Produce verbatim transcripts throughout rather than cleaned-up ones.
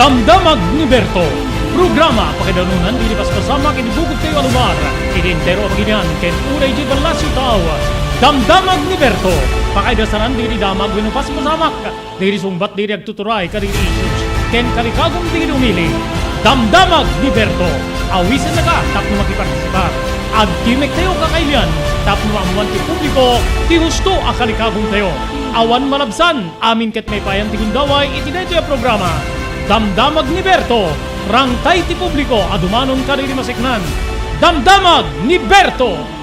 Damdamag ni Berto. Programa pakaidanunan dagiti paspasamak iti bugotyo a lugar, iti entero a baginian ken uray idiay ballasiw tao. Damdamag ni Berto. Pakaidasanan dagiti damag wenno paspasamak, dagiti sungbat dagiti agtuturay kadagiti issues ken kalikagum dagiti umili. Damdamag ni Berto. Awisennaka tapno makipartisipar. Agtimek tayo kakailian tapno maammoan ti publiko ti husto a kalikagumtayo. Awan malabsan, amin ket maipayan ti gundaway iti daytoy a programa. Damdamag ni Berto, rangtay ti publiko a dumanon kadagiti maseknan. Damdamag ni Berto!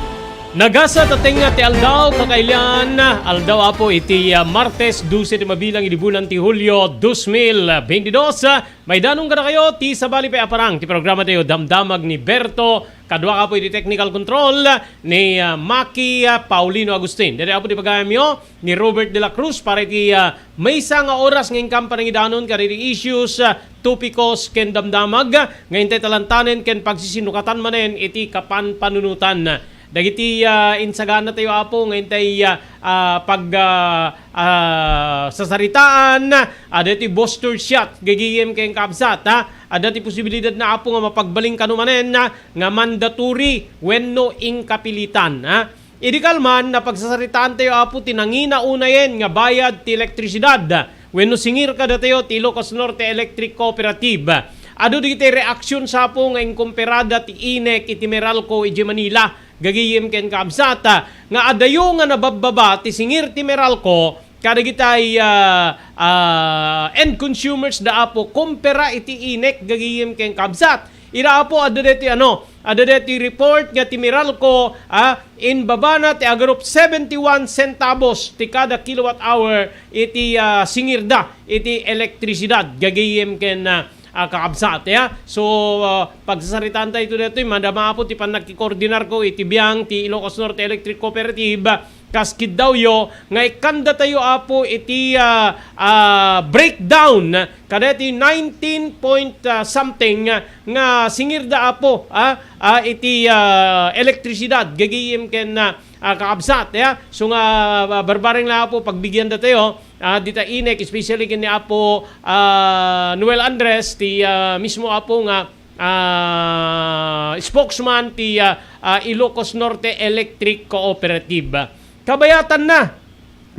Nagasat a tengnga ti aldaw, kakailian, aldaw apo iti, ah, Martes, dose ti mabilang idi bulan ti Hulio, dos mil bentidos. Maidanon kadakayo ti sabali pay a parang ti programa tayo, Damdamag ni Berto. Kadua ka po iti technical control ni, ah, Maki, ah, Paulino Agustin. Diri apo ti pagayamyo ni Robert de la Cruz para iti, ah, maysa nga oras nga inkam panangidanon kadagiti issues, ah, topikos ken damdamag nga intay talantanen ken pagsisinukatan manen iti kapanpanunotan. Dagiti, ah, insagana tayo, Apo, nga intay, ah, ah, pag, ah, ah, sasaritaan, ah, dagiti booster shot, gagayem ken kabsat, ha? Adda ti posibilidad na, Apo, nga mapagbalin kano manen, ah, nga mandatory wenno inkapilitan, ha? Idi kalman, napagsasaritaan tayo, Apo, ti nangina unayen nga bayad ti elektrisidad wenno singir kadatayo ti Ilocos Norte Electric Cooperative. Adu dagiti reaksyon sa, Apo, nga inkumperada ti INEC iti Meralco idiay Manila, gagayem ken kabsat, nga adayo nga nababbaba ti singir ti Meralco kadagitay, ah, ah, end consumers da, Apo, kumpara iti INEC, gagayem ken kabsat. Ira, Apo, adda deti ano, adda deti report nga ti Meralco, ah, inbabana ti agarup seventy-one centavos ti kada kilowatt hour iti, ah, singirda iti elektrisidad, gagayem ken, ah, ah, kakabsat, ya. So, ah, pagsasaritaan tayo ito detoy, madama, Apo, ti pannakikoordinarko iti biang ti Ilocos Norte Electric Cooperative, kas kiddawyo nga ikkandatayo, Apo, iti, ah, ah, breakdown kadaytoy nineteen point, ah, something, ah, nga singirda, Apo, ah, ah, iti, ah, elektrisidad, gagayem ken, ah, ah, kakabsat, ya. So nga, ah, barbareng la, Apo, pagbigyandatayo, ah, dita INEC, especially ken ni Apo, ah, Noel Andres, ti, ah, mismo, Apo, nga ah, spokesman ti, ah, ah, Ilocos Norte Electric Cooperative. Kabayatanna,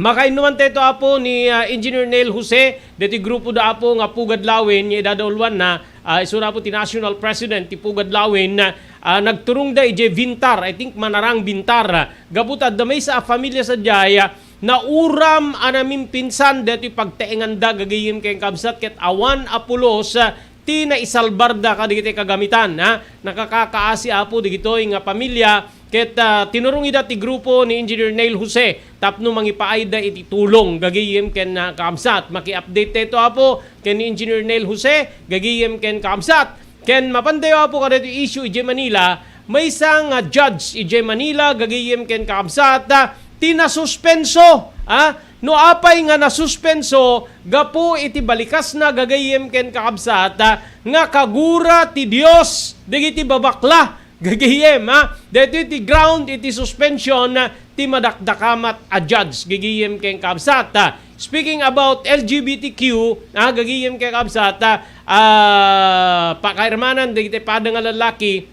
makainnuman tayo, Apo, ni, ah, Engineer Neil Jose, deti grupo da, Apo, nga Pugad Lawin, nga idadauluanna, ah, isuna, Apo, ti national president ti Pugad Lawin, ah, nagturongda idiay Vintar, I think Manarang Vintar, gapu ta adda maysa a familia sadiay, ah, nauram a namimpinsan deti pagtaenganda gagayem ken kabsat ket awan a pulos, ah, ti naisalbarda kadagiti kagamitan, ha? Nakakakaasi, Apo, dagitoy nga pamilya, ket, ah, tinurong ida ti grupo ni Engineer Neil Jose tapno mangipaayda iti tulong gagayem ken, ah, kaabsat. Maki-update tayo, Apo, ken ni Engineer Neil Jose gagayem ken kaabsat. Ken mapantayo, Apo, kadagiti issue idiay Manila, maysa nga judge idiay Manila gagayem ken kaabsat, ah, ti nasuspenso, ah, no apay nga nasuspenso gapu iti balikasna gagayem ken kaabsat, ah, nga kagura ti Dios dagiti babakla gagayem, ah. Daytoy ti ground iti suspension, ah, ti madakdakamat a judge gagayem ken kaabsat, ah. Speaking about L G B T Q, ah, gagayem ken kaabsat, ah, ah, pakairmanan dagiti pada nga lallaki,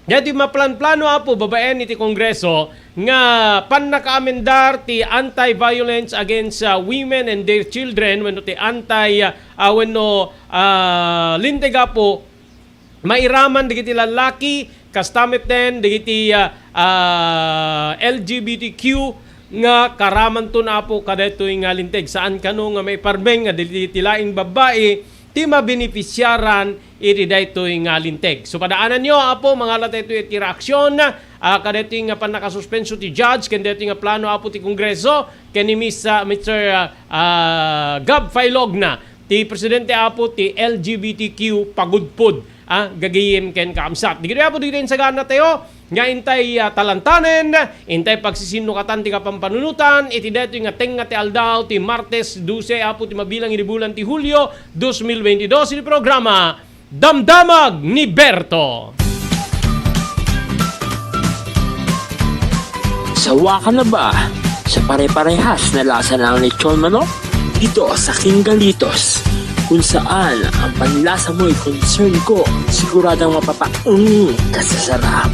daytoy maplanplano, Apo, babaen iti Kongreso nga pannakaamendar ti Anti-Violence Against, ah, Women and Their Children wenno ti anti, ah, wenno, ah, linteg, Apo, mairaman dagiti lallaki, kasta metten dagiti, ah, ah, L G B T Q nga karamanton, Apo, kadaytoy nga linteg. Saan kano nga maiparmen nga dagiti laing babbai ti mabenefisiaran iti daytoy nga linteg. So, padaananyo, Apo, mangala daytoy iti reaksyon, ah, kadaytoy nga pannakasuspenso ti judge, ken daytoy nga plano, Apo, ti Kongreso, ken ni Miss, ah, Mister, ah, ah, Gab Failogna, ti presidente, Apo, ti L G B T Q pagudpod, ah, gagayem ken kaabsat. Dagitoy, Apo, dagitoy insagana tayo, nga intay, ah, talantanen, intay pagsisinukatan ti kapampanunotan, iti daytoy nga tengnga ti aldaw, ti Martes dose, Apo, ti mabilang idi bulan ti Hulio, dos mil bentidos, iti programa, Damdamag ni Berto. Sawa ka na ba sa pare-parehas na lasa ng lechon manok? Dito sa King Galitos, Kung saan ang panlasa mo'y concern ko, siguradong mapapaung ka sa sarap.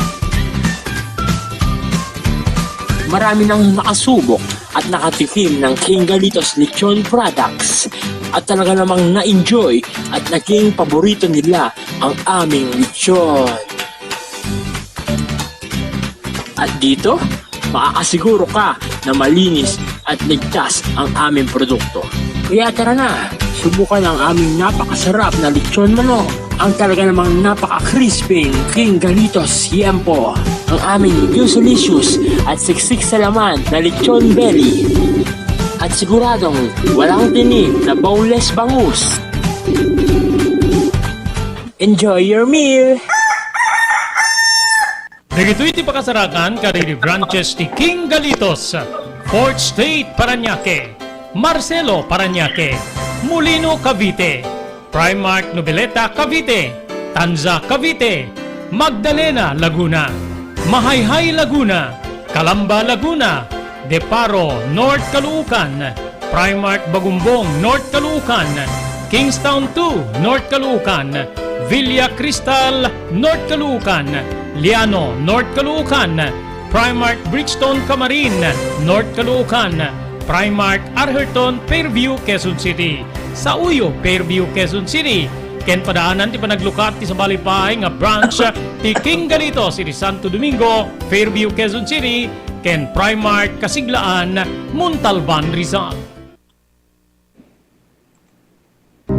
Marami nang nakasubok at nakatikim ng King Galitos Lechon Products at talaga namang na-enjoy at naging paborito nila ang aming lechon. At dito, makakasiguro ka na malinis at ligtas ang aming produkto. Kaya tara na, subukan ang aming napakasarap na lechon manok, ang talaga namang napaka-crispy King Galitos Siempo, ang aming Yusulicious at siksik sa laman na lechon belly, at siguradong walang tinik na boneless bangus. Enjoy your meal! Dagitoy ti pakasarakan kadagiti branches ti King Galitos, Fourth Street, Parañaque, Marcelo, Parañaque, Molino, Cavite, Primark Noveleta, Cavite, Tanza, Cavite, Magdalena, Laguna, Mahayhay, Laguna, Calamba, Laguna, De Paro, North Caloocan, Primark Bagumbong, North Caloocan, Kingstown two, North Caloocan, Villa Cristal, North Caloocan, Liano, North Caloocan, Primark Brixton, Camarin, North Caloocan, Primark Arherton, Fairview, Quezon City, Sauyo, Fairview, Quezon City, ken padaanan ti panaglukat ti sabali pay nga branch ti King Galitos iti Santo Domingo, Fairview, Quezon City, ken Primark Kasiglaan, Montalban, Rizal.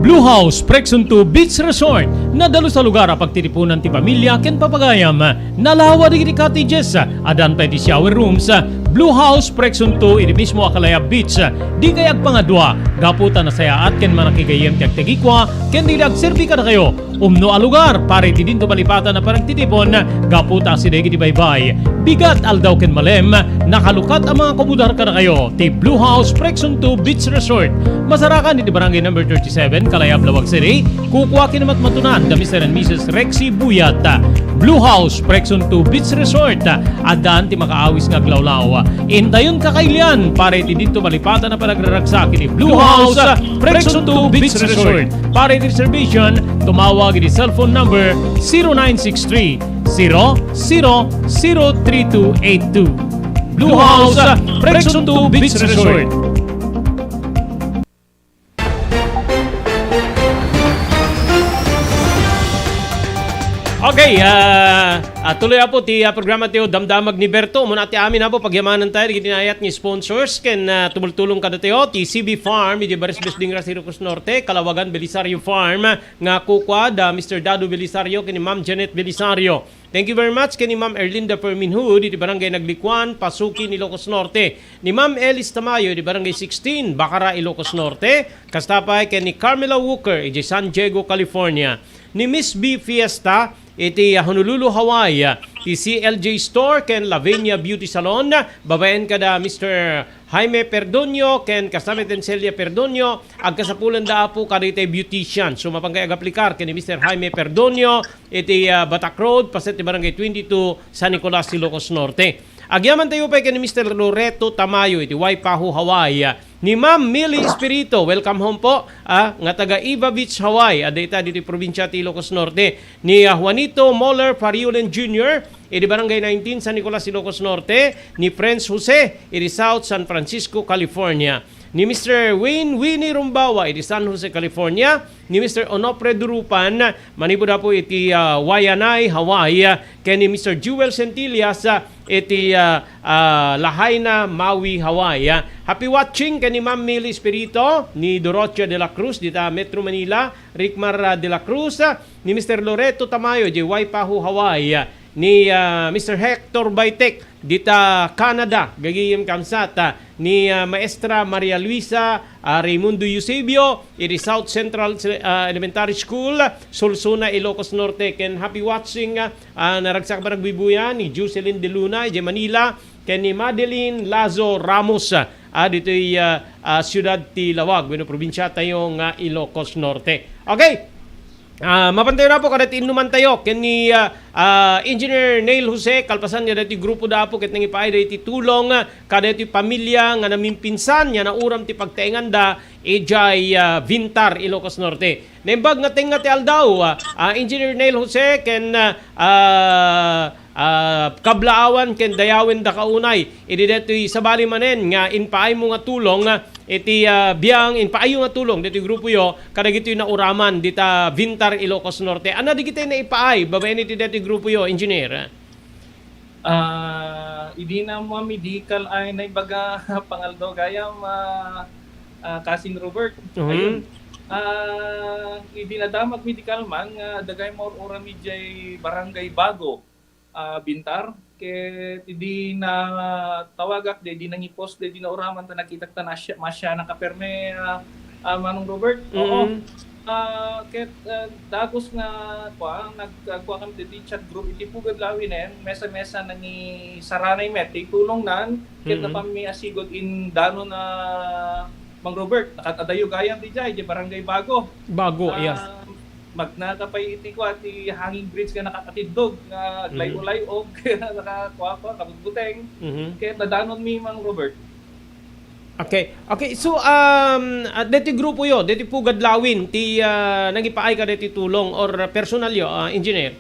Blue House Presunto Beach Resort, nadalus a lugar a pagtitipunan ti pamilya ken papagayam. Nalawa dagiti cottages, addan pay ti shower rooms. Blue House Presunto iti mismo a Kalayab Beach. Dikay agpangadua, gapu ta nasayaat ken manakigayyem ti agtagikua ken dagiti agserbi kadakayo. Umno a lugar para iti dinto malipatan a panagtitipon, gapu ta asideg iti baybay, bigat, aldaw ken malem, nakalukat a mangakomodar kadakayo ti Blue House Presunto Beach Resort. Masarakan iti Barangay Number thirty-seven, Kalayab, Laoag City. Kukua ken matmatunan da Mister and Missus Rexy Buyat. Blue House Presunto Beach Resort, addan ti makaawis nga aglawlaw. Intayon kakailian para iti dinto malipatan a panagraragsak iti Blue House Presunto Beach Resort. Para iti reservation, tumawag iti cellphone number zero nine six three, zero zero zero three two eight two. Blue House Presunto Beach Resort. Okay, ah, ah, tuloy apo ti, ah, programa tayo, Damdamag ni Berto. Muna ti amin apo, pagyamanan tayo, dagiti naayat nga sponsors, ken, ah, tumultulong kadatayo, ti C B Farm, iti Bares Besding, Ilocos Norte, Kalawagan Belisario Farm, nga kukua da Mister Dado Belisario, ken ni Ma'am Janet Belisario. Thank you very much ken ni Ma'am Erlinda Ferminhud, iti Barangay Naglikuan, Pasukin, Ilocos Norte. Ni Ma'am Elis Tamayo, iti Barangay sixteen, Bacara, Ilocos Norte. Kasta pay ken ni Carmela Walker, iti San Diego, California. Ni Miss B Fiesta, iti, ah, Honolulu, Hawaii, ah, ti C L J Store ken Lavinia Beauty Salon, babaen kada Mister Jaime Perdonio ken kasta met ni Celia Perdonio, agkasapulanda apo kadagiti beautician. So, mapankayo agaplikar ken ni Mister Jaime Perdonio iti, ah, Batak Road, paset ti Barangay twenty-two, San Nicolas, Ilocos Norte. Agyaman tayo pay ken ni Mister Loreto Tamayo iti Waipahu, Hawaii. Ni Ma'am Millie Espirito, welcome home po, ah, nga taga Eva Beach, Hawaii, adda ita ditoy probinsia ti Ilocos Norte. Ni, ah, Juanito Moller Fariulen Junior, iti Barangay nineteen, San Nicolas, Ilocos Norte. Ni Prince Jose, iti South San Francisco, California. Ni Mister Wayne Winnie Rumbawa, iti San Jose, California. Ni Mister Onofre Durupan, manipud apo iti, ah, Waianae, Hawaii, ah, ken ni Mister Jewel Centillas, ah, iti, ah, ah, Lahaina, Maui, Hawaii, ah. Happy watching ken ni Ma'am Millie Espirito, ni Dorothea de la Cruz, dita Metro Manila, Rickmar, ah, de la Cruz, ah, ni Mister Loreto Tamayo, iti Waipahu, Hawaii, ah, ni, ah, Mister Hector Baitek, dita Canada, gagayem kamsat, ah, ni, ah, Maestra Maria Luisa, ah, Raimundo Eusebio, iti South Central, ah, Elementary School, Solsona, Ilocos Norte, ken happy watching, ah, ah, naragsak a panagbibuya ni Jocelyn De Luna, iti Manila, ken ni Madeline Lazo Ramos, ah, ditoy, ah, ah, siudad ti Laoag, wenno probinsia tayo nga Ilocos Norte. Okay. Ah, mapantayo na po kadagiti innumantayo ken ni, ah, ah, Engineer Neil Jose, kalpasan nga dagiti grupo da Apo ket nangipaay dagiti tulong, ah, kadagiti pamilya nga namimpinsan nga nauram ti pagtaenganda idiay, ah, Vintar, Ilocos Norte. Naimbag nga tengnga ti aldaw, ah, ah, Engineer Neil Jose ken, ah, ah, ah, kablaawan ken dayawendaka unay idi daytoy sabali manen nga impaaymo nga tulong, ah, iti, ah, biang impaayyo nga tulong ditoy grupoyo kadagitoy nauraman dita Vintar, Ilocos Norte. Ania dagiti naipaay babaen iti daytoy grupoyo, Engineer? Ah, idi na mamidikal ay naibaga pangaldaw gayam, ah, ah, Cousin Robert. Mhm. Ayun. Ah, idi nadamag medical man nga dagay maur-uram idiay Barangay Bago, ah, Bintar. Ket idi natawagak, di, di nangipos, di, di nauraman ta nakitak ta nasya, masya nakaperme, ah, ah, Manong Robert. Oo. Mm. Ah, ket, ah, dagus nga, kuan, nag-, ah, kuan kami ditoy chat group iti Pugad Lawinen, mesa-mesa nangisaranay met ti tulongnan, ket Mm. napammi a sigud indanon a Mang Robert, nakat-, adayo gayam didiay, di Barangay Bago. Bago, yeah. Ah, magna ka pay iti kua, ti hanging bridge nga nakakatiddog, nga Mm. aglay-ulay-og, nakakua-kua, kabugbuteng. Mhm. Ket nadanon mi, Mang Robert. Okay. Okay, so, um, ah, deti grupo yo, deti Pugad Lawin, ti, ah, nangipaay ka deti tulong or personal yo, ah, engineer?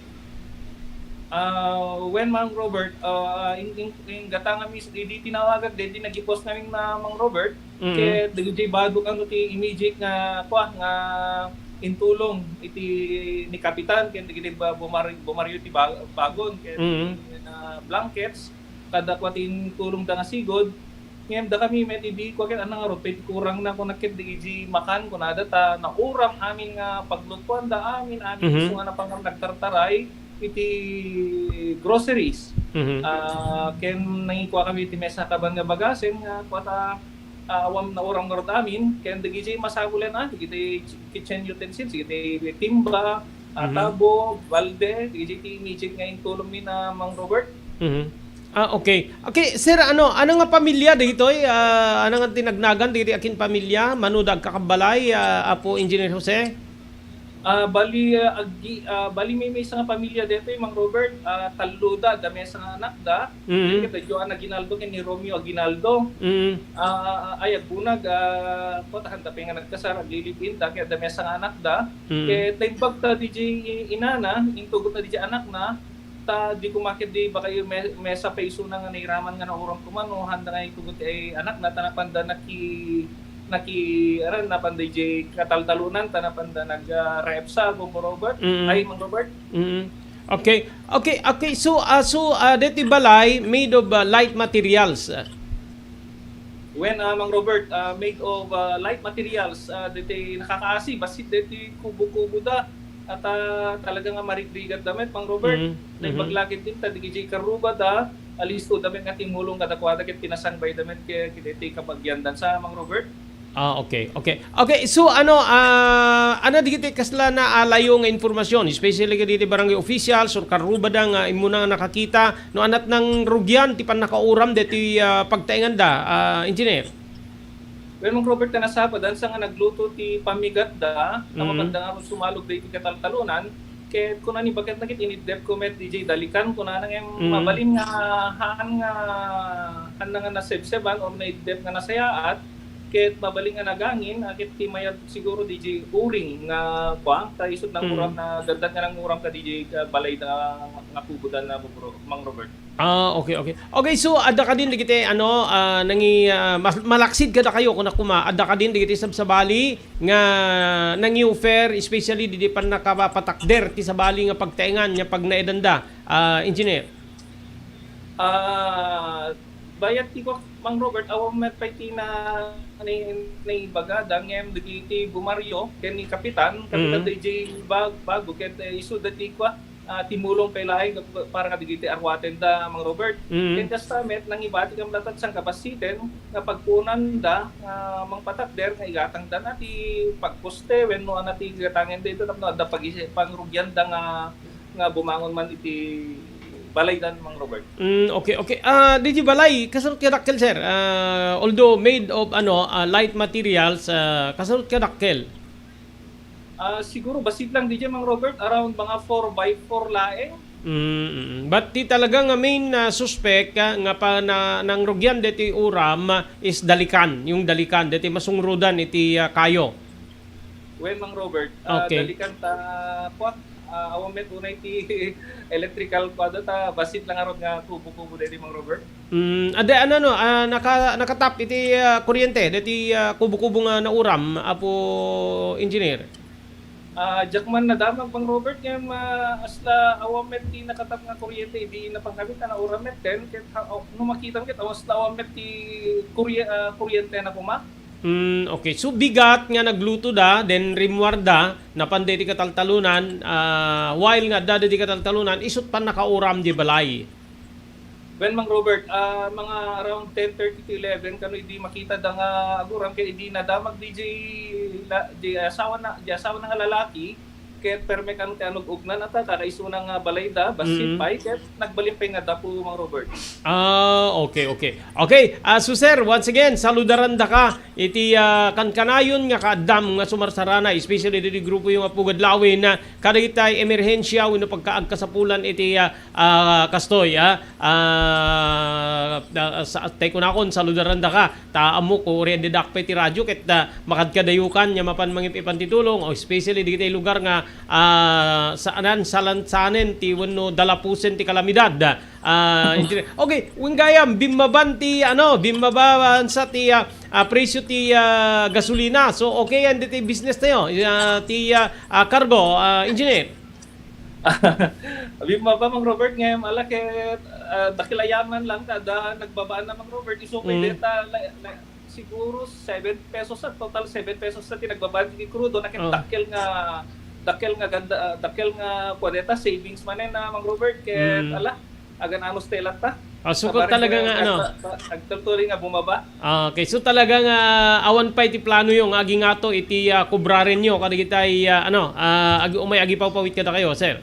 Ah, when, Mang Robert, ah, in, in, in gatang nga mis-, idi tinawagak, deti nagipos ngamin na Mang Robert, Mm. Ket dagiti bado kano ti immediate nga, kua, nga intulong iti ni Kapitan, ken dagiti ba-, bumar-, bumaryo ti ba-, bagon, ken Mm. na blankets, kada kua ti intulong da nga sigud. Ngem dakami met idi kua ket, "Ania ngarud ti kurangna," kuna, ket dagiti makan, kunada, ta nauram amin nga paglutuanda amin, amin Mhm. isu nga napan nga nagtartaray iti groceries. Mhm. Ah, ken nangikua kami iti mesa kaban nga bagasen nga kua ta, ah, awan nauram ngarud amin, ken dagiti masapulen, ah, dagiti kitchen utensils, dagiti timba, ah, Mhm. tabo, balde, dagiti immediate nga intulong mi na, Mang Robert. Mhm. Ah, okay. Okay, sir, ano, ano nga pamilya dagitoy? Ah, ano nga tinagnagan dagiti akin pamilya? Mano da agkakabbalay, ah, Apo Engineer Jose? Ah, bali, ah, aggi-, ah, bali, may, maysa nga pamilya detoy, Mang Robert, ah, tallo da, da maysa nga anak da. Mm. Ket dadyo Ana Aguinaldo ken ni Romeo Aguinaldo. Mm. Ah, ay, agbunag, ah, kua, ta haanda pay nga nagkasar, aglilive-in da, ket da maysa nga anak da. Mm. Ket naimbag ta diay inana, intugot na diay anak na, ta di koma ket di baka me-, maysa pay isuna nga nairaman nga nauram koma no haanda nga itugot ti anak na, ta napanda naki-, naki-, aran, napanda idiay kataltalonan, ta napanda nag-, ah, raepsa, Mang Robert. Mm. Ay, Mang Robert. Mm. Okay. Okay, okay. So, ah, so, ah, deti balay made of, ah, light materials. Wen, ah, Mang Robert, ah, made of, ah, light materials, ah, deti nakakaasi, bassit deti kubo-kubo da, at, ah, talaga nga marigrigat da met, Mang Robert. Mm, mhm. Naimbag la ketdin ta dagiti karruba da, alisto da met nga timmulong kadakuada ket pinasangbay da met ke-, ket iti kabagian da sa, Mang Robert. Ah, okay, okay. Okay, so ano, ah, ano dagiti kasla naalayo nga impormasyon, especially kadagiti barangay officials or karruba da nga immuna nga nakakita, no, anat nang rugian ti pannakauram deti, ah, pagtaenganda, ah, engineer? Well, Mang Robert, ta nasapa, dansa nga nagluto ti pamigat da, ta Mm. mapanda nga sumalog da iti kataltalonan, ket kuna ni baket na ket iniddep ko met diay dalikan, kuna na ngem Mm. mabalin nga haan nga, haan na nga nasebseban or naiddep nga nasayaat, ket mabalin nga nagangin, a ket ti mayat siguro diay uring nga kuan, ta isut nanguram Mm. na, dandan nga nanguram ka diay, ah, balay da nga kubo da na, Mang Robert. Ah, okay, okay. Okay, so adda kadin dagiti, ano, ah, nangi-, ah, mas-, malaksid kadakayo, kuna koma, adda kadin dagiti sabsabali nga nangi-offer, especially didi pannakapatakder ti sabali nga pagtaengan nga pagnaedanda, ah, engineer? Ah, bayat ti kuak, Mang Robert, awan met pay ti na-, ni-, naibagada, ngem dagiti bumaryo ken ni Kapitan, Kapitan Mm. D J Bag-, Bago, ket, eh, isu dati kua, ah, timulong pay laeng para kadagiti arwaten da, Mang Robert. Mm. Ken kasta met, nangibatikam latta ti sangkabasiten nga pagkunanda nga mangpatakder nga igatangda na ti pagposte wenno ana ti igatangen dayta tapno adda pag-, pangrugianda nga, nga bumangon man iti balaydan, Mang Robert. Mm, okay, okay. Ah, D J Balay, kasano ti dakkel, sir? Ah, although made of, ano, ah, light materials, ah, kasano ti dakkel? Ah, siguro bassit lang diay, Mang Robert, around mga four by four laeng. Mm, mm. But ti talaga nga main, ah, suspect, ah, nga pa-, na-, nangrugian deti uram, ah, is dalikan, yung dalikan, deti masungrudan iti, ah, kayo. Wen, Mang Robert, ah, Okay. dalikan ta, kwa, ah, awan met unay ti electrical kwa da, ta bassit lang arod nga kubo-kubo deti, Mang Robert. Mm, adi, ano, no, ah, naka-, nakatap iti, ah, kuryente, deti, ah, kubo-kubo nga nauram, Apo Engineer? Ah, diak man nadamag, Mang Robert, ngem, ah, asla awan met ti nakatap nga kuryente idi napangkami ta nauram met ken, ket ha-, aw-, no makitam ket awan, asla awan met ti kurye-, ah, kuryente na koma. Hmm, okay. So, bigat nga nagluto da, then rimmuar da, napan deti kataltalunan, ah, while nga adda deti kataltalunan, isut' pannakauram di balay. Wen, Mang Robert, ah, mga around ten thirty to eleven, kano idi makita da nga aguram, kay idi nadamag di, di la-, di asawa na, di asawa na nga lalaki, ket perme kano ti anug-ugnan, ata, kada isuna nga balay da, bassit Mm. pay, ket nagbalin pay nga dapo, Mang Robert. Ah, okay, okay. Okay, ah, so sir, once again, saludaran da ka iti, ah, kankanayon nga kaaddam nga sumarsarana, especially diti grupo yung nga Pugad Lawin, ah, kadagitay emerhensia wenno pagkaagkasapulan iti, ah, ah, kastoy, ah, ah, ah, sa, tay kunakon, saludaran da ka. Ta ammok, uray adda dakpay ti radio, ket, ah, makadkadayokan nga mapan mangip-ipan ti tulong, o especially dagitay lugar nga, ah, saanan, salansanen ti wenno dalapusen ti kalamidad. Ah, engineer. Okay, wen gayam, bimmaban ti, ano, bimmaban sa ti, ah, ah, presyo ti, ah, gasolina. So, okay yan, diti business tayo. Ah, ti, ah, ah, cargo, ah, engineer. Bimmaba, Mang Robert, ngem ala ket, ah, dakkel a yaman lang kada nagbabaan na, Mang Robert. Isu pay Mm. deta, la-, la-, siguro seven pesos sa, total seven pesos sa ti nagbabaan ti krudo, na ket Oh. dakkel nga, dakkel nga ganda, ah, dakkel nga kuadeta savings manen na, Mang Robert, ket Mm. ala, agan-anos ti latta. Ah, so, kung talaga nga, ano, agtultuloy nga bumaba. Ah, okay. So, talaga nga awan pay ti plano yo nga agingato iti, ah, kubrarenyo kadagitay, ah, ano, ah, ag-, umay agipawpawit kadakayo, sir?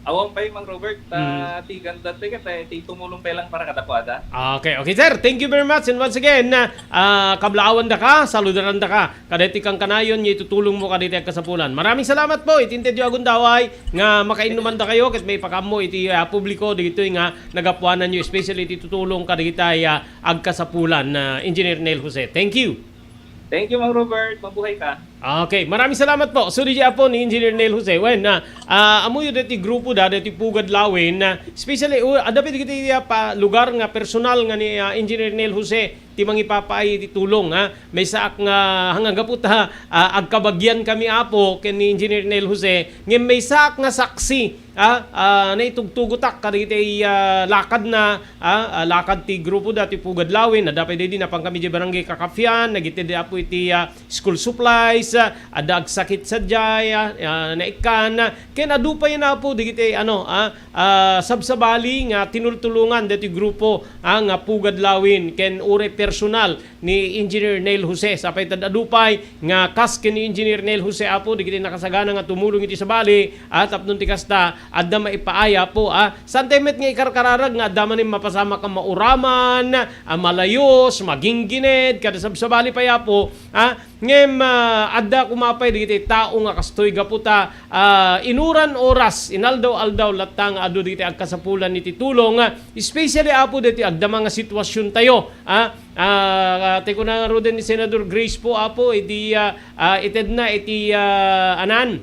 Awan pay, Mang Robert, ta Mm. ti ganda ti ket, eh, ti tumulong pay lang para kadakuada. Okay, okay, sir. Thank you very much. And once again, ah, ah, kablaawan da ka, saludaran da ka. Kadagiti kankanayon nga itutulong mo kadagitay agkasapulan. Maraming salamat po. Iti intedyo agundaway nga makainnuman da kayo ket maipakaammo iti, ah, publiko dagitoy nga nagapuanan yo, especially iti tutulong kadagitay, ah, agkasapulan, ah, Engineer Neil Jose. Thank you. Thank you, Mang Robert. Mabuhay ka. Okay, maraming salamat po. So, di apo ni Engineer Neil Jose. Wen, ah, ah, amuyo deti grupo da, deti Pugad Lawin, ah, especially, uh, adda pay dagiti, ah, pa, lugar nga personal nga ni, ah, Engineer Neil Jose ti mangipapaay ti tulong, ha. Maysaak nga, nga gapu ta, ah, agkabagian kami, Apo, ken ni Engineer Neil Jose, ngem maysaak nga saksi, ah, ah, naitugtugotak kadagiti, ah, lakad na, ah, ah, lakad ti grupo da ti Pugad Lawin, adda pay daydi napan kami di Barangay Kakafian, nagitid, Apo, iti, ah, school supplies, ah, adda agsakit sadiay, ah, ah, naikkan, ken adu pay na, Apo, dagiti, ano, ah, ah, sabsabali nga tinultulongan deti grupo, ah, nga Pugad Lawin ken uray personal ni Engineer Neil Jose. Sapay ta adu pay nga kas ken ni Engineer Neil Jose, Apo, dagiti nakasagana nga tumulong iti sabali, ah, tapno ti kasta, adda maipaay, Apo, ah. Saan tayo met nga ikarkararag nga adda manen mapasamak a mauraman, ah, malayos, maginggined, kada sabsabali pay, Apo, ah. Ngem, ah, adda koma pay dagiti tao nga kastoy gapu ta, ah, inuran oras, inaldaw-aldaw latta nga adu dagiti agkasapulan iti tulong, ah, especially, Apo, dagiti agdama nga sitwasiontayo, ah, ah, ti kuna ngaruden ni Senador Grace po, Apo, iti, ah, ah, itedna iti, ah, anan,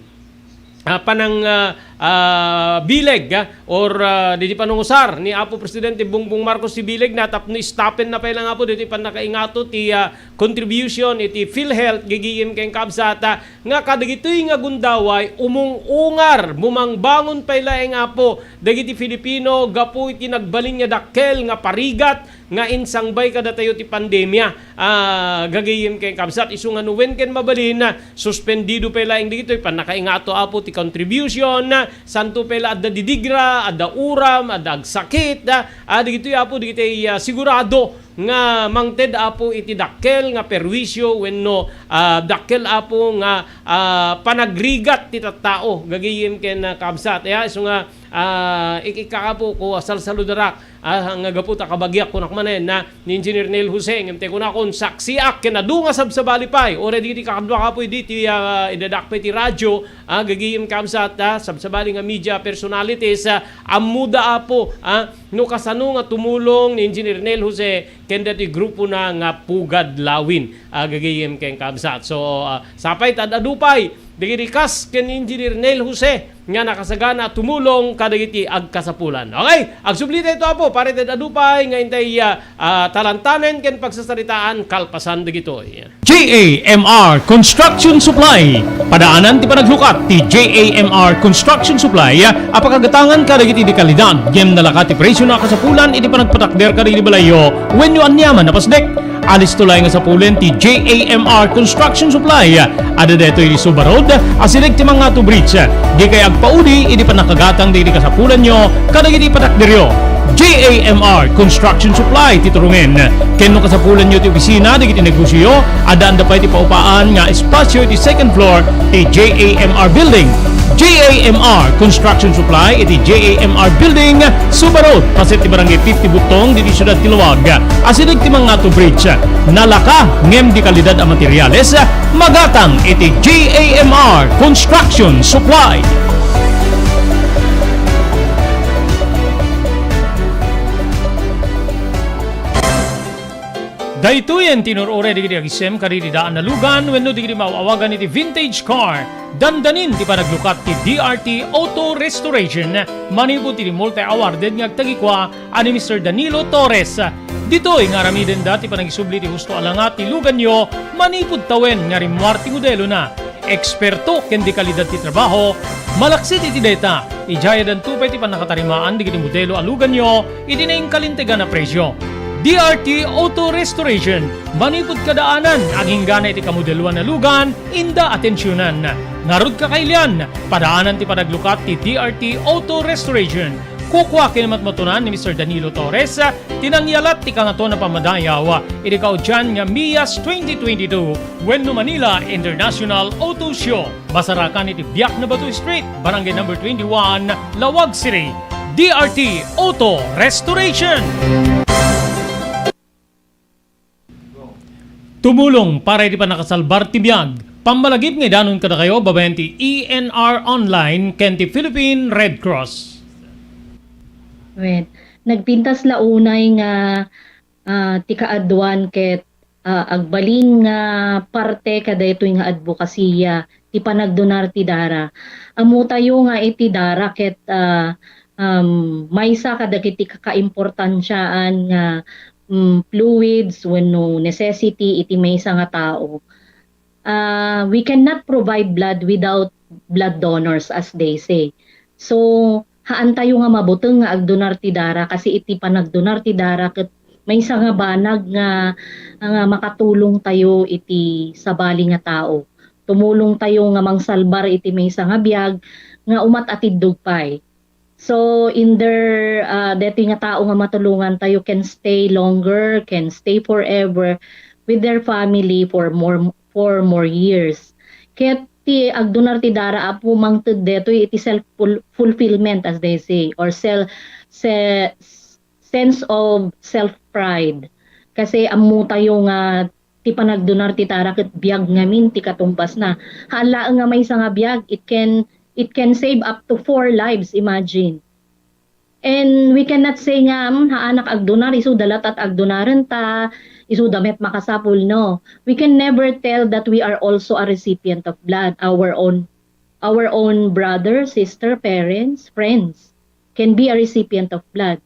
ah, panang, ah, ah, bileg, ah, or, ah, didi panungusar ni Apo Presidente Bongbong Marcos ti bileg na tapno istapen na pay lang, Apo, didi pannakaingato ti, ah, contribution iti PhilHealth, gigim ken kabsat, ah, nga kadagitoy nga gundaway umung-ungar, bumangbangon pay laeng, Apo, dagiti Filipino gapu iti nagbalin nga dakkel nga parigat nga insangbay kadatayo ti pandemia. Ah, gagayem ken kabsat, isu nga no wen ken mabalin, ah, suspendido pay laeng dagitoy pannakaingato, Apo, ti contribution, ah, santo pay la adda didigra, adda uram, adda agsakit, ah, ah, dagitoy, Apo, dagitoy, ah, sigurado nga mangted, Apo, iti dakkel nga perwisyo wenno, ah, dakkel, Apo, nga, ah, panagrigat ti tattao, gagayem ken, ah, kabsat. Ya, isu nga, ah, ik-, ikakapo ko, salsaludarak, ah, nga gapu ta kabagiak kunak manen na ni Engineer Neil Jose, ngem ti kunakon, saksiak ken adu nga sabsabali pay. Uray dagiti kakadua, Apo, idi ti, ah, idadak pay ti radyo, ah, gagayem kabsat, ah, sabsabali nga media personalities, ah, ammoda, Apo, ah, no kasano nga tumulong ni Engineer Neil Jose ken dati grupona nga Pugad Lawin, ah, gagayem ken kabsat. So, ah, sapay ta ad-adu pay dagiti kas ken Engineer Neil Jose nga nakasagana a tumulong kadagiti agkasapulan. Okay, agsubli tayo to, Apo, para iti ad-adu pay nga intay, ah, ah, talantanen ken pagsasaritaan kalpasan dagitoy. J A M R Construction Supply. Padaanan ti panaglukat ti J A M R Construction Supply a pakagatangan kadagiti di kalidad ngem nalaka ti presio a kasapulan iti panagpatakder kadagiti balayyo wenno aniaman a pasdek. Alisto laeng nga sapulen ti J A M R Construction Supply. Adda daytoy iti Suba Road, asideg ti Mangato Bridge. Dikay agpaudi iti pannakagatang dagiti kasapulanyo kadagiti patakderyo. J A M R Construction Supply ti turongen. Ken no kasapulanyo ti opisina dagiti negosioyo, addaanda pay ti paupaan nga espasio iti second floor ti J A M R Building. J A M R Construction Supply iti J A M R Building, Suba Road, paset ti Barangay fifty Butong, diti siudad ti Laoag. Asideg ti Mangato Bridge. Nalaka ngem di kalidad a materiales, magatang iti J A M R Construction Supply. Daytoyen ti nur-uray dagiti agisem kadagiti daan a lugan wenno dagiti maaw-awagan iti vintage car. Dandanin ti panaglukat ti D R T Auto Restoration manipud ti multi-awarded nga agtagikua a ni Mister Danilo Torres. Ditoy nga aramidenda ti panagisubli ti husto a langa ti luganyo manipud tawen nga rimmuar ti modelona. Eksperto ken di kalidad ti trabaho, malaksid iti dayta, idiayadanto pay ti pannakatarimaan dagiti modelo a luganyo iti naingkalintegan a presio. D R T Auto Restoration, manipud kadaanan, aginggana iti kamodeloan a lugan, inda atensionan. Ngarud, kakailian, padaanan ti panaglukat ti D R T Auto Restoration. Kukua ken matmatunan ni Mister Danilo Torres ti nangyalat ti Kangatoan a Pammadayaw iti kaudian nga MIAS twenty twenty-two wenno Manila International Auto Show. Masarakan iti Biak na Bato Street, Barangay Number twenty-one, Laoag City. D R T Auto Restoration. Tumulong para iti pannakasalbar ti biag. Pammalagip nga idanon kadakayo babaen ti E N R Online ken ti Philippine Red Cross. Wen, nagpintas la unay nga, ah, ti kaaduan ket, ah, agbalin nga parte kadaytoy nga adbokasiya ti panagdonar ti dara. Ammotayo nga iti dara ket, ah, um, maysa kadagiti kakaimportansiaan nga, mm, fluids wenno necessity iti maysa nga tao. Ah, we cannot provide blood without blood donors, as they say. So, haantayo nga mabuteng nga agdonar ti dara, kasi iti panagdonar ti dara ket maysa nga banag nga, nga makatulong tayo iti sabali nga tao. Tumulong tayo nga mangsalbar iti maysa nga biag nga umat a tiddog pay. So, in their, ah, detoy nga tao nga matulongan tayo can stay longer, can stay forever with their family for more, for more years. Ket ti agdonar ti dara, Apo, mangted detoy iti self ful-, fulfillment, as they say, or sel-, se-, sense of self-pride. Kasi ammo tayo nga ti panagdonar ti dara ket biag ngamin ti katumbasna. Haan laeng nga maysa nga biag, it can, it can save up to four lives, imagine. And we cannot say nga, "Hmm, haanak agdonar, isuda latat agdonaren ta, isuda met makasapul." No. We can never tell that we are also a recipient of blood, our own, our own brother, sister, parents, friends can be a recipient of blood.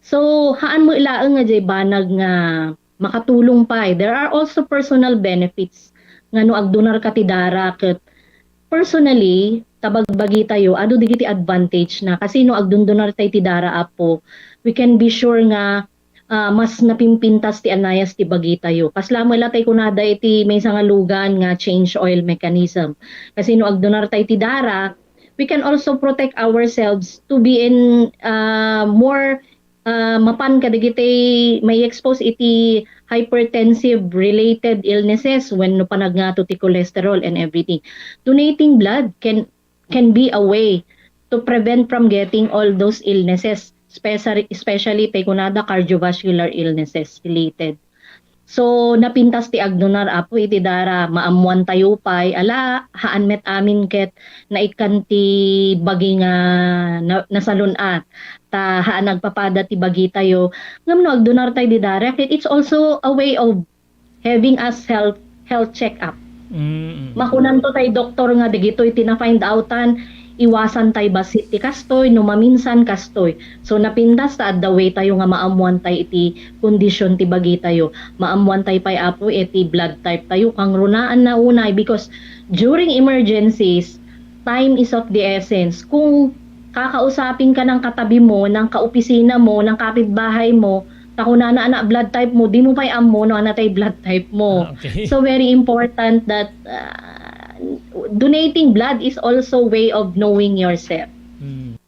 So, haan met laeng nga diay banag nga makatulong pay. There are also personal benefits nga no agdonarka ti dara ket personally, ta bagbagi tayo, adu dagiti advantage na. Kasi no agdondonar tay ti dara, Apo, we can be sure nga, ah, mas napimpintas ti anayas ti bagi tayo. Kasla met la tay kunada iti maysa nga lugan nga change oil mechanism. Kasi no agdonar tay ti dara, we can also protect ourselves to be in, ah, more, ah, mapan kadagiti may expose iti hypertensive related illnesses wenno panagngato ti cholesterol and everything. Donating blood can, can be a way to prevent from getting all those illnesses, especially, especially tay kunada cardiovascular illnesses related. So, napintas ti agdonar, Apo, iti dara, maammuan tayo pay, ala, haan met amin ket naikkan ti bagi nga na-, nasalun-at, ta haan agpapada ti bagitayo. Ngem no agdonar tayo di dara, ket it's also a way of having us health, health check-up. Mm. Makunanto tay doktor nga dagitoy ti na-find outan, iwasan tay bassit ti kastoy, no maminsan kastoy. So, napintas ta adda way tayo nga maammuan tay iti kondisyon ti bagitayo. Maammuan tay pay, Apo, iti blood type tayo. Kangrunaan na unay because during emergencies, time is of the essence. Kung kakausapin ka ng katabi mo, ng kaopisina mo, ng kapitbahay mo, ta kunana, "Anak, blood type mo," di mo pay ammo no anatay blood type mo. Ah, okay. So, very important that, uh, donating blood is also way of knowing yourself. Hmm.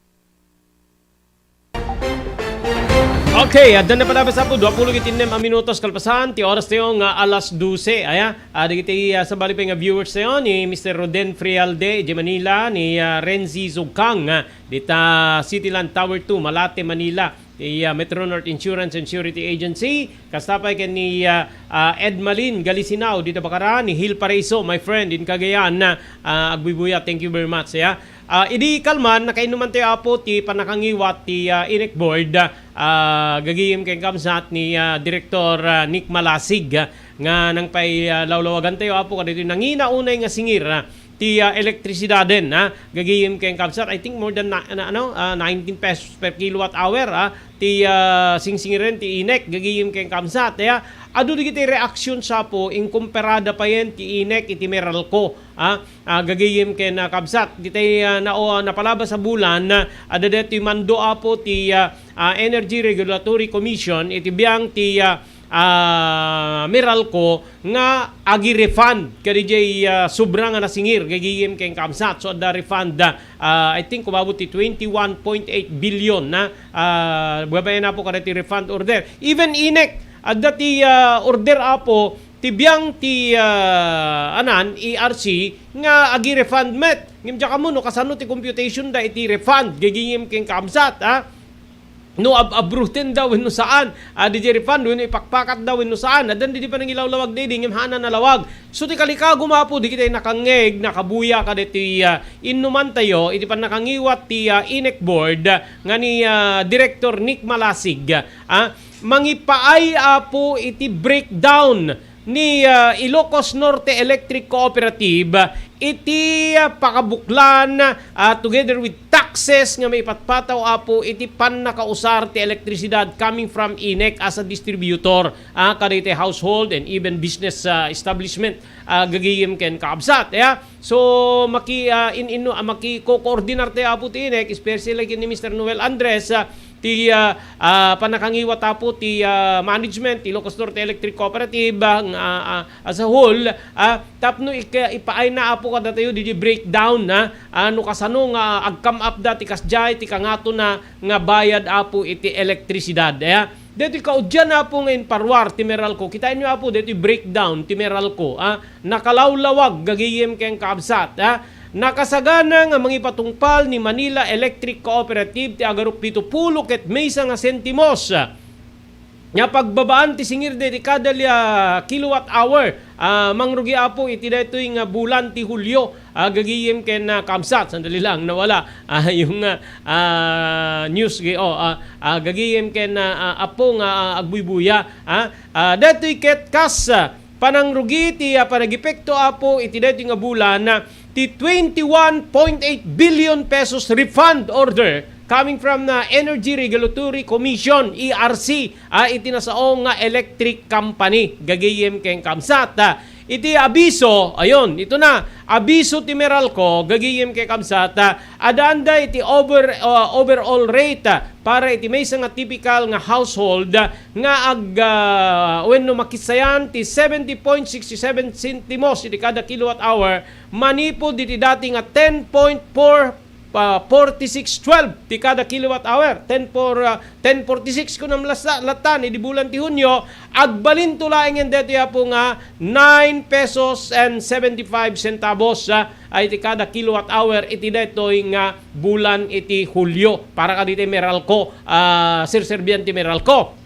Okay, adda na palabas, Apo, dua pulo ket innem a minutos kalpasan ti oras tayo nga alas dose. Aya, ah, dagiti, ah, sabali pay nga viewers tayo ni Mister Roden Frialde, di Manila, ni, ah, Renzi Zugkang, ah, dita Cityland Tower two, Malate, Manila, ti, ah, Metro North Insurance and Surety Agency, kasta pay ken ni, ah, ah, Edmalin Galisinao, dita Bacara, ni Hil Paraiso, my friend, in Cagayan, ah, agbuybuya, thank you very much, ya. Ah, idi kalman, nakainnuman tayo, Apo, ti panakangiwat ti, ah, INEC Board, ah, gagayem ken kabsat ni, ah, Director, ah, Nick Malasig, ah, nga nang pay, ah, lawlawagan tayo, Apo, kaditoy nangina unay nga singir, ah, ti, ah, elektrisidaden, ah, gagayem ken kabsat. I think more than na, na, ano, ah, nineteen pesos per kilowatt hour, ah, ti, ah, singsingiren ti INEC, gagayem ken kabsat. Kaya, adu dagiti reaksyon, Apo, inkumparada payen ti INEC iti Meralco, ah, ah, gagayem ken, ah, kabsat. Ditoy, ah, nao-, napalabas a bulan, ah, adda daytoy mando, Apo, ti, ah, ah, Energy Regulatory Commission iti biang ti, ah, ah, Meralco nga agi-refund kadijay, ah, sobra nga nasingir gagayem ken kabsat. So, adda refund, ah, I think umabot ti twenty-one point eight billion na, ah, babaen, Apo, kadagiti refund order. Even INEC, adda ti, ah, order, Apo, ti biang ti, ah, anan, E R C, nga agi-refund met. Ngem diak ammo no kasano ti computation da iti refund gagayem ken kabsat, ah. No ab-, abruten da wenno saan, ah, didi refund wenno ipakpakat da wenno saan. Addan didi panangilawlawag didi ngem haanna nalawag. So ti kalikagum, Apo, dagiti nakangngeg, nakabuya kadagiti, ah, innuman tayo iti pannakangiwat ti, ah, INEC Board, ah, nga ni, ah, Director Nick Malasig, ah, mangipaay, Apo, iti breakdown ni, ah, Ilocos Norte Electric Cooperative iti, ah, pakabuklan, ah, together with taxes nga maipatpataw, Apo, iti pannakausar ti elektrisidad coming from INEC as a distributor, ah, kadagiti household and even business, ah, establishment, ah, gagayem ken kabsat, ya. So, maki-, ah, in-, inno, ah, makiko-coordinar tayo, Apo, ti INEC, especially ken ni Mister Noel Andres, ah, ti, ah, ah, panakangiwat, Apo, ti, ah, management ti Ilocos Norte Electric Cooperative, ah, nga, ah, as a whole, ah, tapno ik-, ipaayna, Apo, kadatayo didi breakdown, ah, ah, no kasano nga agkam-up da ti kasdiay ti kangatona nga bayad, Apo, iti elektrisidad. Aya, daytoy kaudian, Apo, nga inparuar ti Meralco. Kitaenyo, Apo, daytoy breakdown ti Meralco, ah, nakalawlawag gagayem ken kabsat, ah. Nakasagana nga mangipatungpal ni Manila Electric Cooperative ti agarup pito pulo ket maysa nga sentimos nga pagbabaan ti singir daydi kada li-, ah, kilowatt hour. Ah, mangrugi, Apo, iti daytoy nga bulan ti Hulio, ah, gagayem ken, ah, kabsat. Sandali lang, nawala, ah, yung, ah, ah, news gi-, oh, ah, ah, gagayem ken, ah, ah, Apo nga, ah, agbuybuya, ah. Ah, daytoy ket kas, ah, panangrugi ti, ah, panagepekto, Apo, iti daytoy nga bulan, ah, ti twenty-one point eight billion pesos refund order coming from, ah, Energy Regulatory Commission, E R C, ah, iti nasao nga electric company, gagayem ken kabsat, ah. Iti abiso, ayon, ito na, abiso ti Meralco, gagayem ken kabsat, ah, adaanda iti over-, ah, overall rate, ah, para iti maysa nga typical nga household, ah, nga ag-, ah, wenno makitsayan ti seventy point six seven sentimos iti kada kilowatt hour, manipud iti dati nga ten point four ah, forty-six twelve ti kada kilowatt hour. Ten for, ah, ten forty-six kunam lasa-, latan idi bulan ti Hunio, agbalinto laengen daytoy, Apo, nga nine pesos and seventy-five centavos, ah, ay ti kada kilowatt hour iti daytoy nga bulan iti Hulio. Para kaditoy Meralco, ah, serserbian ti Meralco.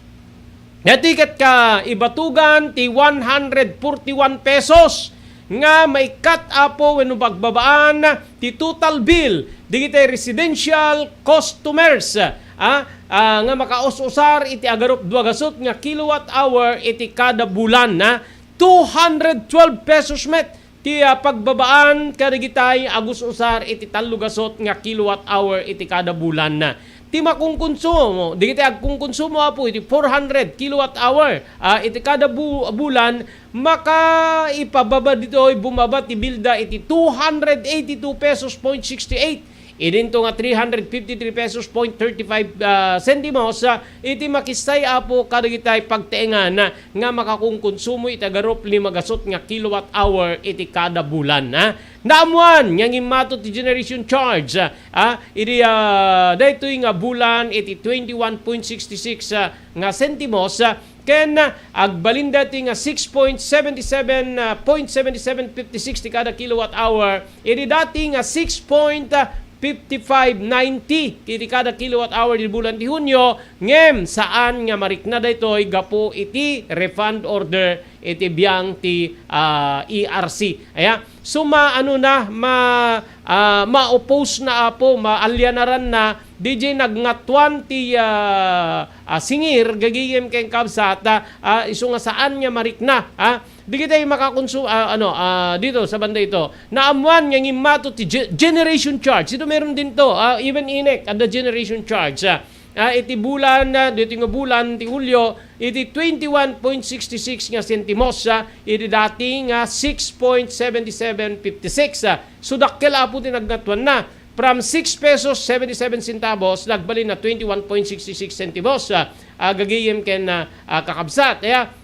Daytoy ket kaibatugan ti one hundred forty-one pesos nga maikkat, Apo, wenno bagbabaan ti total bill digiti residential customers, ah, ah, nga makaus-usar iti agarup dua gasut nga kilowatt hour iti kada bulan, ah, two hundred twelve pesos met ti, ah, pagbabaan kadagitay agus-usar iti tallo gasut nga kilowatt hour iti kada bulan. Ti makonkonsumo, dagiti agkonkonsumo, Apo, iti four hundred kilowatt hour, ah, iti kada bu-, bulan, makaipababa ditoy, bumaba ti bilda iti two hundred eighty-two pesos point sixty-eight. Idinto nga three hundred fifty-three pesos point thirty-five, ah, sentimos, ah, iti makissay, Apo, kadagitay pagtaengan, ah, nga makakonkonsumo iti agarup lima gasut nga kilowatt hour iti kada bulan, ah. Naammuan nga ngimmato ti generation charge, ah, ah, idi, ah, daytoy nga bulan iti twenty-one point sixty-six, ah, nga sentimos, ah, ken, ah, agbalin daytoy nga six point seven seven, ah, point seven seven fifty-six ti kada kilowatt hour, idi dati nga six point fifty-five ninety iti kada kilowatt hour di bulan ti Hunio, ngem saan nga marikna daytoy gapu iti refund order iti biang ti, ah, E R C. Aya, so maano na, ma-, ah, ma-oppose na, Apo, maalianaran na, D J nagngatuan ti, ah, ah, singir, gagayem ken kabsat, ah, ah, isu nga saan nga marikna, ah, Dagiti makakonsu-, ah, ano, ah, dito sa banda ito, naammuan nga ngimmato ti ge-, generation charge. Ito meron din to, ah, even INEC, adda generation charge. Ah, ah, iti bulan, ah, dito nga bulan, ti Hulyo, iti twenty-one point sixty-six nga sentimos, ah, iti dati nga six point seven seven fifty-six. Ah. So, dakkel, Apo, ti nagngatuan na. From six pesos seventy-seven centavos, nagbalin na twenty-one point sixty-six centavos. Ah, ah, gagayem ken, ah, ah, kakabsat. Aya,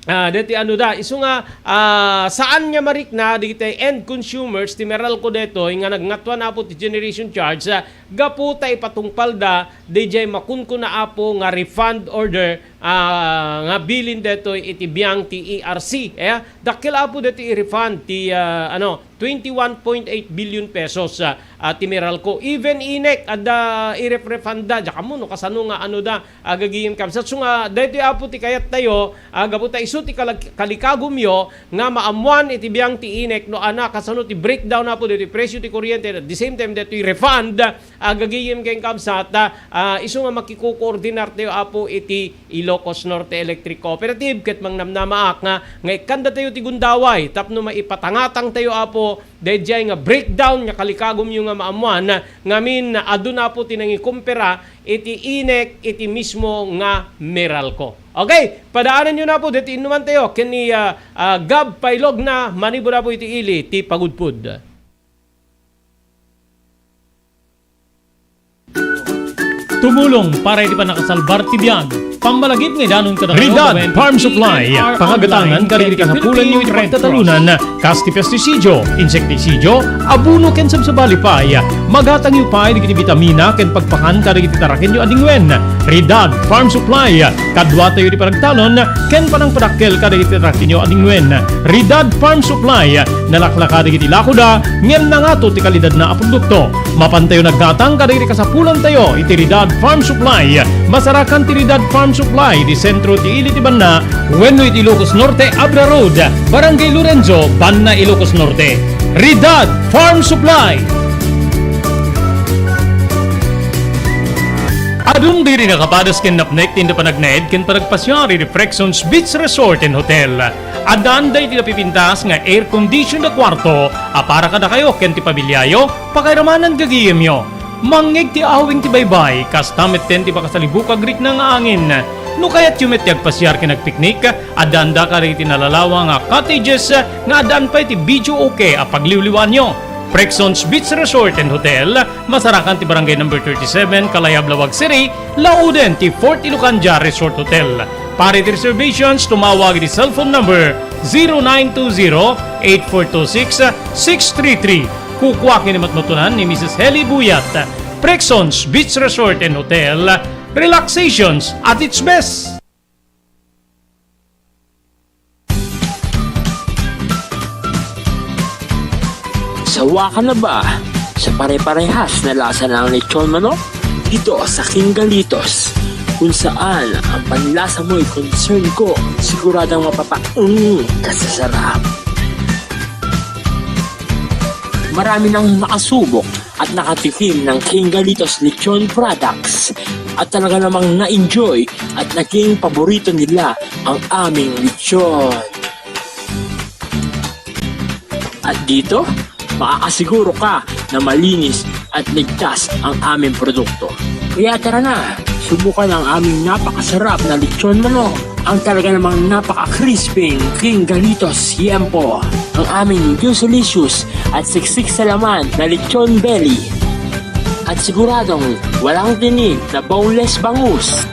Ah, deti ano da, isu nga, ah, saan nga marikna dagiti end consumers ti Meralco detoy nga nagngatuan, Apo, ti generation charge, ah, gapu ta ipatungpalda diay makunkuna, Apo, nga refund order, ah, nga bilin detoy iti biang ti E R C. Eh, dakkel, Apo, deti i-refund ti, ah, ano, twenty-one point eight billion pesos, ah, ah, ti Meralco. Even INEC, adda i-refund da, diak ammo no kasano nga ano da, agagayem kabsat. So nga, daytoy, Apo, ti kayat tayo, ah, gapu ta isu ti kalag-, kalikagumyo nga maammuan iti biang ti INEC no ana, kasano ti breakdown, Apo, daytoy presyo ti kuryente, at the same time, daytoy refund, agagayem ken kabsat, ah, isu nga makikokoordinar tayo, Apo, iti Ilocos Norte Electric Cooperative, ket mangnamnamaak nga, nga ikkanda tayo ti gundaway tapno maipatangatang tayo, Apo, daydiay nga breakdown nga kalikagumyo nga maammuan, ngamin, adu na, Apo, ti nangikumpera iti INEC iti mismo nga Meralco. Okay, padaananyo na, Apo, deti innuman tayo ken ni, ah, ah, Gab Pailogna, manipud, Apo, iti ili ti pagudpud. Tumulong para iti pannakasalbar ti biag. Pammalagip nga idanon kadakayo Ridad gabaen Farm ti Supply, P N R pangagatangan online kadagiti ken kasapulanyo iti Philippine Red Cross. Pagtatalunan, kas ti pestisidio, insektisidio, abono ken sabsabali pay. Magatangyo pay dagiti bitamina ken pagpakan kadagiti tarakenyo a dingwen. Ridad Farm Supply, kaduatayo ti panagtalon ken panangpadakkel kadagiti tarakenyo a dingwen. Ridad Farm Supply, nalaklaka dagiti lakoda ngem nangato ti kalidadna a produkto. Mapantayo naggatang kadagiti kasapulantayo iti Ridad Farm Supply. Masarakan ti Ridad Farm Supply iti sentro ti ili ti banna wenno iti Ilocos Norte, Abra Road, Barangay Lorenzo, Banna, Ilocos Norte. Ridad Farm Supply. Adun diri nakapadas ken napnek ti inda panagnaed ken panagpasiar iti Frexons Beach Resort and Hotel. Addaan daytoy napipintas nga air condition a kuarto a para kadakayo ken ti pamiliayo, pakairamanan gagayemyo. Mangngeg ti awing ti baybay, kasta metten ti makasalibuk a agrikna nga angin. No kayatyo met ti agpasiar ken agpiknik, addaanda kadagiti nalalawa nga cottages nga addaan pay ti videoke a pagliwliwaanyo. Frexons Beach Resort and Hotel, masarakan ti Barangay Number thirty-seven, Kalayab, Laoag City, laoden ti Fort Ilocandia Resort Hotel. Para iti reservations, tumawag iti cellphone number zero nine two zero, eight four two six, six three three. Kukua ken ni matmatunan ni Missus Helly Buyat. Prexons Beach Resort and Hotel, relaxations at its best. Sawa ka na ba sa pare-parehas na lasa ng lechon manok? Dito sa King Galitos, kung saan ang panlasa mo'y concern ko, siguradong mapapaung ka sa sarap. Marami nang nakasubok at nakatikim ng King Galitos Lechon Products at talaga namang na-enjoy at naging paborito nila ang aming lechon. At dito, makakasiguro ka na malinis at ligtas ang aming produkto. Kaya tara na, subukan ang aming napakasarap na lechon manok, ang talaga namang napaka-crispy King Galitos Yempo, ang aming juicylicious at siksik sa laman na lechon belly, at siguradong walang tinik na boneless bangus.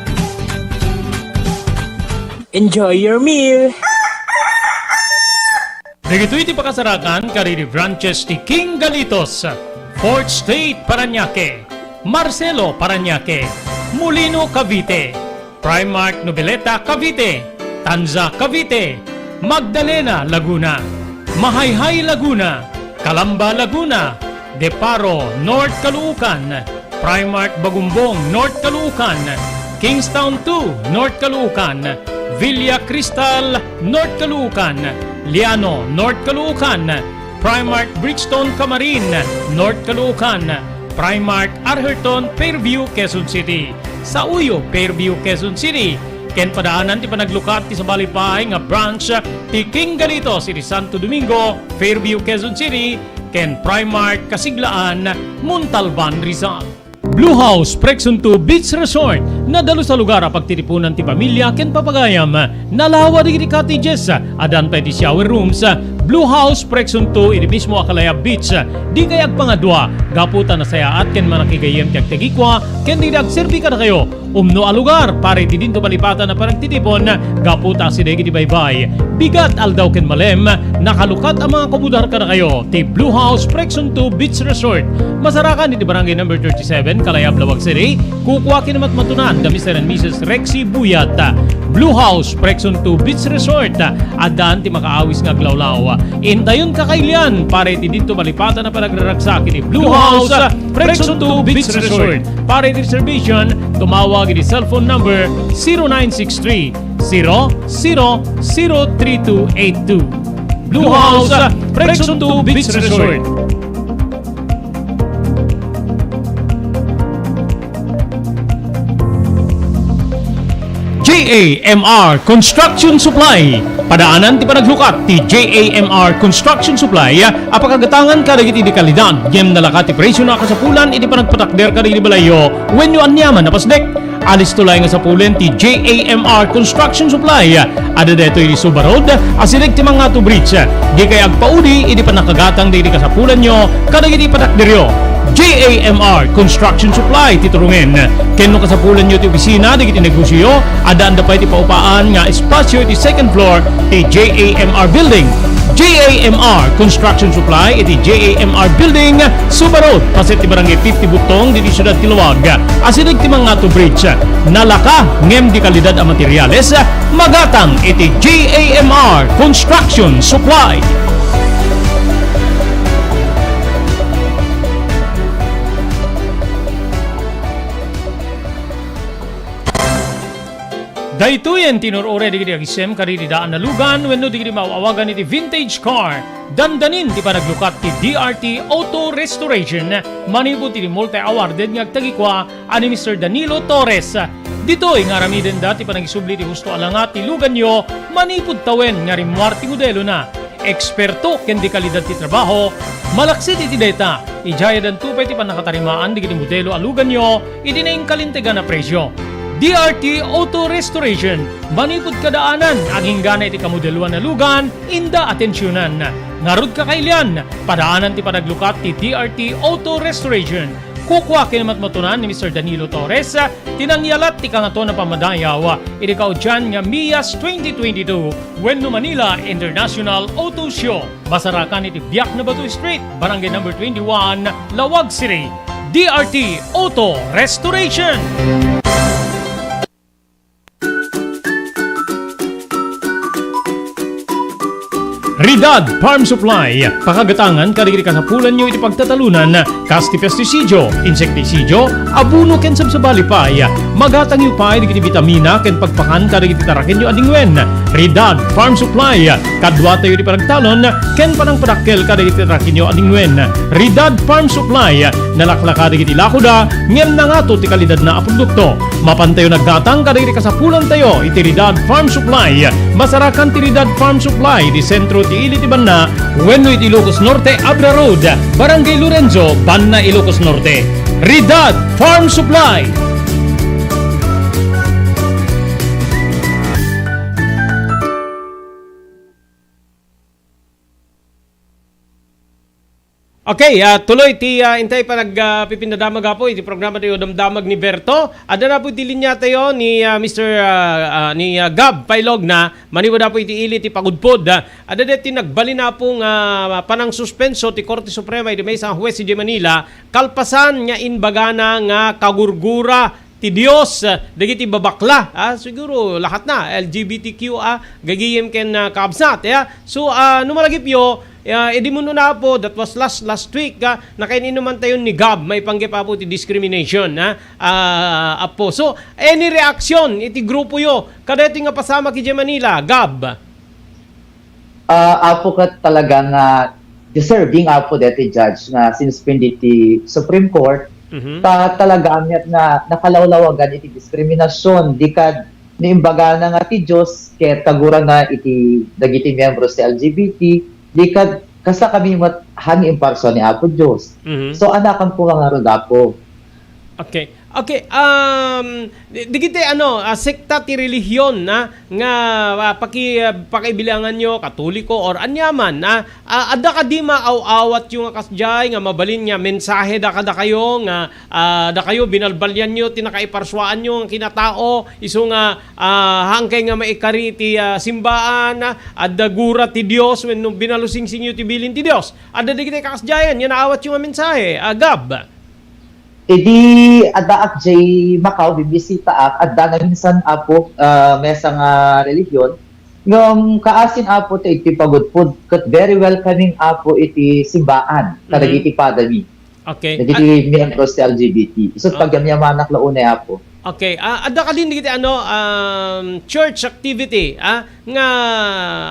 Enjoy your meal! Dagitoy ti pakasarakan kadagiti branches ti King Galitos, Fourth Street, Parañaque, Marcelo, Parañaque, Molino, Cavite, Primark Noveleta, Cavite, Tanza, Cavite, Magdalena, Laguna, Mahayhay, Laguna, Calamba, Laguna, Deparo, North Caloocan, Primark Bagumbong, North Caloocan, Kingstown two, North Caloocan, Villa Cristal, North Caloocan, Liano, North Caloocan, Primark Bridgestone Camarin, North Caloocan, Primark Arherton, Fairview, Quezon City. Sauyo, Fairview, Quezon City. Ken padaanan ti panaglukat ti sabali pay nga branch ti King Galitos iti Santo Domingo, Fairview, Quezon City, ken Primark Kasiglaan, Montalban, Rizal. Blue House Prexon two Beach Resort, nadalus a lugar a pagtitipunan ti pamilia ken papagayam. Nalawa dagiti cottages, addan pay ti shower rooms. Blue House Prexon two iti mismo a Calaya Beach. Dikay agpangadua, gapu ta nasayaat ken manakigayyem ti agtagikua ken dagiti agserbi kadakayo. Umno a lugar para iti dinto malipatan a panagtitipon, gapu ta asideg iti baybay, bigat, aldaw ken malem, nakalukat a mangakubudar kadakayo ti Blue House Prexon two Beach Resort. Masarakan iti Barangay Number thirty-seven, Calaya, Laoag City. Kukua ken ni matmatunan da Mister and Missus Rexy Buyat. Blue House Prexon two Beach Resort. Addaan ti makaawis nga aglawlaw. Intayon, kakailian, para iti dinto malipatan a panagraragsak iti Blue House Prexon two Beach Resort. Para iti reservation, tumawag iti cellphone number zero nine six three, zero zero zero three two eight two. Blue House Prexon two Beach Resort. J A M R Construction Supply. Padaanan ti panaglukat ti J A M R Construction Supply a pakagatangan kadagiti dekalidad ngem nalaka ti presio a kasapulan iti panagpatakder kadagiti balayyo wenno aniaman a pasdek. Alisto laeng nga sapulen ti J A M R Construction Supply. Adda daytoy iti Suba Road, asideg ti Mangato Bridge. Dikay agpaudi iti pannakagatang dagiti kasapulanyo kadagiti patakderyo. J A M R Construction Supply ti turungen. Ken no kasapulanyo ti opisina dagiti negosioyo, addaanda pay ti paupaan nga espasio iti second floor ti J A M R Building. J A M R Construction Supply iti J A M R Building, Suba Road, paset ti Barangay fifty Butong, ditoy siudad ti Laoag. Asideg ti Mangato Bridge. Nalaka ngem dekalidad a materiales, magatang iti J A M R Construction Supply. Daytoyen ti inur-uray dagiti agisem kadagiti daan a lugan wenno dagiti maaw-awagan iti vintage car. Dandanin ti panaglukat ti D R T Auto Restoration manipud iti multi-awarded nga agtagikua a ni Mister Danilo Torres. Ditoy nga aramidenda ti panagisubli ti husto a langa ti luganyo manipud tawen nga rimmuar ti modelona. Eksperto ken dekalidad ti trabaho, malaksid iti dayta, idiay addanto pay ti pannakatarimaan dagiti modelo a luganyo iti nainkalintegan a presio. D R T Auto Restoration, manipud kadaanan, aginggana iti kamodeloan a lugan, inda atensionan. Ngarud, kakailian, padaanan ti panaglukat ti D R T Auto Restoration. Kukua ken matmatunan ni Mister Danilo Torres ti nangyalat ti Kangatoan a Pammadayaw iti kaudian nga MIAS twenty twenty-two wenno Manila International Auto Show. Masarakan iti Biak na Batu Street, Barangay Number twenty-one, Laoag City. D R T Auto Restoration. Ridad Farm Supply, pakagatangan kadagiti kasapulanyo iti pagtatalunan, kas ti pestisidio, insektisidio, abono ken sabsabali pay. Magatangyo pay dagiti bitamina ken pagpakan kadagiti tarakenyo a dingwen. Ridad Farm Supply, kaduatayo ti panagtalon ken panangpadakkel kadagiti tarakenyo a dingwen. Ridad Farm Supply, nalaklaka dagiti lakoda ngem nangato ti kalidadna a produkto. Mapantayo naggatang kadagiti kasapulantayo iti Ridad Farm Supply. Masarakan ti Ridad Farm Supply iti sentro ti ili ti banna wenno iti Ilocos Norte, Abra Road, Barangay Lorenzo, Banna, Ilocos Norte. Ridad Farm Supply. Okay, ah, tuloy ti, ah, intay panag, ah, pipindadamag, Apo, iti programa tayo, Damdamag ni Berto. Adda na po iti linya tayo ni, ah, Mister, ah, ah, ni, ah, Gab Pailog na, manipud, Apo, iti ili ti pagudpod. Ah, adda deti nagbalin, Apo, nga panangsuspenso ti Korte Suprema iti maysa nga huwes idiay Manila, kalpasan nga imbagana nga kagurgura ti Dios, ah, dagiti babakla, ah, siguro lahat na, L G B T Q, ah, gagayem ken, ah, kabsat, ya. So, ah, no malagipyo, ah, idi munno na, Apo, that was last, last week, ah, nakain-inuman tayo ni Gab, maipanggep, Apo, ti discrimination, ah, ah, Apo. So, any reaction iti grupo yo, kadaytoy nga pasamak idiay Manila, Gab? Ah, Apo, ket talaga nga deserving, Apo, deti judge nga sinuspindi ti Supreme Court, Mhm. ta talaga met nga nakalawlawagan iti diskriminasion, di kad ni imbagana nga ti Dios ket kagurana iti dagiti miyembros ti L G B T, di kad kasta kami met han imparso ni Apo Dios. Mhm. So, anakan po nga ngarud, Apo. Okay. Okay, um, di-, digiti ano, ah, sekta ti relihiyon, ah, nga, ah, paki-, ah, pakaibilanganyo, Katoliko or aniaman, ah, ah, adda kadi maaw-awatyo nga kasdiay nga mabalin nga mensahe da kadakayo nga, ah, dakayo binalbalianyo ti nakaiparsuaanyo nga kinatao, isu nga, ah, haankay nga maikari ti, ah, simbaan, ah, adda gura ti Dios wenno binalusingsingyo ti bilin ti Dios. Adda digiti kakasdiayan nga naawatyo nga mensahe, ah, Gab? Idi addaak jay Macau, bimbisitaak, adda naminsan, Apo, ah, maysa nga relihiyon. Ngem kaasin, Apo, ti, iti pagudpod, ket very welcoming, Apo, iti simbaan, Mhm. kadagiti padami. Okay. Dagiti At miyembros ti L G B T. Isut' Ah. pagyamyamanak la unay, Apo. Okay. Ah, adda kadin dagiti ano, um, church activity, ah, nga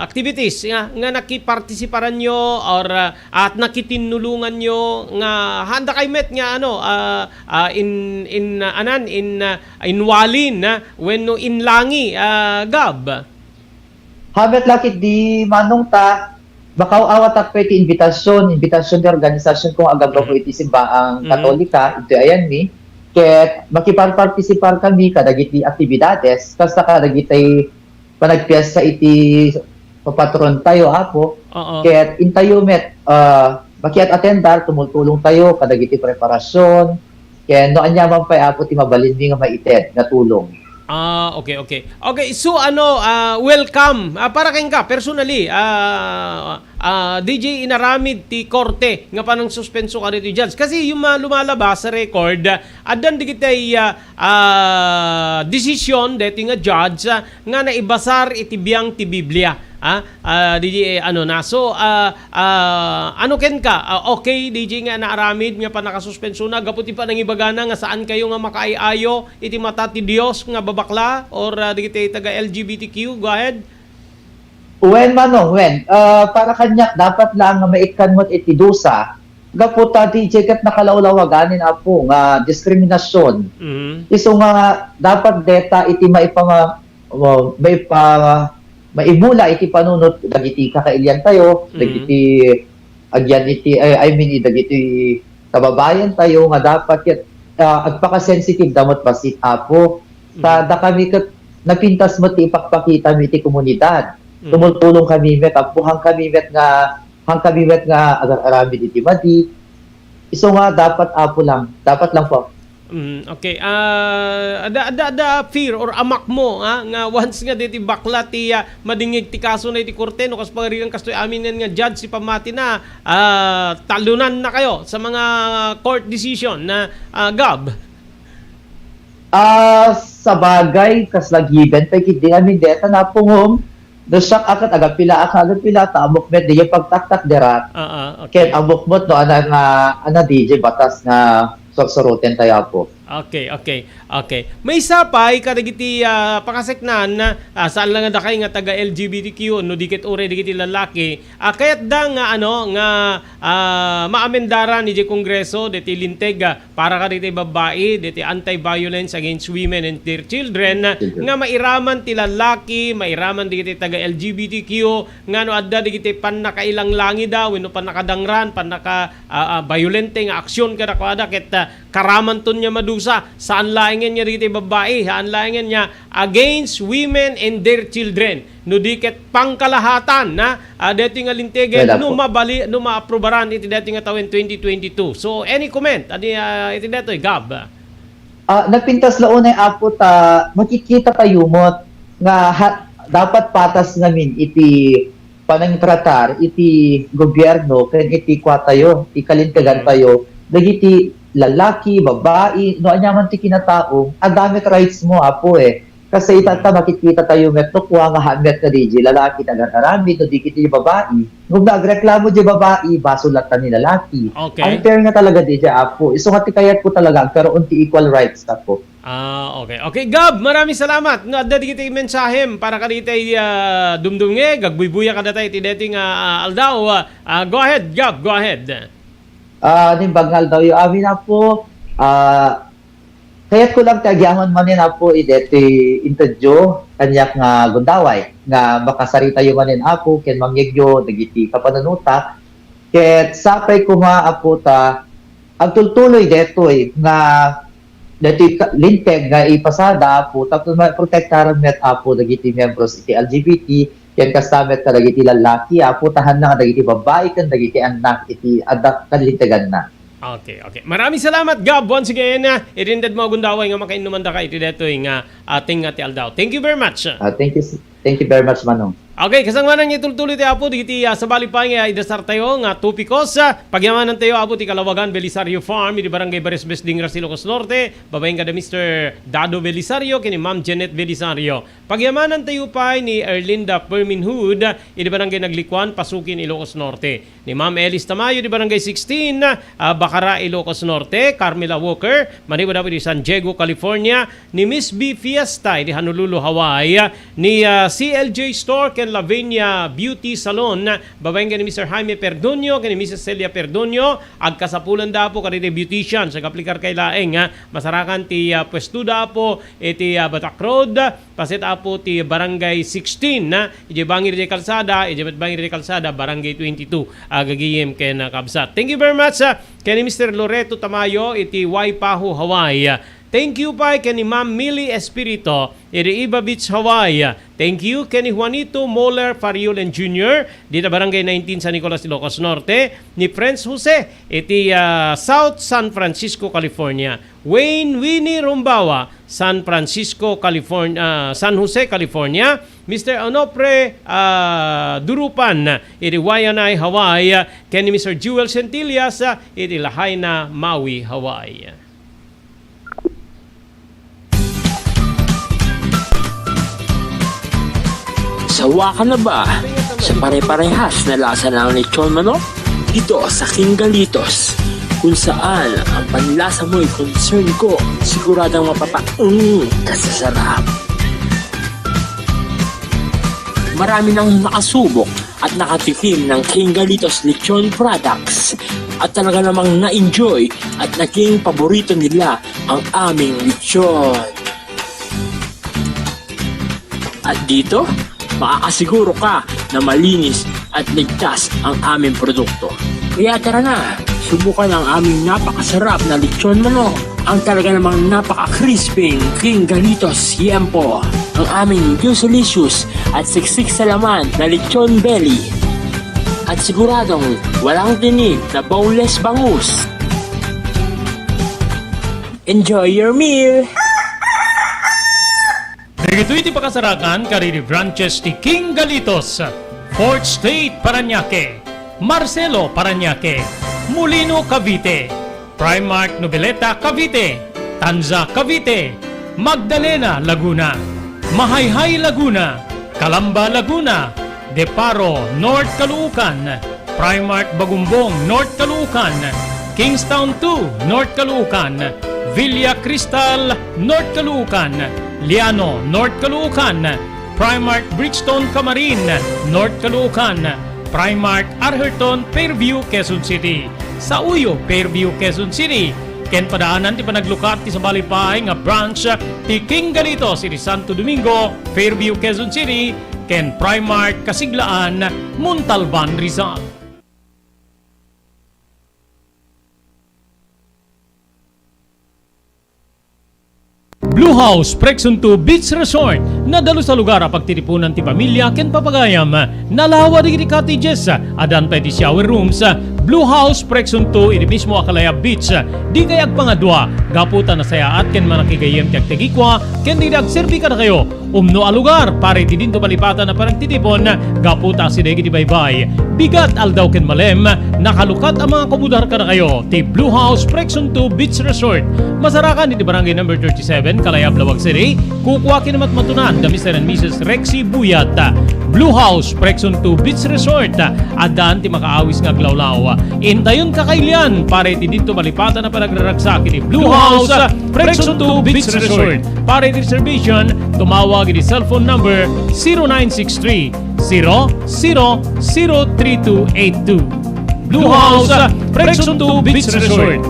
activities nga, nga nakipartisiparanyo or, ah, at nakitinnulunganyo nga haanda kay met nga ano, ah, ah, in, in, ah, anan, in, ah, inwalin, ah, wenno inlangi, ah, Gab? Hamet lakit di manong ta, makaw-awatak pay ti invitation, invitation ti organisasyon ko nga aggapu Mhm. iti simbaan Mhm. Katolika, iti ayanmi. Ket makiparpartisipar kami kadagiti aktibidades, kasta kadagiti panagpiesta iti papatron tayo, Apo. Oo. Ket intayo met, ah, makiat-atendar, tumultulong tayo kadagiti preparasyon, ken no aniaman pay, Apo, ti mabalinmi nga maited nga tulong. Ah, okay, okay. Okay, so ano, ah, welcome. Ah, para kenka, personally, ah, ah, D J, inaramid ti korte nga panangsuspenso kadagiti judge. Kasi yung mga lumalabas sa record, ah, addan digitay, ah, ah, desisyon deti nga judge, ah, nga naibasar iti biang ti Biblia. Ah, ah, di, eh, ano na. So, ah, ah, ano kenka? Ah, okay, D J, nga naaramid nga pannakasuspensona gapu ti panangibagana nga saan kayo nga makaay-ayo iti mata ti Dios nga babakla or, ah, dagiti taga L G B T Q? Go ahead. Wen, Manong, wen. Ah, para kaniak, dapat lang nga maikkan met iti dusa. Gapu ta, D J, ket nakalawlawaganin, Apo, nga diskriminasion. Mhm. Isu nga dapat deta iti maipama-, uh, maipa-, maimula iti panunot dagiti kakailiantayo, Mhm. dagiti agian iti, I, I mean, dagiti kababayantayo nga dapat ket, ah, agpakasensitive da met bassit, Apo. Ta Mhm. dakami ket napintas met ti ipakpakitami iti komunidad. Mhm. Tumultulong kami met, Apo, han kami met nga, han kami met nga agar-aramid iti madi. Isu nga dapat, Apo, lang. Dapat lang po. Mm, okay. Ah, adda, adda, adda fear or amak mo, ah, nga once nga diti bakla ti, ah, madingngeg ti kaso na iti korte, no, kas pagarigan kastoy amin nga judge ti pammatina, ah, talonannakayo sa mga court decision na, ah, Gab? Ah, sabagay, kasla given pay ketdi ngamin deta napungom. No siak a ket agapila a, agapila ta ammok met diay pagtaktakderak. Ah, ah, okay. Ket ammok met no, ana nga, ana diay batas nga sursurotentayo, Apo. Okay, okay, okay. Maysa pay kadagiti, ah, pakaseknan, ah, saan la nga dakay nga taga L G B T Q, no di ket uray dagiti lalaki, ah, kayatda nga, ano, nga, ah, maamendaran idiay Kongreso, deti linteg, ah, para kadagiti babbai, deti Anti-Violence Against Women and Their Children, Children. Nga mairaman ti lalaki, mairaman dagiti taga L G B T Q, nga no adda dagiti pannakailanglangida, wenno pannakadangran, pannaka-, ah, ah, bayolente nga aksyon kadakuada, ket, ah, karamanton nga madusa, saan laengen nga dagiti babbai, saan laengen nga against women and their children. No di ket pangkalahatan na, ah, daytoy nga lintegen, Wala no po. mabali-, no maaprubaran iti daytoy nga tawen twenty twenty-two. So, any comment? Adi, ah, iti daytoy, Gab? Ah, napintas la unay, Apo, ta makikita tayo met nga ha-, dapat patas ngamin iti panangtratar iti gobierno ken iti kuatayo, ti kalintegantayo, dagiti lalaki, babai, no aniaman ti kinatao, adda met rights mo, Apo, eh. Kasi ita ta makikita tayo met no kua nga haan met nga diay lalaki nagaramid, no di ket diay babai. Ngem no agreklamo diay babai, basol latta ni lalaki. Okay. Unfair nga talaga diay, Apo. Isu nga ti kayatko talaga, agkaroon ti equal rights, Apo. Ah, okay. Okay, Gab, maraming salamat. No, adda dagiti mensahem para kadagiti, ah, dumdumngeg, agbuybuya kadatayo iti daytoy nga, ah, aldaw. Ah, ah, go ahead, Gab, go ahead. Ah, naimbag nga aldawyo amin, Apo. Ah, kayatko lang ti agyamanen, Apo, iti interview kaniak nga gundaway nga makasaritayo manen, Apo, ken mangyegyo dagiti kapanunotak. Ket sapay koma, Apo, ta agtultuloy daytoy nga daytoy ka-, linteg nga ipasada, Apo, tapno maprotektaran met, Apo, dagiti miyembros iti L G B T, ken kasta met kadagiti lallaki, Apo, ta haan nga dagiti babbai ken dagiti annak iti adda kalinteganna. Okay, okay. Maraming salamat, Gab, once again, ah, iti intedmo a gundaway nga makainnuman daka iti daytoy nga, ah, tengnga ti aldaw. Thank you very much. Ah, thank you, s-, thank you very much, Manong. Okay, kasangbanan nga itultuloy ti Apo, dagiti, ah, sabali pay nga idasartayo nga topikos, ah, pagyamanantayo, Apo, ti Kalawagan Belisario Farm, iti Barangay Baresbes, Dingras, Ilocos Norte, babaen kada Mister Dado Belisario, ken ni Ma'am Janet Belisario. Pagyamanantayo pay ni Erlinda Perminhood, iti Barangay Naglikuan, Pasukin, Ilocos Norte. Ni Ma'am Elis Tamayo, iti Barangay sixteen, ah, Bacara, Ilocos Norte. Carmela Walker, manipud, Apo, iti San Diego, California. Ni Miss B Fiesta iti Honolulu, Hawaii, ni, ah, C L J Store ken Lavinia Beauty Salon, babaen ken ni Mister Jaime Perdonio ken ni Missus Celia Perdonio, agkasapulanda, Apo, kadagiti beauticians, agaplikarkay laeng, ah, masarakan ti, ah, puestoda, Apo, iti, ah, Batak Road, paset, Apo, ti Barangay sixteen, ah, idiay bangir idiay kalsada, idiay met bangir idiay kalsada, Barangay twenty-two, ah, gagayem ken, ah, kabsat. Thank you very much, ah, ken ni Mister Loreto Tamayo iti Waipahu, Hawaii. Thank you pay ken ni Ma'am Millie Espirito iti Iba Beach, Hawaii. Thank you ken ni Juanito Moller Fariol and Junior, dita Barangay nineteen, San Nicolas, Ilocos Norte, ni Prince Jose iti, ah, South San Francisco, California, Wayne Winnie Rumbawa, San Francisco, California, ah, San Jose, California, Mister Onofre, ah, Durupan iti Waianae, Hawaii, ken ni Mister Jewel Centillas, ah, iti Lahaina, Maui, Hawaii. Sawa ka na ba sa pare-parehas na lasa ng lechon manok? Dito sa King Galitos, kung saan ang panlasa mo'y concern ko, siguradong mapapa-, mm, ka sa sarap. Marami nang nakasubok at nakatikim ng King Galitos Lechon Products at talaga namang na-enjoy at naging paborito nila ang aming lechon. At dito, makakasiguro ka na malinis at ligtas ang aming produkto. Kaya tara na, subukan ang aming napakasarap na lechon manok, ang talaga namang napaka-crispy King Galitos Yempo, ang aming juicy-licious at siksik sa laman na lechon belly. At siguradong walang tinik na boneless bangus. Enjoy your meal! Dagitoy ti pakasarakan kadagiti branches ti King Galitos, Fourth Street, Parañaque, Marcelo, Parañaque, Molino, Cavite, Primark Noveleta, Cavite, Tanza, Cavite, Magdalena, Laguna, Mahayhay, Laguna, Calamba, Laguna, Deparo, North Caloocan, Primark Bagumbong, North Caloocan, Kingstown two, North Caloocan, Villa Cristal, North Caloocan, Liano, North Caloocan, Primark Brixton, Camarin, North Caloocan, Primark Arherton, Fairview, Quezon City, Sauyo, Fairview, Quezon City, ken padaanan ti panaglukat ti sabali pay nga branch ti King Galitos iti Santo Domingo, Fairview, Quezon City, ken Primark Kasiglaan, Montalban, Rizal. Blue House Prexon two Beach Resort. Nadalus a lugar a pagtitipunan ti pamilia ken papagayam. Nalawa dagiti cottages. Addan pay ti shower rooms. Blue House Prexon two iti mismo a Calaya Beach. Dikay agpangadua gapu ta nasayaat ken manakigayyem ti agtagikua ken dagiti agserbi kadakayo. Umno a lugar para iti dinto malipatan a panagtitipon gapu ta asideg iti baybay. Bigat, aldaw ken malem, nakalukat a mga kumudar kadakayo ti Blue House Prexon two Beach Resort. Masarakan iti Barangay Number thirty-seven, Calaya, Laoag City. Kukua ken matmatunan da Mister and Missus Rexy Buyat. Blue House Prexon two Beach Resort. Addaan ti makaawis nga aglawlaw. Intayon kakailian para iti dinto malipatan a panagraragsak iti Blue House Prexon two Beach Resort. Para iti reservation, tumawag iti cellphone number zero nine six three, zero zero zero three two eight two. Blue House Prexon two Beach Resort.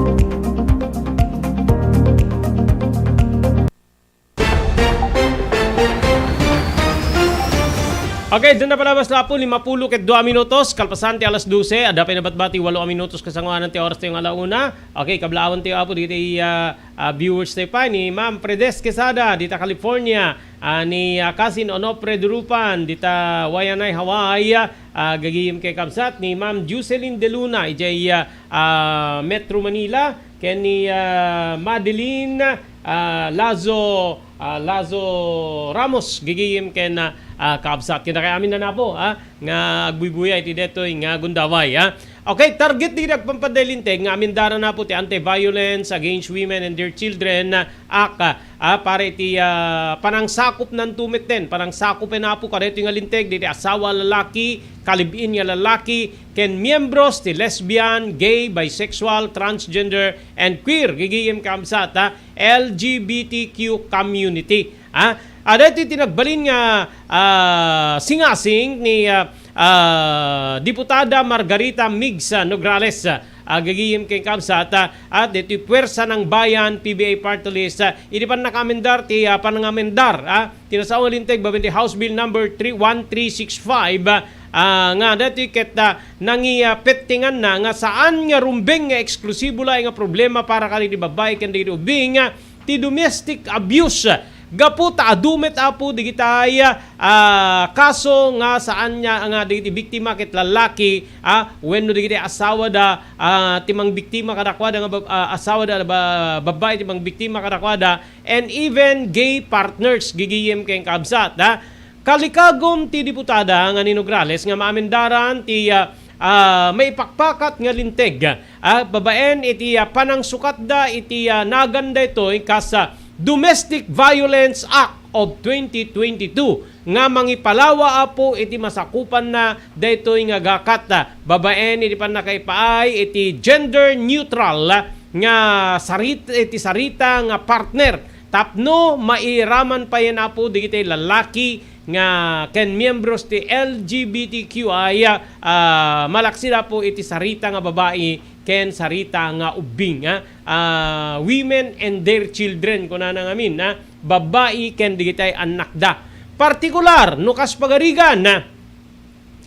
Okay, dina palabas lapu, limapulo ket dua minutos, kalpasan ti alas dose, adda pay nabatbati walo a minutos kasangoanan ti oras tayo nga ala una. Okay, kablaawan tayo, Apo, dagiti, ah, ah, viewers tayo pay, ni Ma'am Fredes Quesada, dita California, ah, ni, ah, Cousin Onofre Durupan, dita Waianae, Hawaii, ah, gagayem ken kabsat, ni Ma'am Jocelyn De Luna, idiay, ah, ah, Metro Manila, ken ni, ah, Madeline, ah, Lazo, ah, Lazo Ramos, gagayem ken, ah, ah, kabsat. Ken dakay amin a napo, ah, nga agbuybuya iti detoy nga gundaway, ah. Okay, target dagiti agpampadday linteg nga amendaran, Apo, ti Anti-Violence Against Women and Their Children Act, ah, para iti, ah, panangsakopnanto metten, panangsakopen, Apo, kadaytoy nga linteg dagiti asawa a lalaki, ka-live-in nga lalaki, ken miembros ti lesbian, gay, bisexual, transgender, and queer. Gagayem ken kabsat, ah, L G B T Q community. Ah, adda iti nagbalin nga, ah, singasing ni, ah, ah, Diputada Margarita Migs, ah, Nograles, ah, gagayem ken kabsat, ah, at ditoy Puwersa ng Bayan, P B A Party List, ah, iti pannakaamendar ti, ah, panangamendar, ah, ti nasao nga linteg babaen ti House Bill number three one three six five, ah, ah, nga daytoy ket, ah, nangi-, ah, pettinganna nga saan nga rumbeng nga eksklusibo laeng nga problema para kadagiti babbai ken dagiti ubbing, ah, ti domestic abuse. Gapu ta adu met, Apo, digitay, ah, kaso nga saan nga, nga dagiti biktima ket lallaki, ah, wenno dagiti asawa da, ah, ti mangbiktima kadakuada nga bab-, ah, asawa da ba-, babbai ti mangbiktima kadakuada, and even gay partners, gigiyem ken kabsat, ah. Kalikagum ti diputada nga ni Nograles nga maamendaran ti, ah, ah, maipakpakat nga linteg, ah, babaen iti, ah, panangsukatda iti, ah, nagan daytoy kas, ah, Domestic Violence Act of twenty twenty-two nga mangipalawa, Apo, iti masakupanna daytoy nga gakat, ah, babaen iti pannakaipaay iti gender neutral, ah, nga sarit-, iti sarita nga partner tapno mairaman payen, Apo, dagiti lallaki nga ken miyembros ti L G B T Q I, ah, malaksid, Apo, iti sarita nga babai ken sarita nga ubbing, ah, ah, women and their children, kunana ngamin, ah, babbai ken dagiti annakda. Partikular, no kas pagarigan, ah,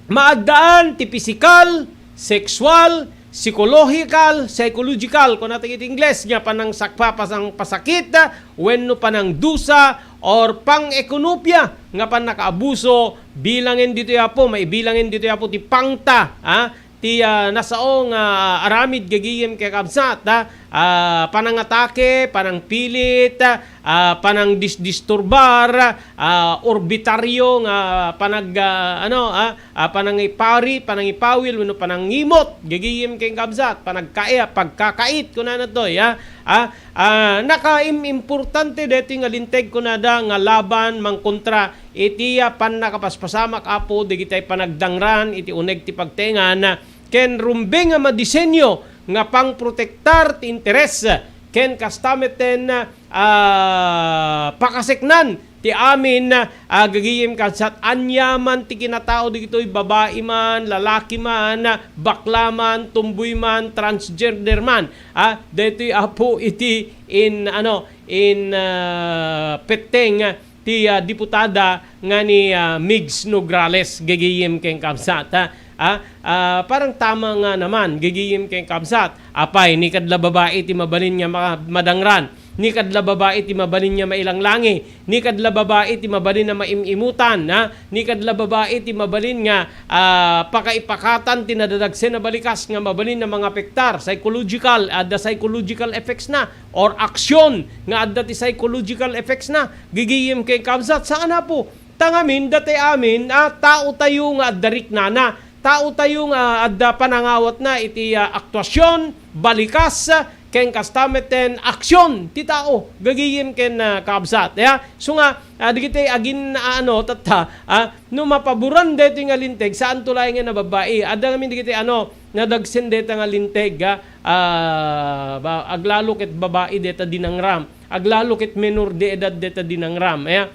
maaddaan ti pisikal, sexual, psychological, psychological, kunata iti Ingles, nga panangsakpa-, pasang-, pasakit, wenno panangdusa, or pang-ekonopia nga pannakaabuso, bilangen ditoy, Apo, maibilangen ditoy, Apo, ti pangta, ah, ti, ah, nasao nga aramid gagayem kakabsat, ah, ah, panangatake, panangpilit, ah, panangdisdisturbar, ah, orbitaryo nga panag-, ah, ano, ah, ah, panangipari, panangipawil, wenno panangimot, gagayem ken kabsat, panagkai-, pagkakait, kunana toy, ah, ah, ah, nakaim-, importante daytoy nga linteg kunada nga laban, mangkontra iti, ah, pannakapaspasamak, Apo, dagiti panagdangran iti uneg ti pagtaengan, ken rumbeng a madisenyo nga pangprotektar ti interes ken kasta metten, ah, pakaseknan ti amin, ah, gagayem kabsat, aniaman ti kinatao dagitoy, babai man, lalaki man, bakla man, tomboy man, transgender man. Ah, daytoy, Apo, iti in, ano, in, ah, petteng ti, ah, diputada nga ni, ah, Migs Nograles, gagayem ken kabsat, ha? Ah, ah, parang tama nga naman, gagayem ken kabsat. Apay, ni kadla babai ti mabalin nga ma-, madangran, ni kadla babai ti mabalin nga mailanglangi, ni kadla babai ti mabalin nga maim-imutan, ha? Ni kadla babai ti mabalin nga, ah, pakaipakatan ti nadadagsen a balikas nga mabalin nga mangapektar, psychological, adda psychological effects na, or action nga adda ti psychological effects na, gagayem ken kabsat, saan, Apo. Ta ngamin, dati amin, ah, tao tayo nga adda riknana, tao tayo nga adda panangawatna iti, ah, aktuasion, balikas, ah, ken kasta metten aksion ti tao, gagayem ken, ah, kabsat. Ya, so nga, ah, dagiti agin-, ah, ano, tatta, ah, no mapaboran daytoy nga linteg, saanto laeng nga nababai. Adda ngamin dagiti, ano, nadagsen dayta nga linteg, ah, ah, ba-, aglalo ket babai dayta dinangram, aglalo ket menor de edad dayta dinangram. Ya.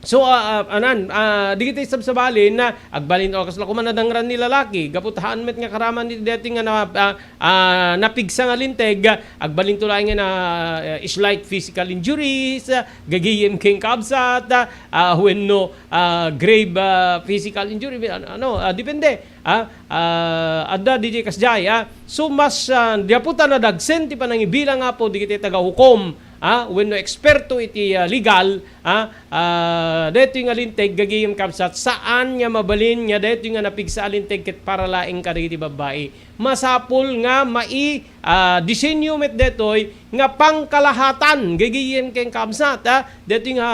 So, ah, ah, anan, ah, dagiti sabsabalin, agbalin o kasla koma nadangran ni lalaki, gapu ta haan met nga karaman ni daytoy nga na-, ah, ah, napigsa nga linteg, agbalinto laeng nga na, ah, slight physical injuries, ah, gagayem ken kabsat, ah, wenno, ah, grave, ah, physical injury, ano, ano, ah, depende, ah, ah, adda diay kasdiay, ah. So, mas, ah, gapu ta nadagsen ti panangibilang, Apo, dagiti tagahukom, ah, wenno eksperto iti, ah, legal, ah, ah, daytoy nga linteg, gagayem kabsat, saan nga mabalin nga daytoy nga napigsa a linteg ket para laeng kadagiti babbai. Masapul nga mai-, ah, disenyo met daytoy nga pangkalahatan, gagayem ken kabsat, ah, daytoy nga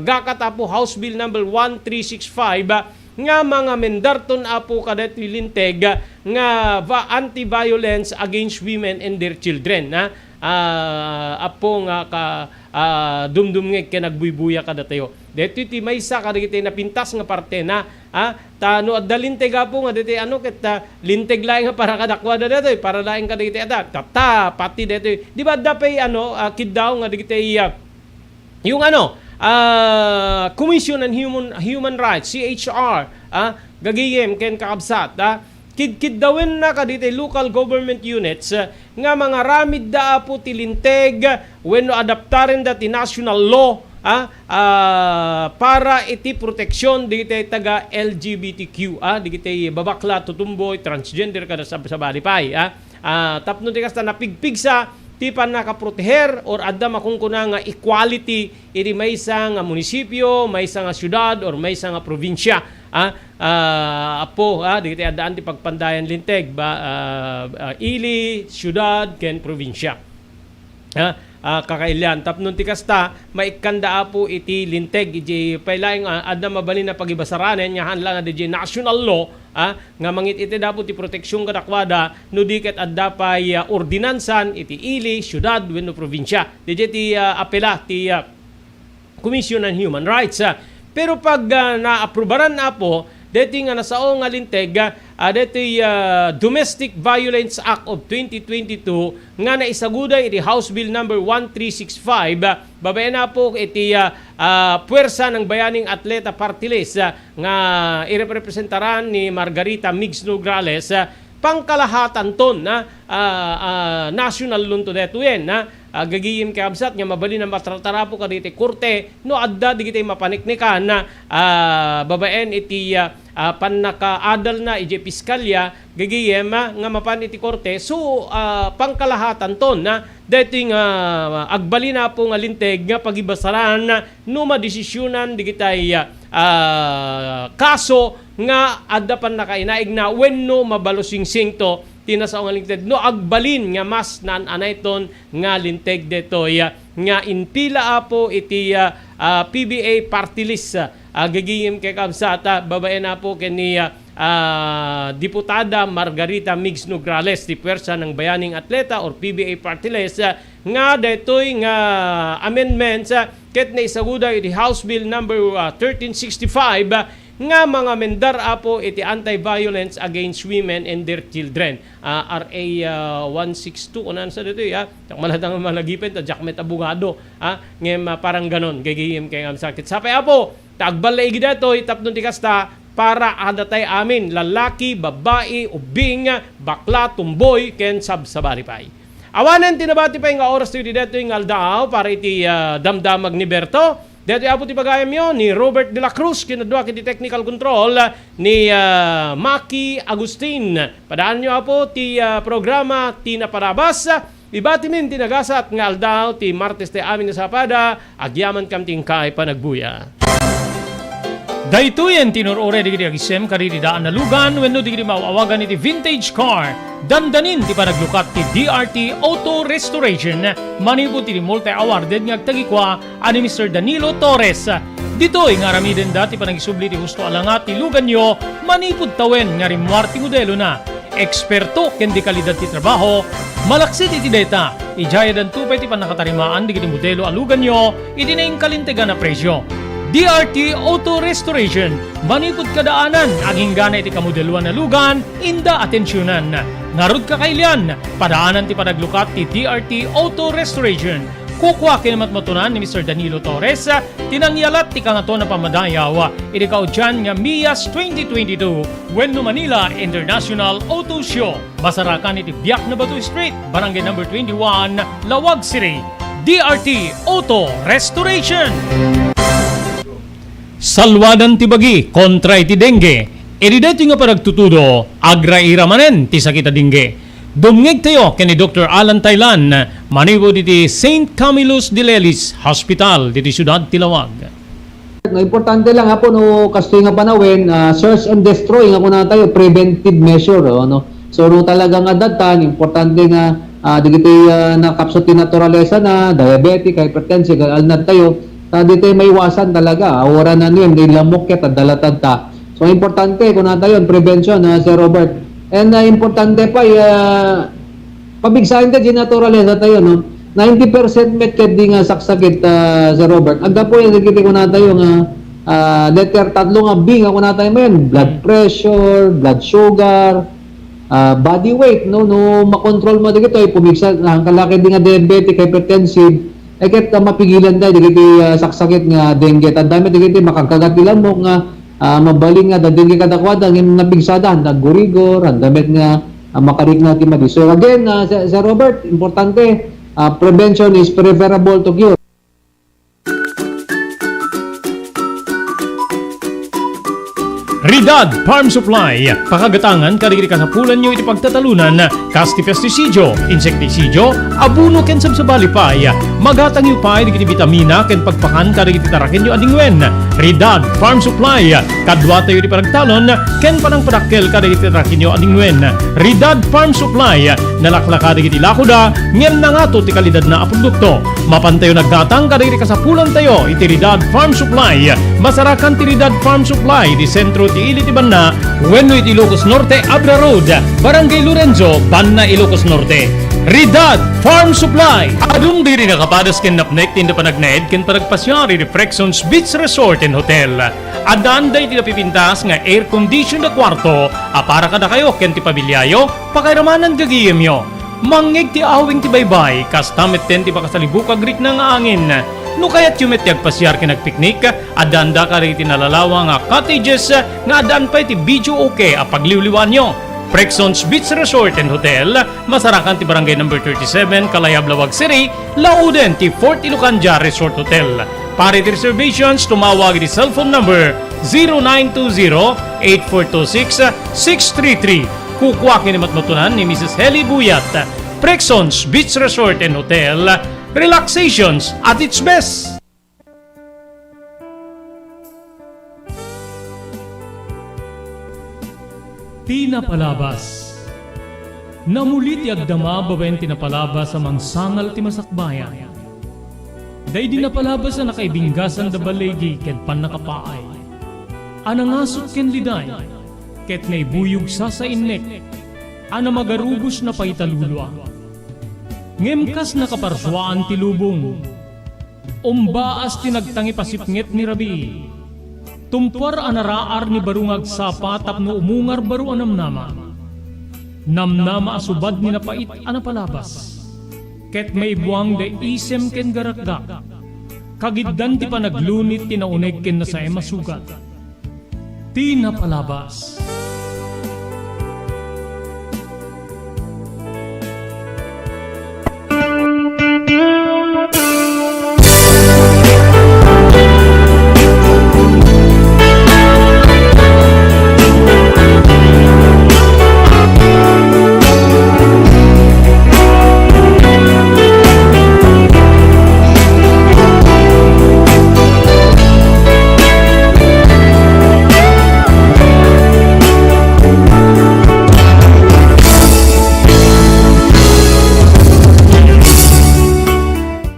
gakat, Apo, House Bill number one three six five, ah, nga mangamendarton, Apo, kadaytoy linteg, ah, nga va-, anti-violence against women and their children, ah. Ah, Apo, nga ka-, ah, dumdumngeg ken agbuybuya kadatayo. Daytoy ti maysa kadagiti napintas nga partena, ah, ta no adda linteg, Apo, nga daytoy, ano, ket, ah, linteg laeng nga para kadakuada daytoy, para laeng kadagiti anak. Tatta, pati daytoy. Di ba adda pay, ano, ah, kiddaw nga dagiti, ah, yung, ano, ah, Commission on Human, Human Rights, C H R, ah, gagayem ken kakabsat, ah, kidkiddawenna kadagiti local government units, ah, nga mangaramidda, Apo, ti linteg, ah, wenno adaptarenda ti national law, ah, ah, para iti proteksyon dagiti taga L G B T Q, ah, dagiti babakla, tutumboy, transgender, kada sab-, sabali pay, ah. Ah, tapno ti kasta, napigpigsa ti pannakaproteher or adda makunkuna nga equality iti maysa nga munisipio, maysa nga siudad, or maysa nga probinsia. Ah, ah, Apo, ah, dagiti addaan ti pagpandayan linteg, ba, ah, ah, ili, siudad, ken probinsia. Ah, ah, kakailian. Tapno ti kasta, maikkanda, Apo, iti linteg, iti pay laeng, ah, adda mabalin a pagibasaranen, nga haan la nga diay national law, ah, nga mangit-itedda, Apo, ti proteksyon kadakuada, no di ket adda pay, ah, ordinansan iti ili, siudad, wenno probinsia. Diay ti, ah, apela ti, ah, Commission on Human Rights, ah. Pero pag, ah, naaprubaran, Apo, daytoy nga nasao nga linteg, ah, daytoy, ah, Domestic Violence Act of twenty twenty-two nga naisaguda iti House Bill number one three six five, ah, babaen, Apo, iti, ah, ah, Puwersa ng Bayaning Atleta Party List, ah, nga irepresentaran ni Margarita Migs Nograles, ah, pangkalahatanton, ah, ah, ah, national law to daytoyen, ah, ah, gagayem, kakabsat, nga mabalin a matartarapo kadagiti korte no adda dagiti mapaneknekan, ah, babaen iti, ah, ah, pannakaadalna idiay piskalya, gagayem, ah, nga mapan iti korte. So, ah, pangkalahatanton, ah, daytoy nga, ah, agbalin, Apo, nga linteg nga pagibasaran, ah, no madesisyonan dagiti, ah, ah, kaso nga adda pannakainaigna wenno mabalusingsingto ti nasao nga linteg. No agbalin nga mas naan-anayton nga linteg daytoy, ah, nga impila, Apo, iti, ah, ah, P B A party list, ah, gagayem ken kabsat, ah, babaen, Apo, ken ni, ah, ah, Diputada Margarita Migs Nograles ti Puwersa ng Bayaning Atleta or P B A party list, ah, nga daytoy nga amendments, ah, ket naisaguda iti House Bill number, ah, thirteen sixty-five, ah, nga mangamendar, Apo, iti Anti-Violence Against Women and Their Children, ah, R A, ah, one six two, kunan sa ditoy, ah. Diak malata nga malagipen, ta diak met abogado, ah. Ngem, ah, parang ganon, gagayem ken kabsat. Sapay, Apo, ta agballaigi daytoy, tapno ti kasta, para adatay amin, lalaki, babbai, ubbing, bakla, tumboy, ken sabsabali pay. Awanen ti nabati pay nga oras toy ditoy nga aldaw para iti, ah, damdamag ni Berto. Daytoy, Apo, ti pagayamyo ni Robert de la Cruz, kinadua iti technical control ni, ah, Maki Agustin. Padaanyo, Apo, ti, ah, programa ti napalabas. Ibatimin ti nagasat nga aldaw ti Martes ti amin nga sapada, agyamankam ti inkay panagbuya. Daytoyen ti inur-uray dagiti agisem kadagiti daan a lugan wenno dagiti maaw-awagan iti vintage car. Dandanin ti panaglukat ti D R T Auto Restoration manipud iti multi-awarded nga agtagikua a ni Mister Danilo Torres. Ditoy nga aramidenda ti panagisubli ti husto a langa ti luganyo manipud tawen nga rimmuar ti modelona. Eksperto ken de kalidad ti trabaho, malaksid iti dayta, idiay addanto pay ti pannakatarimaan dagiti modelo a luganyo iti nainkalintegan a presio. D R T Auto Restoration, manipud kadaanan, aginggana iti kamodeloan a lugan, inda atensionan. Ngarud, kakailian, padaanan ti panaglukat ti D R T Auto Restoration. Kukua ken matmatunan ni Mister Danilo Torres ti nangyalat ti Kangatoan a Pammadayaw iti kaudian nga MIAS twenty twenty-two wenno Manila International Auto Show. Masarakan iti Biak na Bato Street, Barangay Number twenty-one, Laoag City. D R T Auto Restoration. Salwadan ti bagi kontra iti dengue. Iti daytoy nga panagtutudo, agraira manen ti sakit a dengue. Dumngegtayo ken ni Doktor Alan Taylan, manipud iti Saint Camillus de Lelis Hospital, diti siudad ti Laoag. No, importante lang, Apo, no, kastoy nga panawen, ah, search and destroy nga kunatayo, preventive measure, oh, no? So, no, talaga nga datan, importante nga, ah, dagiti, ah, nakapsut ti naturalesa na, diabetic, hypertensive, alnad tayo, ta ditoy maiwasan talaga, ah, awanan no, yung lamok ket, ah, dalatad ta. So, importante, kunatayo, prevention, ah, Sir Robert. And, ah, importante pa, ah, pabigsaen ta, di naturalesa tayo, no? Ninety percent met ket di nga saksakit, ah, Sir Robert. Aggapu yan, dagiti kunatayo nga, ah, letter tatlo nga B nga kunatayo manen, blood pressure, blood sugar, ah, body weight, no? No makontrol mo dagitoy, pumigsa, ang kalaki di nga diabetic, hypertensive, eh, ket, ah, mapigilan tayo dagiti, ah, saksakit nga dengue. Tanda met dagiti makagkagat ti lamok nga, ah, mabalin nga adda dengue kadakuada, ngem napigsada, handa aggurigor, handa met nga, ah, makarikna ti madi. So again, ah, Sir, Sir Robert, importante, ah, prevention is preferable to cure. Ridad Farm Supply, pakagatangan kadagiti kasapulanyo iti pagtatalunan, kas ti pestisidio, insektisidio, abuno ken sabsabali pay. Magatangyo pay dagiti bitamina ken pagpakan kadagiti tarakenyo a dingwen. Ridad Farm Supply, kaduatayo iti panagtalon ken panangpadakkel kadagiti tarakenyo a dingwen. Ridad Farm Supply, nalaklaka dagiti lakoda ngem nangato ti kalidadna a produkto. Mapantayo naggatang kadagiti kasapulantayo iti Ridad Farm Supply. Masarakan ti Ridad Farm Supply iti sentro ti ili ti banna wenno iti Ilocos Norte, Abra Road, Barangay Lorenzo, Banna, Ilocos Norte. Ridad Farm Supply. Adun diri nakapadas ken napnek ti inda panagnaed ken panagpasiar iti Prexons Beach Resort and Hotel. Addaanda iti napipintas nga air condition a kuarto a para kadakayo ken ti pamiliayo, pakairamanan gagayemyo. Mangngeg ti awing ti baybay, kasta metten ti pakasalibukag rikna nga angin. No kayatyo met ti agpasiar ken agpiknik, addaanda kadagiti nalalawa nga cottages nga addaan pay ti videoke a pagliwliwaanyo. Prexons Beach Resort and Hotel, masarakan ti Barangay Number thirty-seven, Kalayab, Laoag City, lauden ti Fort Ilocandia Resort Hotel. Para iti reservations, tumawag iti cellphone number zero nine two zero, eight four two six, six three three. Kukua ken ni matmatunan ni Missus Heli Buyat. Prexons Beach Resort and Hotel, relaxations at its best. Pinapalabas. Namuli ti agdama babaen ti napalabas a mangsangal ti masakbayan. Daydi napalabas a nakaibinggasan da baligi ken pannakapaay, a nangasut ken liday, ket naibuyog sasainnek, a namagarubos napaita lulua. Ngem kas nakaparsuaan ti lubong, umbaas ti nagtangipasipnget ni rabii. Tumpuar a naraar ni baro nga agsapa tapno umungar baro a namnama. Namnama a subad ni napait a napalabas. Ket maibuang da isem ken garakgak. Kagiddan ti panaglunit ti nauneg ken nasaem a sugat. Ti napalabas.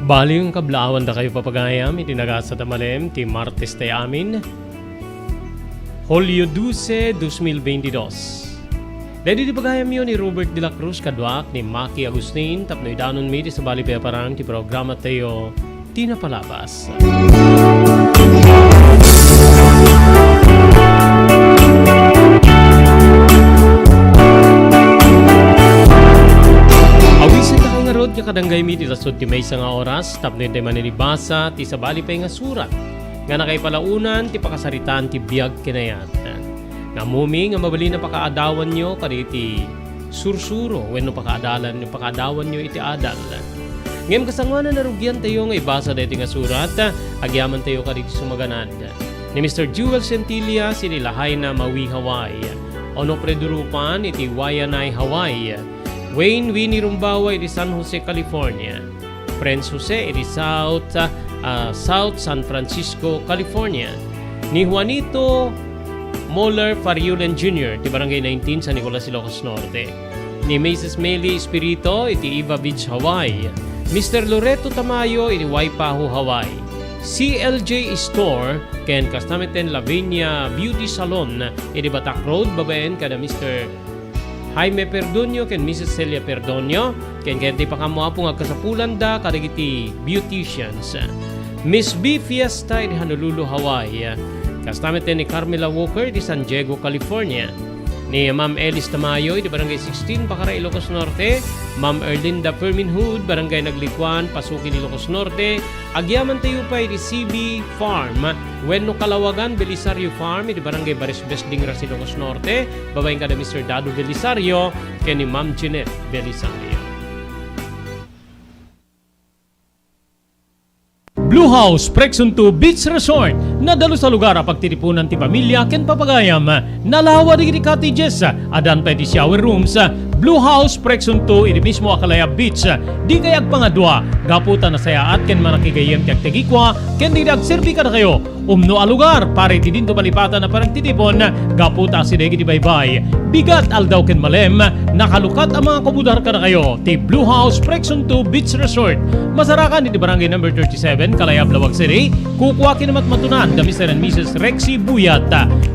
Bali, kablaawan dakayo, papagayam, iti nagasat a malem ti Martes tayo amin, Hulyo dose, dos mil beintidos. Daydi ti pagayamyo ni Robert de la Cruz kaduak ni Maki Agustin tapno idanonmi ti sabali pay a parang ti programa tayo, Ti Napalabas. Awisentakay ngarud nga kadanggaymi ti lasud ti maysa nga oras tapno intay manen ibasa ti sabali pay nga surat nga nakaipalaonan ti pakasaritaan ti biag ken ayat. Nga ammom nga mabalin a pakaadawanyo kadagiti sursuro wenno pakaadalan, pakaadawanyo iti adal. Ngem kasangoanan a rugiantayo nga ibasa daytoy nga surat, agyamantayo kadagiti sumaganad. Ni Mister Jewel Centillas iti Lahaina, Maui, Hawaii. Onofre Durupan iti Waianae, Hawaii. Wayne Winnie Rumbawa iti San Jose, California. Prince Jose iti South, ah, South San Francisco, California. Ni Juanito Moller Fariulen Junior ti Barangay nineteen, San Nicolas, Ilocos Norte. Ni Missus Meli Espirito iti Iva Beach, Hawaii. Mister Loreto Tamayo iti Waipahu, Hawaii. C L J Store ken kasta met ti Lavinia Beauty Salon iti Batak Road babaen kada Mister Jaime Perdonio ken Missus Celia Perdonio, ken kayat ti pakaammo, Apo, nga agkasapulanda kadagiti beauticians. Miss B Fiesta iti Honolulu, Hawaii. Kasta met ni Carmela Walker iti San Diego, California. Ni Ma'am Elis Tamayo iti Barangay sixteen, Bacara, Ilocos Norte. Ma'am Erlinda Fermin Hood, Barangay Naglikuan, Pasukin, Ilocos Norte. Agyamantayo pay iti C B Farm wenno Kalawagan Belisario Farm iti Barangay Barisbes, Dingras, Ilocos Norte, babaen kada Mister Dado Belisario ken ni Ma'am Jeanette Belisario. Blue House Preksunto Beach Resort, nadalus a lugar a pagtitipunan ti pamilia ken papagayam. Nalawa dagiti cottages, addan pay ti shower rooms. Blue House Preksunto iti mismo a Kalayab Beach. Dikay agpangadua gapu ta nasayaat ken manakigayyem ti agtagikua ken dagiti agserbi kadakayo. Umno a lugar para iti dinto malipatan a panagtitipon gapu ta asideg iti baybay, bigat, aldaw ken malem, nakalukat a mangakomodar kadakayo ti Blue House Preksunto Beach Resort. Masarakan iti Barangay Number thirty-seven, Kalayab, Laoag City. Kukua ken matmatunan da Mister and Missus Rexy Buyat.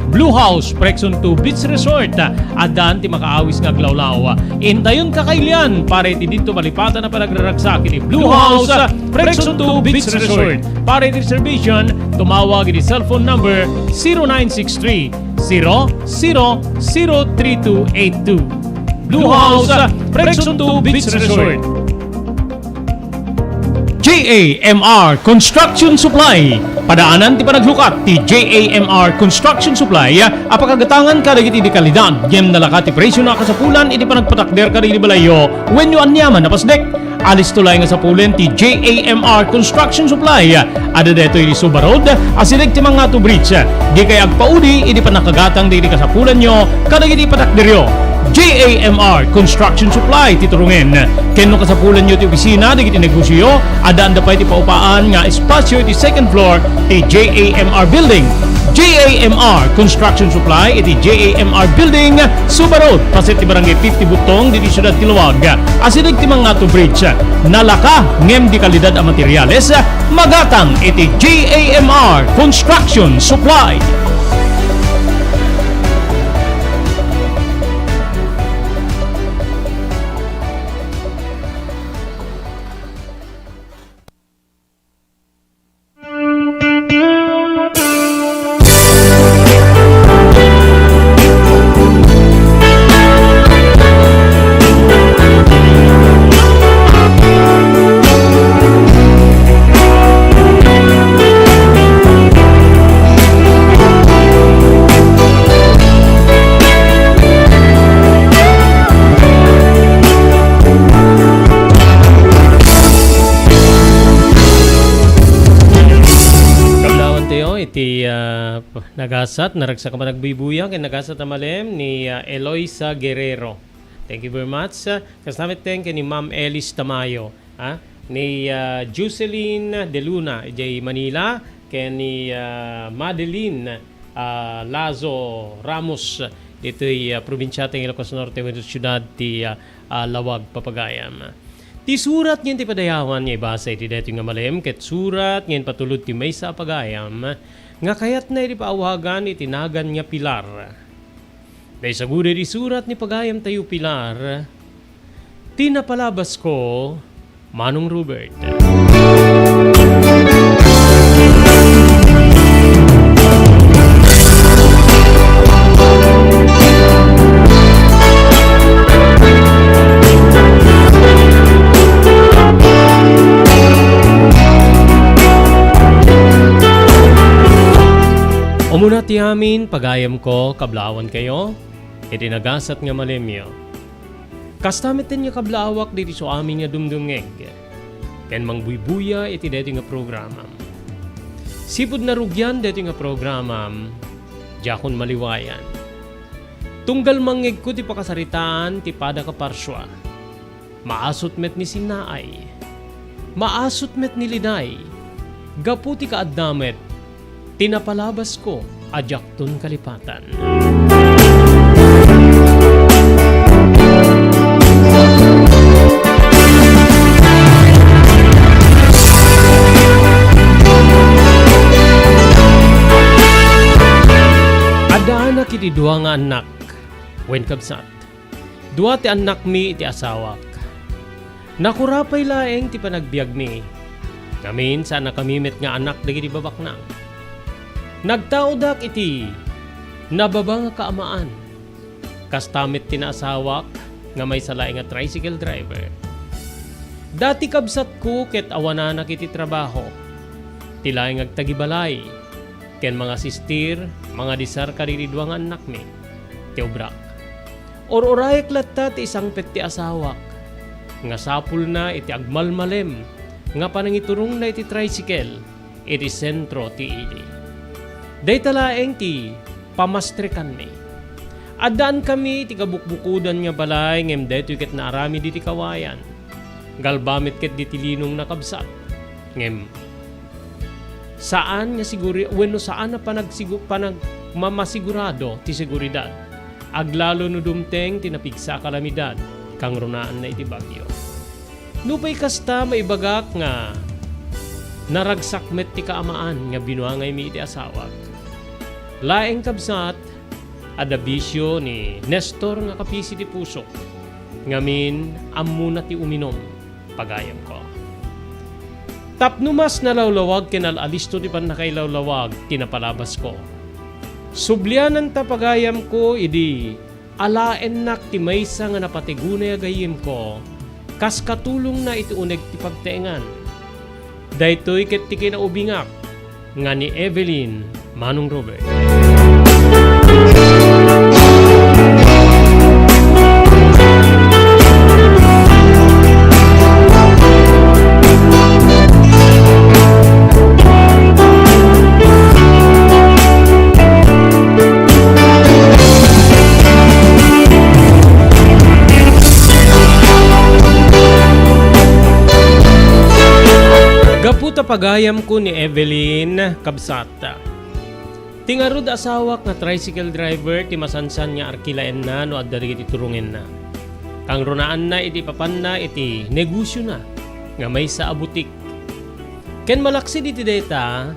Blue House Preksunto Beach Resort. Addan ti makaawis nga aglawlaw. Intayon kakailian para iti dinto malipatan a panagraragsak iti Blue House Preksunto Beach Resort. Para iti reservation, tumawag iti cellphone number zero nine six three, zero zero zero three two eight two. Blue House Preksunto Beach Resort. J A M R Construction Supply. Padaanan ti panaglukat ti J A M R Construction Supply a pakagatangan kadagiti di kalidad ngem nalakat ti presio a kasapulan iti panagpatakder kadagiti balayyo wenno aniaman a pasdek. Alisto laeng a sapulen ti J A M R Construction Supply. Adda daytoy iti Suba Road, asideg ti Mangatu Bridge. Dikay agpaudi iti pannakagatang dagiti kasapulanyo kadagiti patakderyo. J A M R Construction Supply ti turungen. Ken no kasapulanyo ti opisina dagiti negosioyo, addaanda pay ti paupaan nga espasio iti second floor ti J A M R Building. J A M R Construction Supply iti J A M R Building, Suba Road, paset ti Barangay fifty Butong, ditoy siudad ti Laoag. Asideg ti Mangato Bridge, nalaka ngem di kalidad a materials, magatang iti J A M R Construction Supply. Kablaawan tayo iti, ah, nagasat, naragsak a panagbuybuya, ken nagasat a malem ni, ah, Eloisa Guerrero. Thank you very much. Ah, kastamit ten ken ni Ma'am Elis Tamayo, ah, ni, ah, Jocelyn De Luna, idiay Manila, ken ni, ah, Madeline, ah, Lazo Ramos, ditoy, ah, probinsia ti Ilocos Norte, wenno siudad ti, ah, ah, Laoag, papagayam. Ti surat nga ti padayawan nga ibasa iti daytoy nga malem, ket surat nga impatulod ti maysa a pagayam nga kayatna idi paawagan iti nagan nga Pilar. Naisagud iti surat ni pagayamtayo Pilar, ti napalabasko, Manong Robert. Umuna ti amin, pagayamko, kablaawankayo iti nagasat nga malemyo. Kasta met nga kablaawak ditoy amin nga dumdumngeg ken mangbuybuya iti daytoy nga programam. Sipud narugian daytoy nga programam, diakon maliwayan. Tunggal mangngegko ti pakasaritaan ti padak a parsua, maasut met ni Sinnaay, maasut met ni Liday, gapu ti kaadda met ti napalabasko a diakton kalipatan. Addaanak iti dua nga annak, wen kabsat. Dua ti annakmi iti asawak. Nakura pay laeng ti panagbiagmi. Ngamin, saannakami met nga annak dagiti babaknang. Nagtaodak iti nababa nga kaamaan. Kasta met ti naasawak nga maysa laeng a tricycle driver. Dati kabsatko ket awananak iti trabaho. Ti laeng agtagibalay ken mangasistir, mangadisar kadagiti dua nga annakmi ti obrak. Ur-urayek latta ti isangpet ti asawak nga sapulna iti agmalmalem nga panangiturongna iti tricycle iti sentro ti ili. Dayta laeng ti pamastrekanmi. Addaankami iti kabukbukodan nga balay ngem daytoy ket naaramid iti kawayan. Galba met ket diti linong nakabsat. Ngem saan nga siguri-, wenno saan a panagsigu-, panag-, mamasigurado ti seguridad. Aglalo no dumteng ti napigsa a kalamidad, kangrunaanna iti bagyo. Nupay kasta, maibagak nga naragsak met ti kaamaan nga binuangaymi iti asawak. Laeng kabsat, adda bisio ni Nestor nga kapisi ti pusok. Ngamin, ammona ti uminum, pagayamko. Tapno mas nalawlawag ken al-alisto ti pannakailawlawag ti napalabasko. Subliananta, pagayamko, idi alaennak ti maysa nga napatigunay a gayyemko kas katulongna iti uneg ti pagtaengan. Daytoy ket ti kinaubingak nga ni Evelyn Manong Robert. Pagayamko ni Evelyn, kabsat. Ti ngarud asawak nga tricycle driver ti masansan nga arkilaenna no adda dagiti turongenna. Kangrunaanna iti papanna iti negosiona nga maysa a butik. Ken malaksid iti dayta,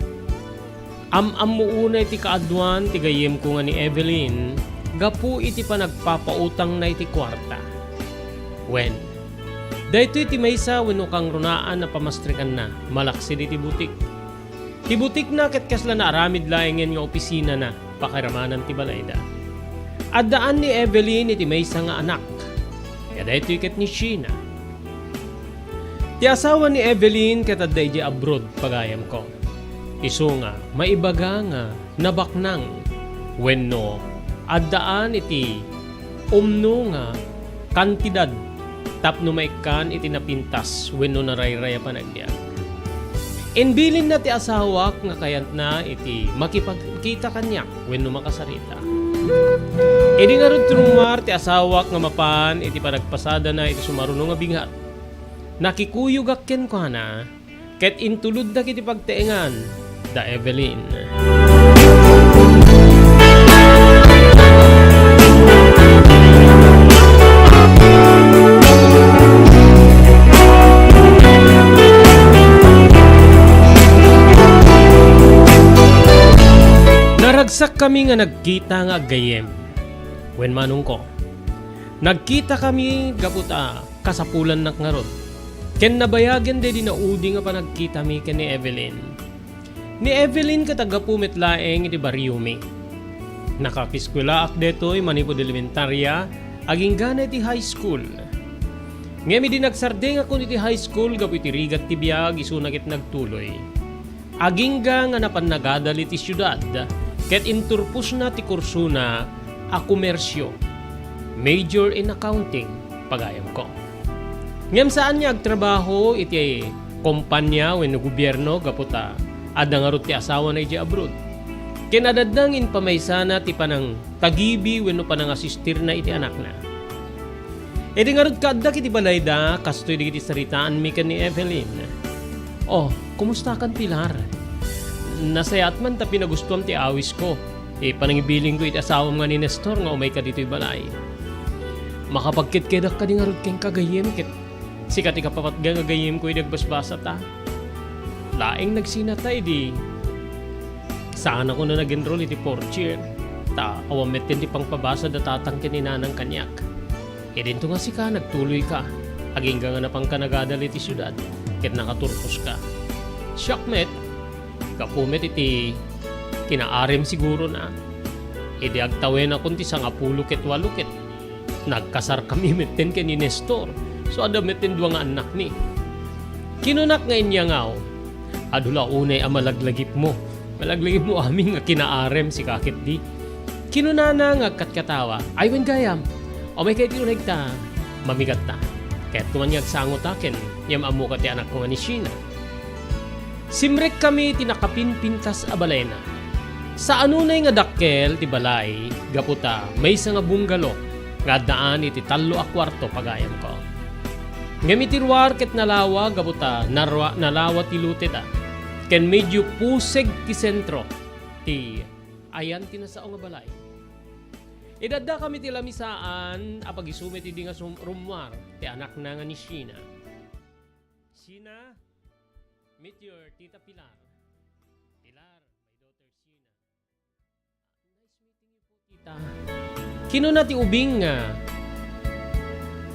am-ammo unay ti kaaduan ti gayyemko nga ni Evelyn gapu iti panagpapautangna iti kuarta. Wen, daytoy ti maysa wenno kangrunaan a pamastrekanna malaksid iti butik. Ti butikna ket kasla naaramid laengen nga opisinana, pakiramanan ti balayda. Addaan ni Evelyn iti maysa nga anak, nga daytoy ket ni Sheena. Ti asawa ni Evelyn ket adda idiay abroad, pagayamko. Isu nga maibaga nga nabaknang wenno addaan iti umno nga kantidad tapno maikkan iti napintas wenno narayray a panagbiag. Imbilinna ti asawak nga kayatna iti makipagkita kaniak wenno makasarita. Idi ngarud ti rummuar ti asawak nga mapan iti panagpasadana iti sumaruno nga bigat, nakikuyogak kenkuana ket intulodda iti pagtaengan da Evelyn. Naragsakkami nga nagkita nga aggayyem. Wen manongko, nagkitakami gapu ta kasapulannak ngarud. Ken nabayagen daydi naudi nga panagkitami ken ni Evelyn. Ni Evelyn ket aggapu met laeng iti bariomi. Nakaeskuelaak daytoy manipud elementaria, agingga na iti high school. Ngem idi nagsardengakon iti high school gapu iti rigat ti biag, isuna ket nagtuloy. Agingga nga napan nagadal iti siudad, ket inturposna ti kursona a komersio, major in accounting, pagayamko. Ngem saan nga agtrabaho iti kompania wenno gobierno gapu ta adda ngarud ti asawana idiay abroad. Ken adda nga impamaysana ti panangtagibi wenno panangasistirna iti anakna. Idi ngarud kaaddak iti balayda, kastoy dagiti saritaanmi ken ni Evelyn. "Oh, kumustakan, Pilar? Nasayaat man ta pinagustuam ti awisko. Ti panangibilingko iti asawam nga ni Nestor nga umayka ditoy balay. Makapagkitkedak kadi ngarud kenka gayyem ket sika ti kapapatga nga gayyemko idi agbasbasata. Laeng nagsinata idi saanakon a nag-enroll iti fourth year, ta awan metten ti pangpabasa da tatang ken ni nanang kaniak. Idinto nga sika nagtuloyka, agingga nga napanka nagadal iti siudad, ket nakaturposka. Siak met, gapu met iti kinaarem sigurona, idi agtawenakon ti sangapulo ket walo ket nagkasarkami metten ken ni Nestor, so adda metten dua nga annakmi." Kinunak nga inyangaw, "Adu la unay a malaglagipmo. Malaglagipmo amin nga kinaarem, sika ketdi." Kinunana nga agkatkatawa, "Ay wen gayam, umayka iti uneg ta mamigatta. Kayatko man nga agsangota ken yam-ammoka ti anakko nga ni Sheena." Simrekkami iti nakapinpintas a balayna. Saan unay nga dakkel ti balay gapu ta maysa nga bungalow nga addaan iti tallo a kuarto, pagayamko. Ngem iti ruar ket nalawa gapu ta narua-, nalawa ti loteda, ken medyo puseg ti sentro ti ayan ti nasao nga balay. Idi addakami ti lamisaan a pagisumit idi nga sum-, rummuar ti anakna nga ni Sheena. Sheena, meet your Tita Pilar. Pilar, my daughter Sheena. Nice meeting you po, Tita. Kinuna ti ubing nga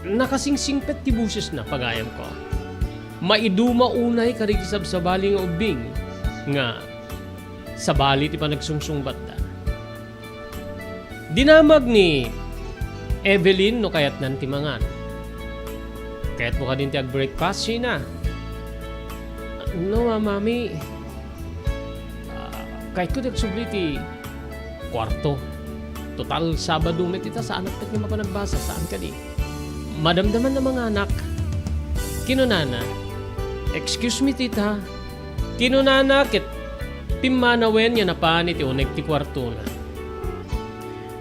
nakasingsingpet ti bosesna, pagayamko. Maiduma unay kadagiti sabsabali nga ubing nga sabali ti panagsungsungbatda. Dinamag ni Evelyn no kayatnan ti mangan. "Kayatmo kadin ti ag-breakfast, Sheena?" "No, ma-, Mami. Ah, kayatko ti agsubli ti kuarto. Total, Sabado met ita, saanak met nga mapan agbasa, saan kadi?" Madamdaman a manganak. Kinunana, "Excuse me, Tita." Kinunana ket pimmanawen nga napan iti uneg ti kuartona.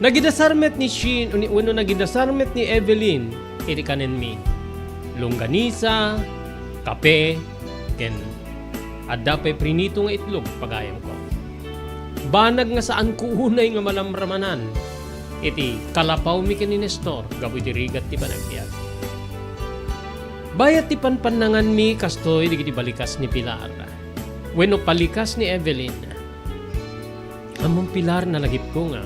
Nagidasar met ni Shin, wenno nagidasar met ni Evelyn iti kanenmi. Longganisa, kape, ken Adda pay prinito nga itlog, pagayamko. Banag nga saanko unay nga malamramanan iti kalapawmi ken ni Nestor gapu iti rigat ti panagbiag. Bayat ti panpannanganmi kastoy dagiti balikas ni Pilar wenno palikas ni Evelyn. Ammom, Pilar, nalagipko nga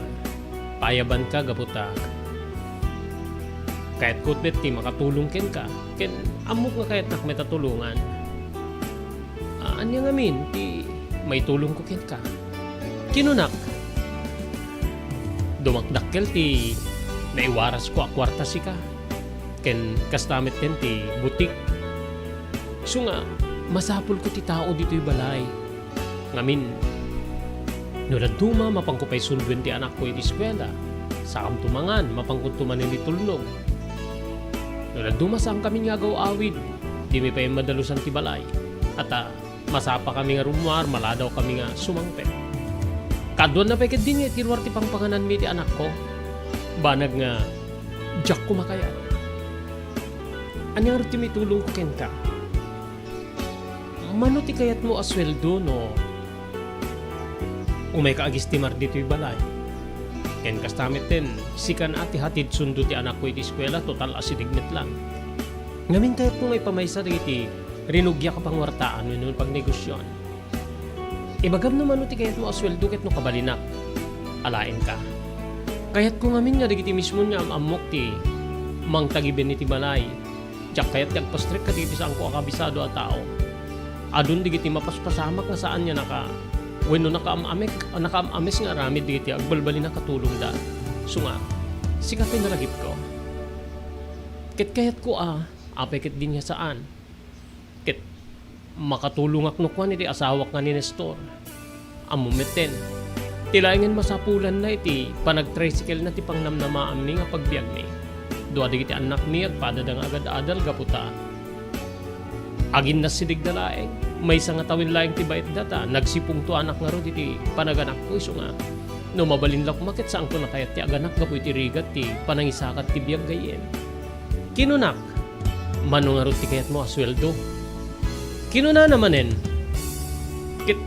paayabanka gapu ta kayatko met ti makatulong kenka, ken ammok nga kayatnak met a tulongan. Ah, ania ngamin ti maitulongko kenka? Kinunak, dumakdakkel ti naiwarasko a kuarta sika, ken kasta metten ti butik. Isu nga, masapulko ti tao ditoy balay. Ngamin, no dadduma, mapanko pay sunduen ti anakko iti eskuela. Saanto mangan, mapankonto manen itulnog. No dadduma, saankami nga agaw-awid, dimi pay madalusan ti balay. Ata, masapakami nga rummuar, maladawkami nga sumangpet. Kaduanna pay ketdi nga iti ruar ti pangpangananmi iti anakko. Banag nga, diakko makayat. Ania ngarud ti maitulongko kenka? Mano ti kayatmo a sueldo no umayka agistimar ditoy balay? Ken kasta metten, sikan a ti hatid sundo ti anakko iti eskuela, total asideg met lang. Ngamin, kayatmo nga ipamaysa dagiti rinugiak a panguartaan wenno pagnegosion. Ibagam no mano ti kayatmo a sueldo ket no kabalinak, alaenka. Kayatko ngamin nga dagiti mismon nga am-ammok ti mangtagiben iti balay. Diak kayat ti agpastrek kadagiti saanko a kabisado a tao. Adun dagiti mapaspasamak nga saan nga naka-, wenno nakaam-amek-, nakaam-ames nga aramid dagiti agbalbalinak a tulongda. Isu nga, sika ti nalagipko. Ket kayatko a, apay ketdin nga saan? Ket makatulongak no kuan iti asawak nga ni Nestor. Ammom metten, ti laengen masapulanna iti panagtricycle-na ti pangnamnamaanmi nga pagbiagmi. Dua dagiti annakmi, agpadada nga agad-adal gapu ta aginnasidegda laeng. Maysa nga tawen laeng ti baetda ta nagsipungtoanak ngarud iti panaganakko, isu nga, no mabalin la koma ket saanko nakayat ti aganak gapu iti rigat ti panangisakat ti biag gayyem. Kinunak, "Mano ngarud ti kayatmo a sueldo?" Kinunana manen, "Ket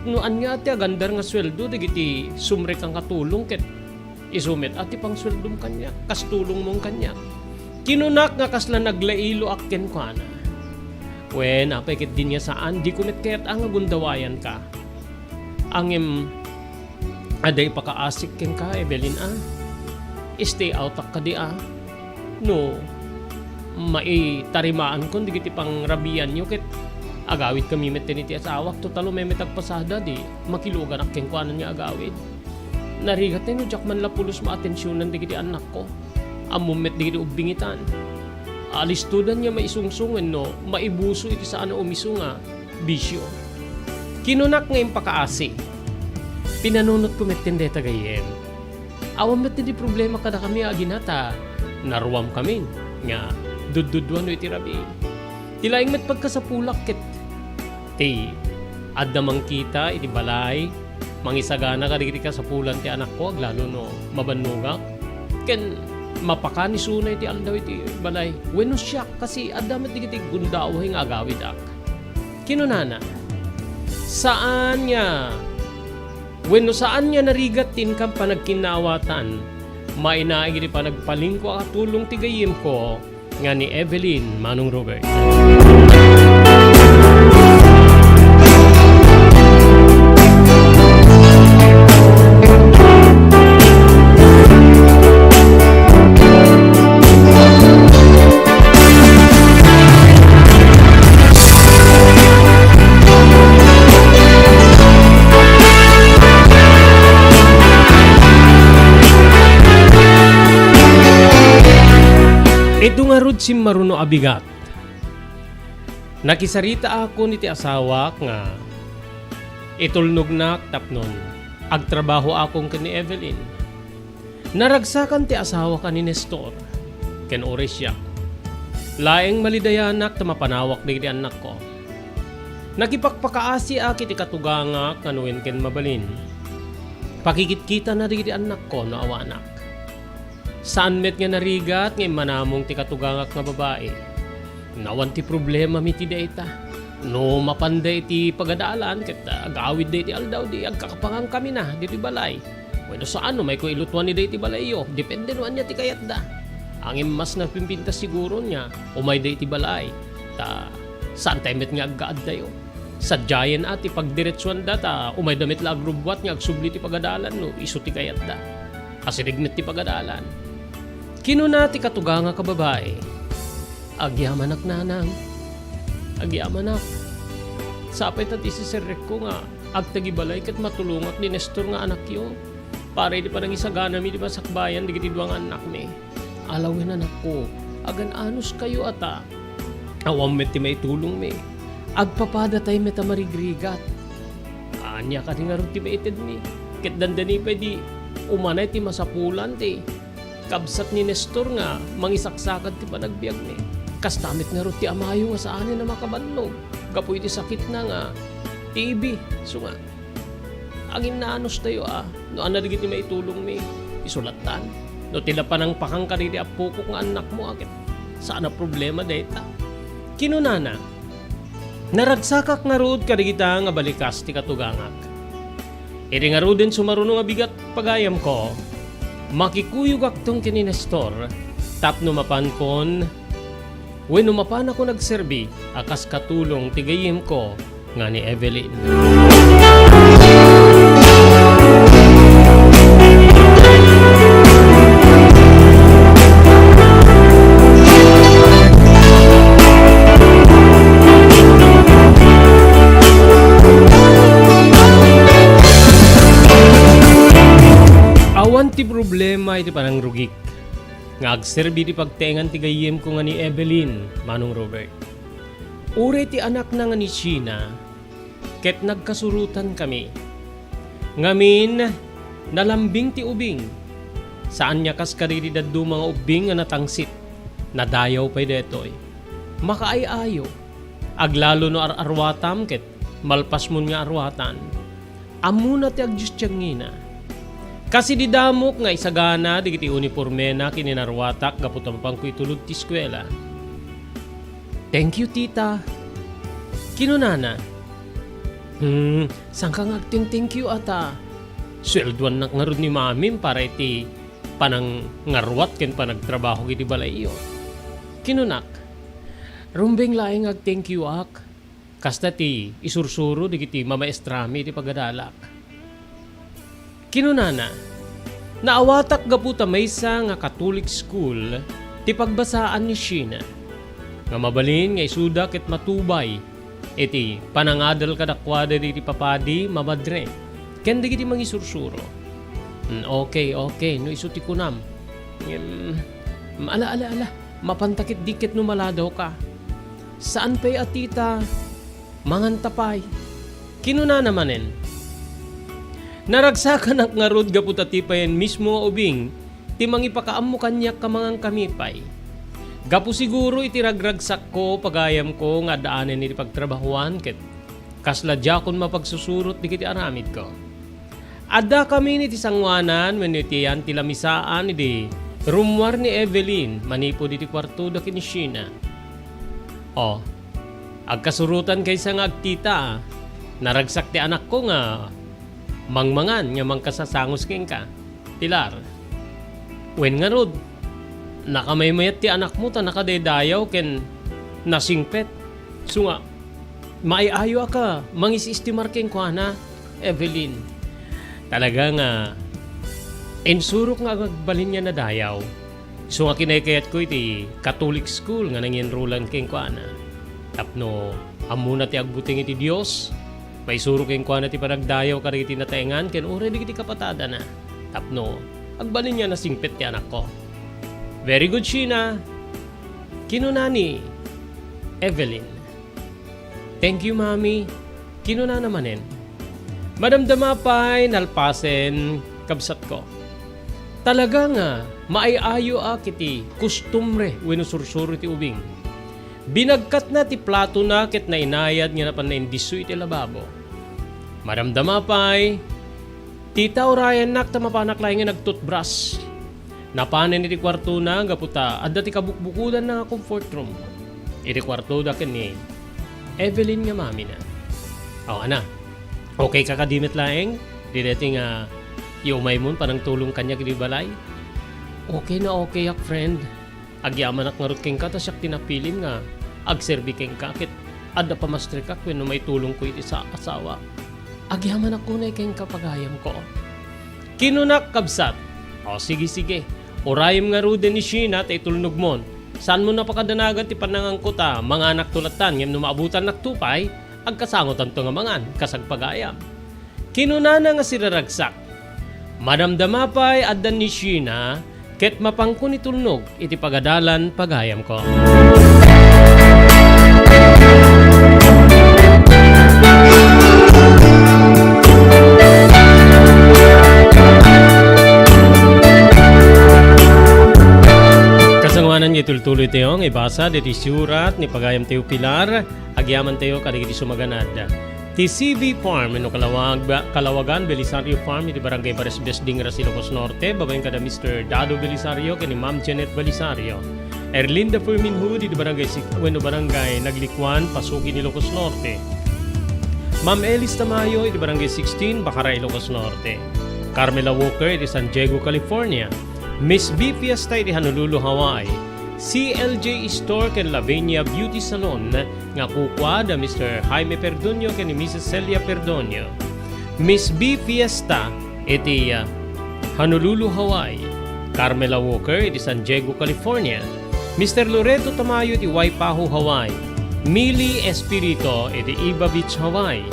no ania ti agandar nga sueldo dagiti sumrek a katulong ket isu met a ti pangsueldom kaniak, kas tulongmon kaniak." Kinunak nga kasla naglailoak kenkuana. "Wen, apay ketdin nga saan, diko met kayat a nga gundawayanka. Ngem adda ipakaasik kenka, Evelyn, a. Stay out-ak kadi, a. No maitarimaankon dagiti pangrabianyo ket agawidkami metten iti asawak, total umay met agpasada, di makiluganak kenkuana nga agawid. Narigat no diak man la pulos maatensionan dagiti annakko. Ammom met dagiti ubbingitan. Alistodan nga maisungsong wenno maibuso iti saan a umiso nga bisio." Kinunak nga impakaasi, "Pinanunotko metten dayta gayyem. Awan met ti problema kadakami a agina ta naruamkami nga duddudua no iti rabii. Ti laeng met pagkasapulak ket ti adda mangkita iti balay, mangisagana kadagiti kasapulan ti anakko, aglalo no mabannogak, ken mapakanisuna iti aldaw iti balay. Wenno siak, kasi adda met dagiti gundaway nga agawidak." Kinunana, "Saan nga, wenno saan nga narigat ti inkam panagkinnaawatan, mainaig iti panagpalingko a tulong ti gayyemko nga ni Evelyn Manong Robert." Ito ngarud simmaruno a bigat. Nakisaritaakon iti asawak nga itulnognak tapnon agtrabahoakon ken ni Evelyn. Naragsakan ti asawak a ni Nestor ken uray siak. Laeng malidayanak ta mapanawak dagiti annakko. Nakipakpakaasiak iti katugangak nga no wen ken mabalin, pakikitkitana dagiti annakko no awanak. Saan met nga narigat nga immanamong ti katugangak nga babai. Nawan ti problemami ti dayta. No mapanda iti pagadalan ket agawidda iti aldaw, di agkakapangankamina ditoy balay. Wenno saan, no umayko ilutuan ida iti balayyo, depende no ania ti kayatda. Ngem mas napimpintas siguro nga umayda iti balay, ta saantay met nga aggaaddayo. Sadiayen a ti pagdiretsuanda ta umayda met la agrubbuat nga agsubli ti pagadalan no isu ti kayatda. Asideg met ti pagadalan. Kinuna ti katugangak a babai, "Agyamanak, nanang. Agyamanak. Sapay ta ti siserrekko nga agtagibalay ket matulongak ni Nestor nga anakyo para iti panangisaganami ti masakbayan dagiti dua nga annakmi. Ala wen, anakko, agan-anuskayo ata. Awan met ti maitulongmi. Agpapadatay met a marigrigat. Ania kadi ngarud ti maitedmi? Ket dandani pay di umanay ti masapulan ti kabsat ni Nestor nga mangisaksakad ti panagbiagmi. Kasta met ngarud ti amayo nga saanen a makabannog gapu iti sakitna nga T B. Isu nga, aginnanustayo a no ania dagiti maitulongmi, isu lattan. No ti la panangpakan kadagiti appokok nga annakmo a ket saan a problema dayta." Kinunana, "Naragsakak ngarud kadagita nga balikas ti katugangak. Idi ngaruden sumaruno nga bigat pagayamko, makikuyogakton ken ni Nestor tapno mapankon wenno mapanakon agserbi a kas katulong ti gayyemko nga ni Evelyn." Awan ti problema iti panangrugik nga agserbi ti pagtaengan ti gayyemko nga ni Evelyn, Manong Robert. Uray ti anakna nga ni Sheena, ket nagkasurotankami. Ngamin, nalambing ti ubing. Saan nga kas kadagiti dadduma nga ubbing nga natangsit. Nadayaw pay daytoy. Makaay-ayo. Aglalo no ar-arwatam ket malpasmon nga arwatan. Ammona ti agdiudiangngina. Kas idi damok nga isagana dagiti unipormena ken inarwatak gapu ta mapanko itulod ti eskuela. "Thank you, tita." Kinunana, "Hmm, saanka nga agteng-thank you ata? Sueldoannak ngarud ni mamim para iti panangngarwat ken panagtrabaho iti balayyo." Kinunak, "Rumbeng laeng nga agthank you ak. Kasta ti isursuro dagiti mamaestrami iti pagadalak." Kinunana, "Naawatak gapu ta maysa nga Catholic school ti pagbasaan ni Sheena, nga mabalin nga isuda ket matubay iti panangadal kadakuada dagiti papadi, mamadre, ken dagiti mangisursuro." "Hmm, okay, okay, no isu ti kunam. Ngem, ala, ala, ala, mapanta ketdi ket no maladawka. Saan pay a tita, manganta pay." Kinunana manen, "Naragsakanak ngarud gapu ta ti payen mismo nga ubing ti mangipakaammo kaniak a mangankami pay. Gapu siguro iti ragragsakko, pagayamko nga addaanen iti pagtrabahoan ket kasla diakon mapagsusurot dagiti aramidko." Addakamin iti sangoanan wenno iti yan ti lamisaan idi rummuar ni Evelyn manipud iti kuartoda ken ni Sheena. "O, agkasurotan kaysa nga agtita. Naragsak ti anakko nga mangmangan nga mangkasasangus kenka, Pilar." "Wen ngarud, nakamaymayat ti anakmo ta nakadaydayaw ken nasingpet. Isu nga, maay-ayo a ka mangis-estimar kenkuana, Evelyn. Talaga nga insurok nga agbalin nga nadayaw. Isu nga kinaykayatko iti Catholic school nga nangienrolan kenkuana. Tapno ammona ti agbuteng iti Dios, maisuro kenkuana ti panagdayaw kadagiti nataengan ken uray dagiti kapatadana. Tapno agbalin nga nasingpet ti anakko." "Very good, Sheena," kinuna ni Evelyn. "Thank you, Mami," kinunana manen. "Madamdama pay nalpasen, kabsatko. Talaga nga maay-ayo a iti kustumre wenno sursuro ti ubing. Binagkatna ti platona ket nainayad nga napan naindisso iti lababo. Madamdama pay, tita, urayennak ta mapanak laeng nga nagtutbras." Napanen iti kuartona gapu ta adda ti kabukbukodanna nga comfort room iti kuartoda ken ni Evelyn nga mamina. O, ana. Okay ka kadi met laeng? Daytoy nga iumaymon panangtulong kaniak iti balay? Okay na okayak, friend. Agyamanak ngarud kenka ta siak ti napilim nga agserbi kenka ket adda pamastrikak wenno maitulongko iti sa-, asawa. Agyamanak unay kenka, pagayamko. Kinunak, kabsat, "O, sige, sige. Urayem ngaruden ni Sheena ta itulnogmon. Saanmo napakadanagan ti pannanganko ta manganakto lattan ngem no maabutannakto pay, agkasangotanto nga mangan, kas agpagayam." Kinunana nga siraragsak, "Madamdama pay addan ni Sheena ket mapanko ni tulnog iti pagadalan pagayamko." Kasangoanan nga itultuloy tayo nga ibasa diti surat ni pagayam tayo Pilar, agyaman tayo kadagiti sumaganad. Ti C V Farm wenno Kalawag-, Kalawagan Belisario Farm iti Barangay Bares Besding, Ilocos Norte, babaen kada Mister Dado Belisario ken ni Ma'am Janet Belisario. Erlinda Fermin Hood iti Barangay Sik-, wenno Barangay Naglikuan, Pasuki, Ilocos Norte. Ma'am Elis Tamayo iti Barangay sixteen, Bacara, Ilocos Norte. Carmela Walker iti San Diego, California. Miss B Fiesta iti Honolulu, Hawaii. C L J Store ken Lavinia Beauty Salon nga kukua da Mister Jaime Perdoño ken ni Missus Celia Perdoño. Miss B Fiesta iti, ah, Honolulu, Hawaii. Carmela Walker iti San Diego, California. Mister Loreto Tamayo iti Waipahu, Hawaii. Mili Espirito iti Iba Beach, Hawaii.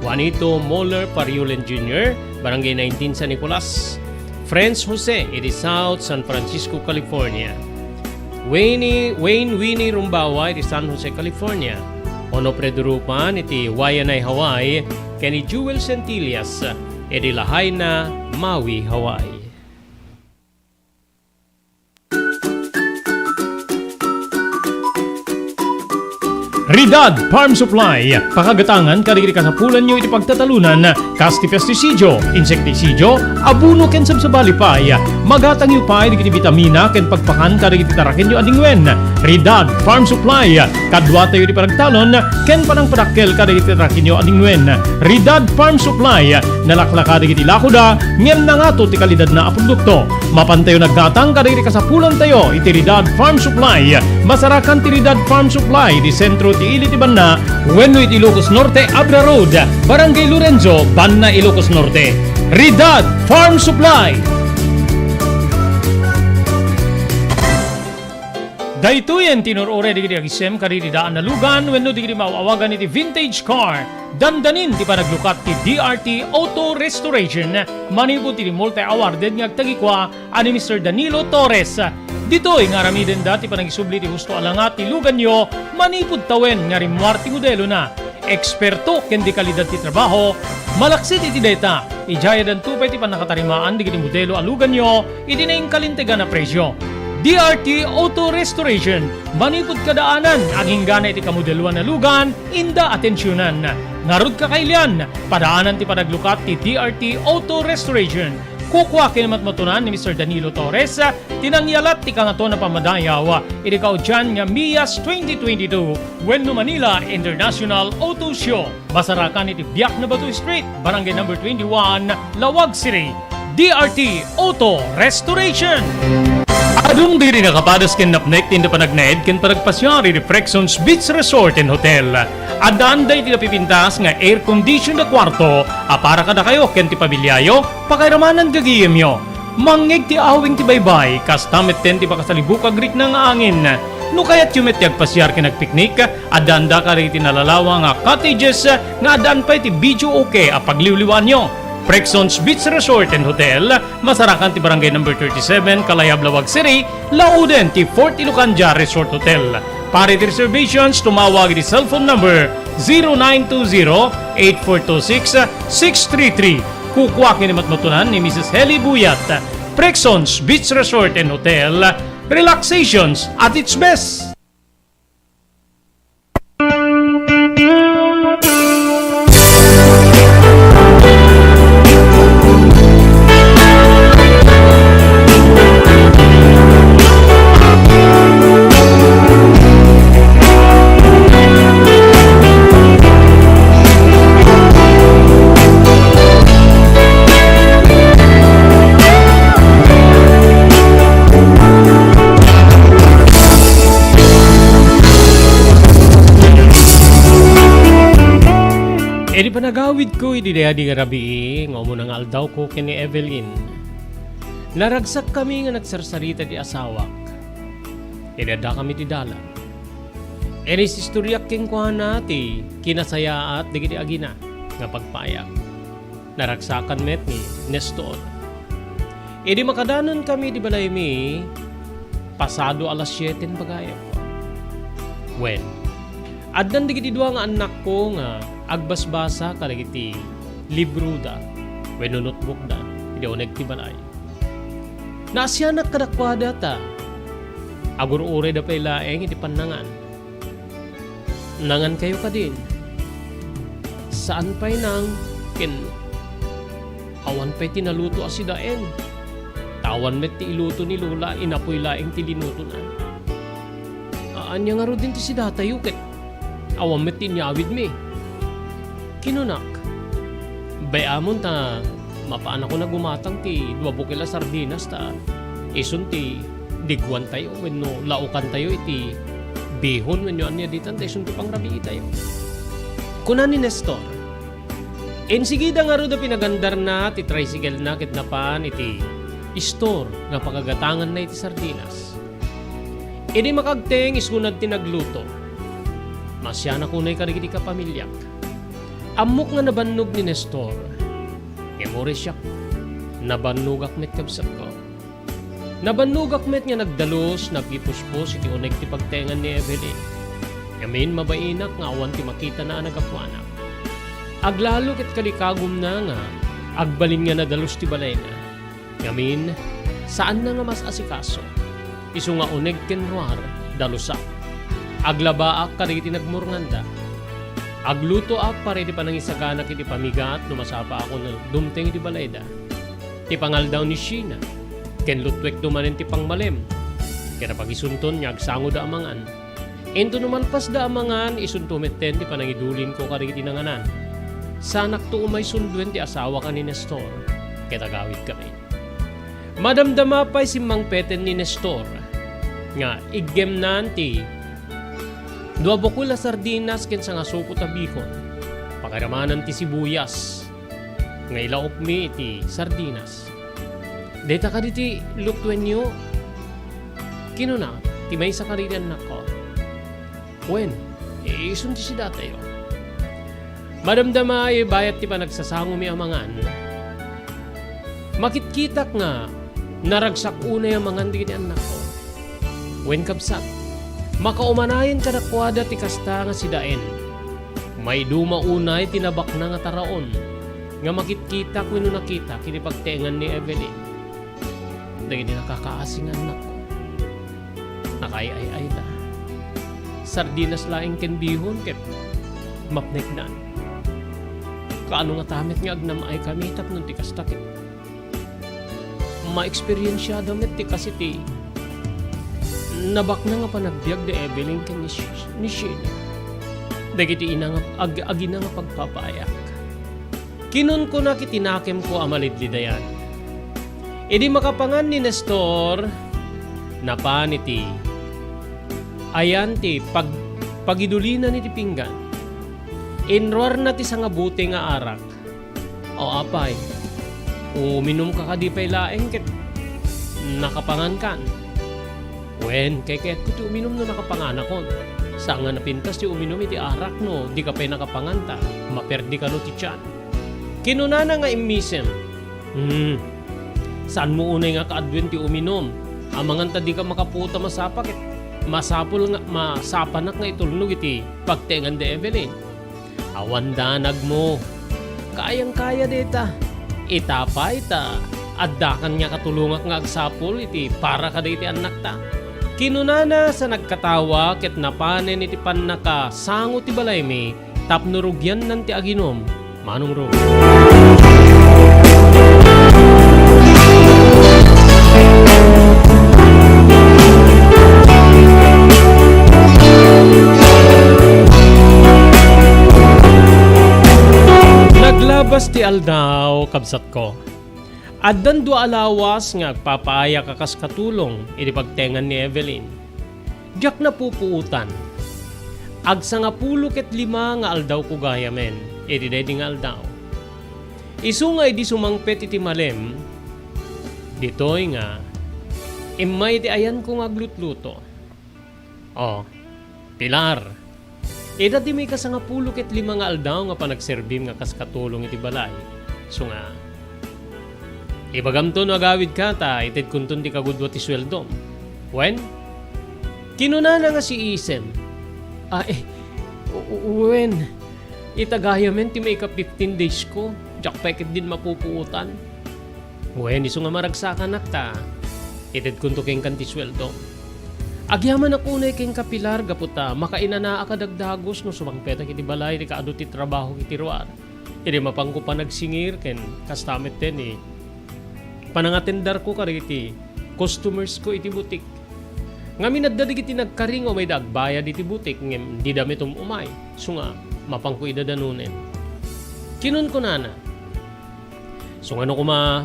Juanito Moller Pariulen Junior, Barangay nineteen, San Nicolas. Franz Jose iti South San Francisco, California. Wayne, Wayne Winnie Rumbawa iti San Jose, California. Onofre Durupan iti Waianae, Hawaii, ken ni Jewel Centillas iti Lahaina, Maui, Hawaii. Ridad Farm Supply, pakagatangan kadagiti kasapulanyo iti pagtatalonan, kas ti pestisidio, insektisidio, abuno ken sabsabali pay. Magatangyo pay dagiti bitamina ken pagpakan kadagiti tarakenyo a dingwen. Ridad Farm Supply, kaduatayo iti panagtalon ken panangpadakkel kadagiti tarakenyo a dingwen. Ridad Farm Supply, nalaklaka dagiti lakoda ngem nangato ti kalidadna a produkto. Mapantayo naggatang kadagiti kasapulantayo iti Ridad Farm Supply. Masarakan ti Ridad Farm Supply iti sentro ti ili ti banna wenno iti Ilocos Norte, Abra Road, Barangay Lorenzo, Banna, Ilocos Norte. Ridad Farm Supply. Daytoyen ti inur-uray dagiti agisem kadagiti daan a lugan wenno dagiti maaw-awagan iti vintage car. Dandanin ti panaglukat ti D R T Auto Restoration manipud iti multi-awarded nga agtagikua a ni Mister Danilo Torres. Ditoy nga aramidenda ti panagisubli ti husto a langa ti luganyo manipud tawen nga rimmuar ti modelona. Eksperto ken di kalidad ti trabaho, malaksid iti dayta, idiay adanto pay ti pannakatarimaan dagiti modelo a luganyo iti nainkalintegan a presio. D R T Auto Restoration, manipud kadaanan, aginggana iti kamodeloan a lugan, inda atensionan. Ngarud, kakailian, padaanan ti panaglukat ti D R T Auto Restoration. Kukua ken matmatunan ni Mister Danilo Torres, ti nangyalat ti Kangatoan a Pammadayaw iti kaudian nga MIAS twenty twenty-two wenno Manila International Auto Show. Masarakan iti Biak na Bato Street, Barangay Number twenty-one, Laoag City. D R T Auto Restoration. Adun diri nakapadas ken napnek ti inda panagnaed ken panagpasiar iti Prexons Beach Resort and Hotel. Addaanda iti napipintas nga air condition a kuarto a para kadakayo ken ti pamiliayo, pakairamanan gagayemyo. Mangngeg ti awing ti baybay, kasta metten ti makasalibuk a agrikna nga angin. No kayatyo met ti agpasiar ken agpiknik, addaanda kadagiti nalalawa nga cottages nga addaan pay ti videoke a pagliwliwaanyo. Prexons Beach Resort and Hotel, masarakan ti Barangay Number thirty-seven, Kalayab, Laoag City, lauden ti Fort Ilocandia Resort Hotel. Para iti reservations, tumawag iti cellphone number zero nine two zero, eight four two six, six three three. Kukua ken ni matmatunan ni Missus Heli Buyat. Prexons Beach Resort and Hotel, relaxations at its best. Panagawidko idi daydi nga rabii nga umuna nga aldawko ken ni Evelyn, naragsakkami nga nagsarsarita ti asawak. Idi addakami ti dalan, inisistoriak kenkuana ti kinasayaat dagiti agina nga pagpayak. Naragsakan met ni Nestor. Idi makadanenkami iti balaymi, pasado alas siete pagayam. Wen, addan dagiti dua nga annakko nga agbasbasa kadagiti libroda wenno notebookda idi uneg ti balay. Naasianak kadakuada ta agur-urayda pay laeng iti pannangan. Nangankayo kadin? Saan pay nang ken awan pay ti naluto a sidaen. Ta awan met ti iluto ni Lola, inapoy laeng ti linutona. A-, ania ngaruden ti sidatayo ket awan met ti inyawidmi? Kinunak, bay-amon ta mapaanakon a gumatang ti dua bukel a sardinas ta isun ti digwantayo wenno laokantayo iti bihon wenno ania ditan ta isun ti pangrabiitayo. Kuna ni Nestor, insigida ngarud a pinagandarna ti tricycle-na ket napan iti store nga pakagatanganna iti sardinas. Idi makagteng, isunad ti nagluto. Naasianak unay kadagiti kapamiliak. Ammok nga nabannog ni Nestor. Ngem uray siak, nabannogak met, kabsatko. Nabannogak met nga nagdalus, nagipuspos iti uneg ti pagtengan ni Evelyn. Ngamin, mabainak nga awan ti makitana a nagapuanak. Aglalo ket kalikagumna nga agbalin nga nadalus ti balayna. Ngamin, saanna nga mas-asikaso. Isu nga uneg ken ruar, dalusak. Aglabaak kadagiti nagmurnganda. Aglutoak para iti panangisaganak iti pamigat no masapaakon a dumteng iti balayda. Ti pangaldaw ni Sheena, ken luttuekto manen ti pangmalem. Ket apagisunton nga agsangoda a mangan. Intono malpasda a mangan, isunto metten ti panangidulinko kadagiti nanganan. Saanakto umay sunduen ti asawak a ni Nestor, ket agawidkami. Madamdama pay simmangpeten ni Nestor nga iggemnan ti dua bukel a sardinas ken sangasukot a bihon. Pakiramanan ti sibuyas nga ilaokmi iti sardinas. Dayta kadi ti luttuenyo? Kinuna ti maysa kadagiti annakko. Wen, isun ti sidatayo. Madamdama, bayat ti panagsasangomi a mangan, makitkitak nga naragsak unay a mangan dagiti annakko. Wen, kabsat, makaumanayen kadakuada ti kasta nga sidaen. Maiduma unay ti nabaknang a taraon nga makitkitak wenno nakitak iti pagtengan ni Evelyn. Dagiti nakakaasi nga annakko, nakaay-ay-ayda. Sardinas laeng ken bihon ket mapneknan. Kaano ngata met nga agnam-ay kami tapno ti kasta ket maeksperiensiada met ti kas iti nabaknang a panagbiag da Evelyn ken ni Sh-, ni Sheena. Dagiti ina nga ag-, agina nga pagpapayak. Kinunkuna iti nakemko a malidlidayan. Idi makapangan ni Nestor, napan iti ayan ti pag-, pagidulina iti pinggan. Inruarna ti sangabuti nga arak. O apay, uminumka kadi pay laeng ket nakapangankan? Wen, kayatko ti uminum no nakapanganakon. Saan nga napintas ti uminum iti arak no dika pay nakapangan ta maperdi kano ti tian. Kinunana nga immisem, "Hmm, saanmo unay nga kaaduen ti uminum? Amangan ta dika makapuot a masapa ket masapul nga masapanak nga itulnog iti pagtengan da Evelyn." Awan danagmo. Kayang-kaya dayta. Ita pay ta addakan nga katulongak nga agsapul iti para kadagiti annakta. Kinunana sa nagkatawa ket napanen iti pannakasango ti balaymi tapno rugiannan ti aginum. Manong Ro. Naglabas ti aldaw, kabsatko. Addan dua a lawas nga agpapaayak a kas katulong iti pagtengan ni Evelyn. Diak napupuotan. Agsangapulo ket lima nga aldawko gayamen iti daydi nga aldaw. Isu nga idi sumangpet iti malem, ditoy nga immay ti ayanko nga aglutluto. O, Pilar, ita ti maikasangapulo ket lima nga aldaw nga panagserbim nga kas katulong iti balay. Isu nga, ibagamto no agawidka ta itedkonton ti kagudua ti sueldom. Wen? Kinunana nga si Isem. A, e, u-, u-, wen, ita gayamen ti maika fifteen days ko, diak pay ketdin mapupuotan. Wen, isu nga maragsakanak ta itedkonto kenkan ti sueldom. Agyamanak unay kenka, Pilar, gapu ta makainanaak a dagdagus no sumangpetak iti balay ti kaadu ti trabaho iti ruar. Idi mapanko panagsingir ken kasta met ti panangatendarko kadagiti customersko iti butik. Ngamin adda dagiti nagkari nga umayda agbayad iti butik ngem dida met um-umay. Isu nga mapanko ida danunen. Kinunkunana, "Isu nga no koma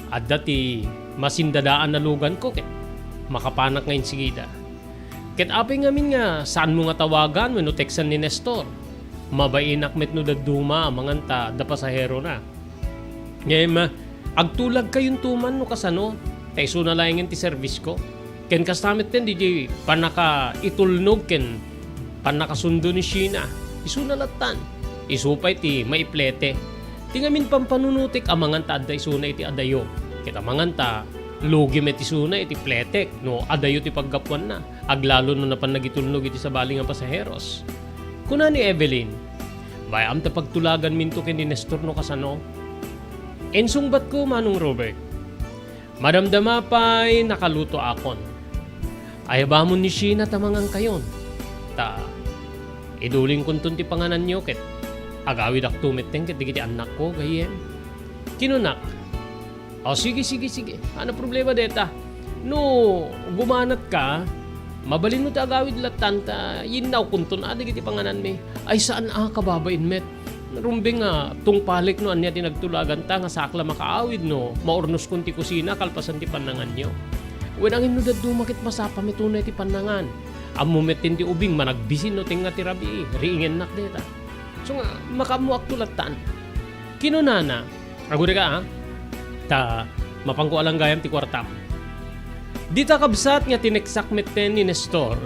adda ti masindadaan a luganko ket makapanak nga insigida. Ket apay ngamin nga saanmo nga tawagan wenno teksan ni Nestor? Mabainak met no dadduma amangan ta adda pasaherona. Ngem, agtulagkayonto man no kasano, ta isuna laengen ti serbisko. Ken kasta met ken diay pannakaitulnog ken pannakasundo ni Sheena. Isuna lattan. Isu pay ti maiplete. Ti ngamin pampanunotek amangan ta adda isuna iti adayo. Ket amangan ta lugi met isuna iti pletek no adayo ti paggapuanna. Aglalo no napan nagitulnog iti sabali nga pasaheros." Kuna ni Evelyn, "Bay-am ta pagtulaganminto ken ni Nestor no kasano." Insungbatko, Manong Robert, "Madamdama pay nakalutoakon. Ayabamon ni Sheena ta mangankayon. Ta idulingkonton ti pangananyo ket agawidakto metten ket dagiti annakko, gayyem." Kinunak, "O, sige, sige, sige. Ania problema dayta? No gumanatka, mabalinmo ti agawid lattan ta yinnawkonton a dagiti pangananmi." "Ay, saan a, kababain met. Rumbeng nga tungpalek no ania ti nagtulaganta nga saak la makaawid no maurnoskon ti kusina kalpasan ti pannanganyo. Wen, angin no dadduma ket masapa met unay ti pannangan. Ammo met ti ubing managbisin no tengnga ti rabii, riingennak dayta. Isu nga, makaammoakto lattan." Kinunana, "Agurayka, a, ta mapanko a langgayam ti kuartam." Dita kabsat nga tineksak metten ni Nestor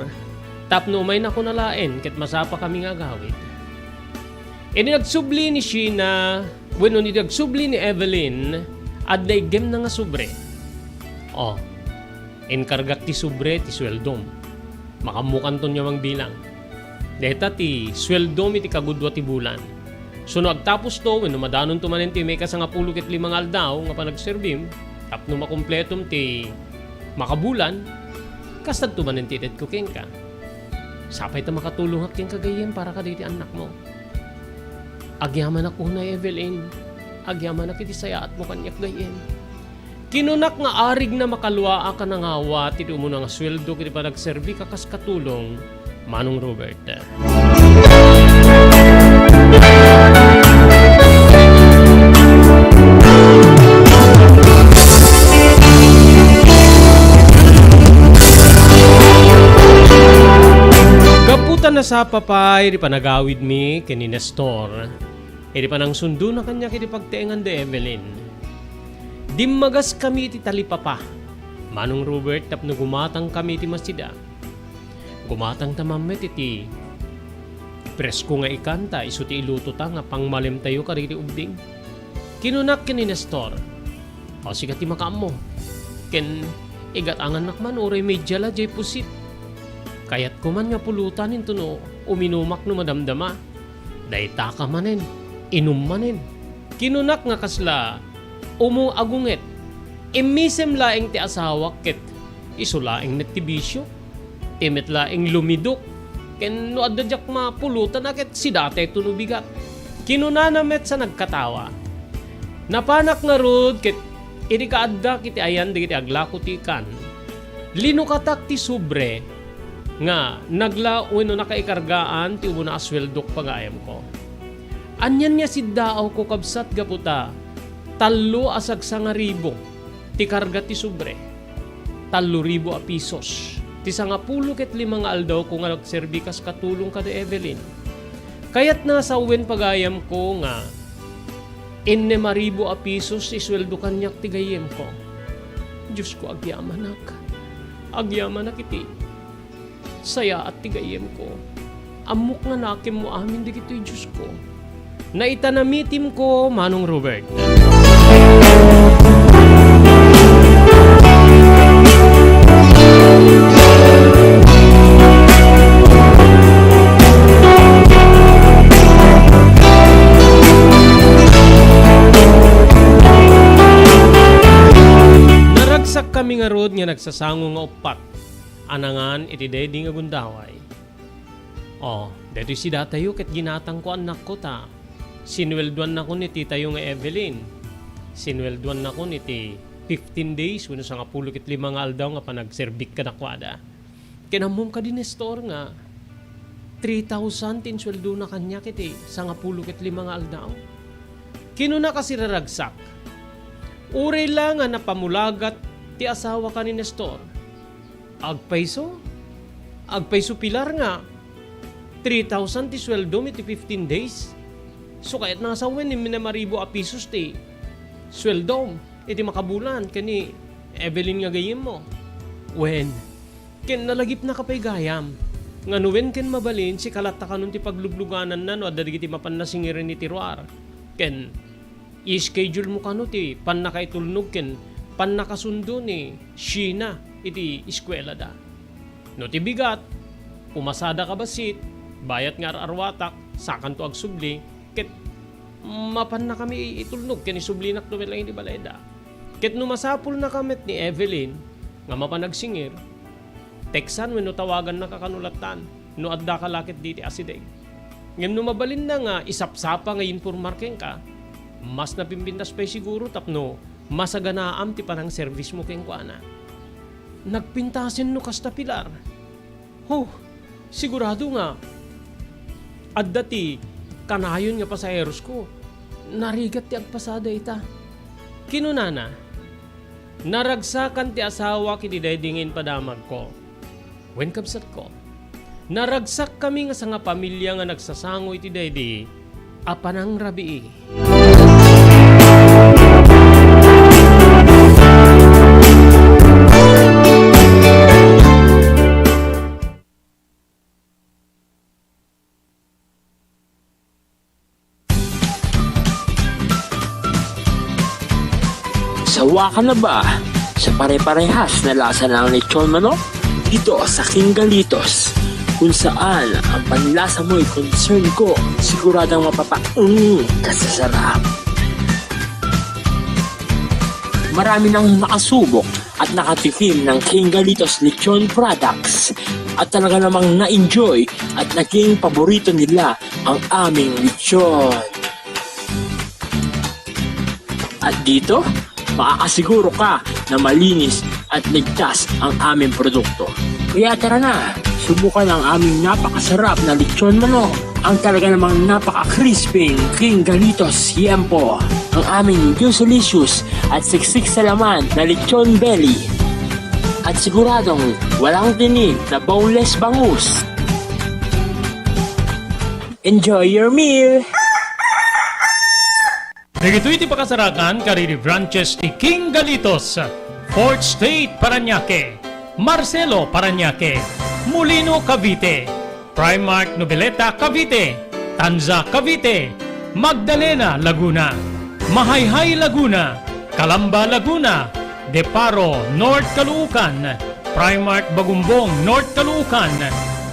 tapno umaynakon a laeng ket masapakami nga agawid. Idi nagsubli ni Sheena, wenno idi nagsubli ni Evelyn, adda iggemna nga sobre. "O, inkargak ti sobre ti sueldom. Makaammokanton a mangbilang. Dayta ti sueldom iti kagudua ti bulan. Isu no agtapusto wenno madanonto manen ti maikasangapulo ket lima nga aldaw nga panagserbim tapno makumpletom ti makabulan, kastato manen ti itedko kenka. Sapay ta makatulongak kenka gayyem para kadagiti annakmo." "Agyamanak unay, Evelyn. Agyamanak iti sayaatmo kaniak gayyem." Kinunak nga arigna makaluaak a nangawat iti umuna nga sueldo iti panagserbi a kas katulong, Manong Robert. Gapu ta nasapa pay ti panagawidmi ken ni Nestor, iti panangsundona kaniak iti pagtaengan da Evelyn, dimmagaskami iti talipapa, Manong Robert, tapno gumatangkami iti masida. Gumatangta man met iti presko nga ikan ta isu ti ilutota nga pangmalemtayo kadagiti ubbing. Kinunak ken ni Nestor, "O, sika ti makaammo. Ken igatangannak man uray media la diay pusit. Kayatko man nga pulutan intono uminumak no madamdama. Daytaka manen, inum manen." Kinunak nga kasla umung a gunget. Immisem laeng ti asawak ket isu laeng met ti bisio. Ti met laeng lumidok. Ken no adda diak mapulutan a ket sidatayto no bigat. Kinunana met sa nagkatawa, "Napanak ngarud ket idi kaaddak iti ayan dagiti aglako ti ikan, linukatak ti sobre nga nagla wenno nakaikargaan ti umuna a sueldok pagayamko. Anian nga siddaawko, kabsat, gapu ta tallo a sagsangaribu ti karga ti sobre. Tallo ribu a pisos ti sangapulo ket lima nga aldawko nga nagserbi kas katulong kada Evelyn. Kayatna a sawen pagayamko nga innem a ribu a pisos ti sueldo kaniak ti gayyemko. Diosko, agyamanak. Agyamanak iti sayaat ti gayyemko. Ammok nga nakemmo amin dagitoy, Diosko. Naita namitimko, Manong Robert. Naragsakkami ngarud nga nagsasango nga uppat a nangan iti daydi nga gundaway. O, daytoy sidatayo ket ginatangko, annakko, ta sinueldoannakon ni titayo nga Evelyn. Sinueldoannakon iti fifteen days wenno sangapulo ket lima nga aldaw nga panagserbik kadakuada. Ken ammom kadi, Nestor, nga three thousand ti insueldona kaniak iti sangapulo ket lima nga aldaw? Kinuna, kasiraragsak, uray la nga napamulagat ti asawaka ni Nestor, agpayso? Agpayso, Pilar, nga three thousand ti sueldom iti fifteen days? So, kayatna nga sawen, innem a ribu a pisos ti sueldom iti makabulan ken ni Evelyn nga gayyemmo. Wen, ken nalagipnaka pay gayam nga no wen ken mabalin, sika latta kanon ti paglublugananna no adda dagiti mapan nasingiren iti ruar. Ken i-schedule mo kano ti pannakaitulnog ken pannakasundo ni Sheena iti eskuelada. No ti bigat, pumasada ka bassit, bayat nga ar-arwatak, sakanto agsubli, ket mapannakami itulnog ken isublinak no met laeng iti balayda. Ket no masapulnaka met ni Evelyn nga mapan agsingir, teksan wenno tawagannaka kano lattan no addaka la ket diti asideg. Ngem no mabalinna nga isapsapa nga yinpormar kenka, mas napimpintas pay siguro tapno masaganaam ti panangserbismo kenkuana. Nagpintasen no kasta, Pilar. Huh, sigurado nga adda ti kanayon nga pasaherosko. Narigat ti agpasada ita. Kinunana, naragsakan ti asawak iti daydi nga impadamagko. Wen, kabsatko, naragsakkami nga sangapamilia nga nagsasango iti daydi a panangrabii. Sawa ka na ba sa pare-parehas na lasa ng lechon manok? Dito sa King Galitos, kung saan ang panlasa mo'y concern ko, siguradong mapapaung ka sa sarap. Marami nang nakasubok at nakatikim ng King Galitos Lechon Products at talaga namang na-enjoy at naging paborito nila ang aming lechon. At dito, makakasiguro ka na malinis at ligtas ang aming produkto. Kaya tara na, subukan ang aming napakasarap na lechon manok. Ang talaga namang napaka-crispy, King Galitos Yempo. Ang aming juicy-licious at siksik sa laman na lechon belly. At siguradong walang tinik na boneless bangus. Enjoy your meal! Dagitoy ti pakasarakan kadagiti branches ti King Galitos, Fourth Street, Parañaque, Marcelo, Parañaque, Molino, Cavite, Primark, Noveleta, Cavite, Tanza, Cavite, Magdalena, Laguna, Mahayhay, Laguna, Calamba, Laguna, Deparo, North Caloocan, Primark Bagumbong, North Caloocan,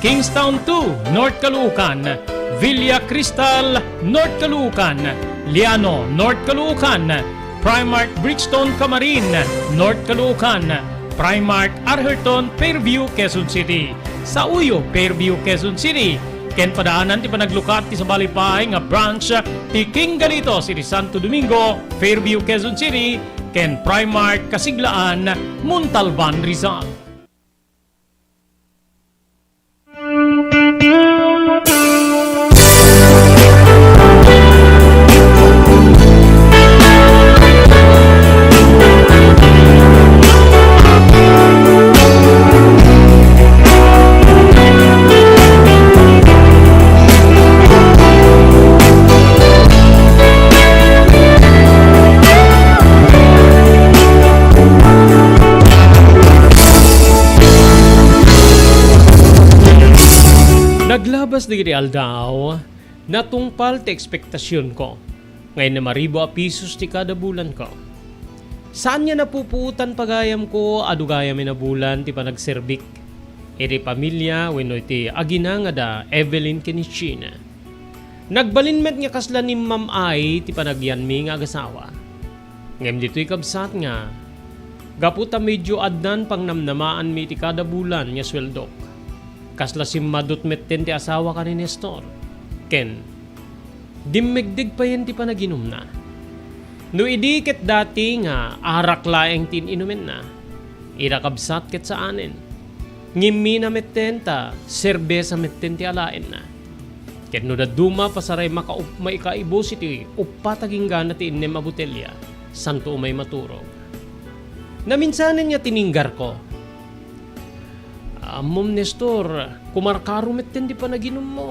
Kingstown two, North Caloocan, Villa Cristal, North Caloocan, Liano, North Caloocan, Primark Brixton, Camarin, North Caloocan, Primark Arherton, Fairview, Quezon City, Sauyo, Fairview, Quezon City, ken padaanan ti panaglukat ti sabali pay nga branch ti King Galitos iti Santo Domingo, Fairview, Quezon City, ken Primark Kasiglaan, Montalban, Rizal. Kabas dagiti aldaw, natungpal ti ekspektasionko nga innem a ribu a pisos ti kada bulanko. Saan nga napupuotan pagayamko a dugayam a bulan ti panagserbik iti pamilia wenno iti agina nga da Evelyn ken ni Sheena. Nagbalin met nga kasla nimmam-ay ti panagyanmi nga agasawa. Ngem ditoy kabsat nga, gapu ta medio addan pangnamnamaanmi iti kada bulan nga sueldok, kasla simmadut metten ti asawak a ni Nestor, ken dimmegdeg payen ti panaginumna. No idi ket dati nga arak laeng ti in-inumenna, ida kabsat ket saanen. Ngimmina metten ta serbesa metten ti alaenna. Ket no dadduma, pasaray makaup-, maikaibus iti uppat agingga ti innem a botelia, santo umay maturog. Naminsanen nga tininggarko, "Ammom, Nestor, kumarkaro metten ti panaginummo.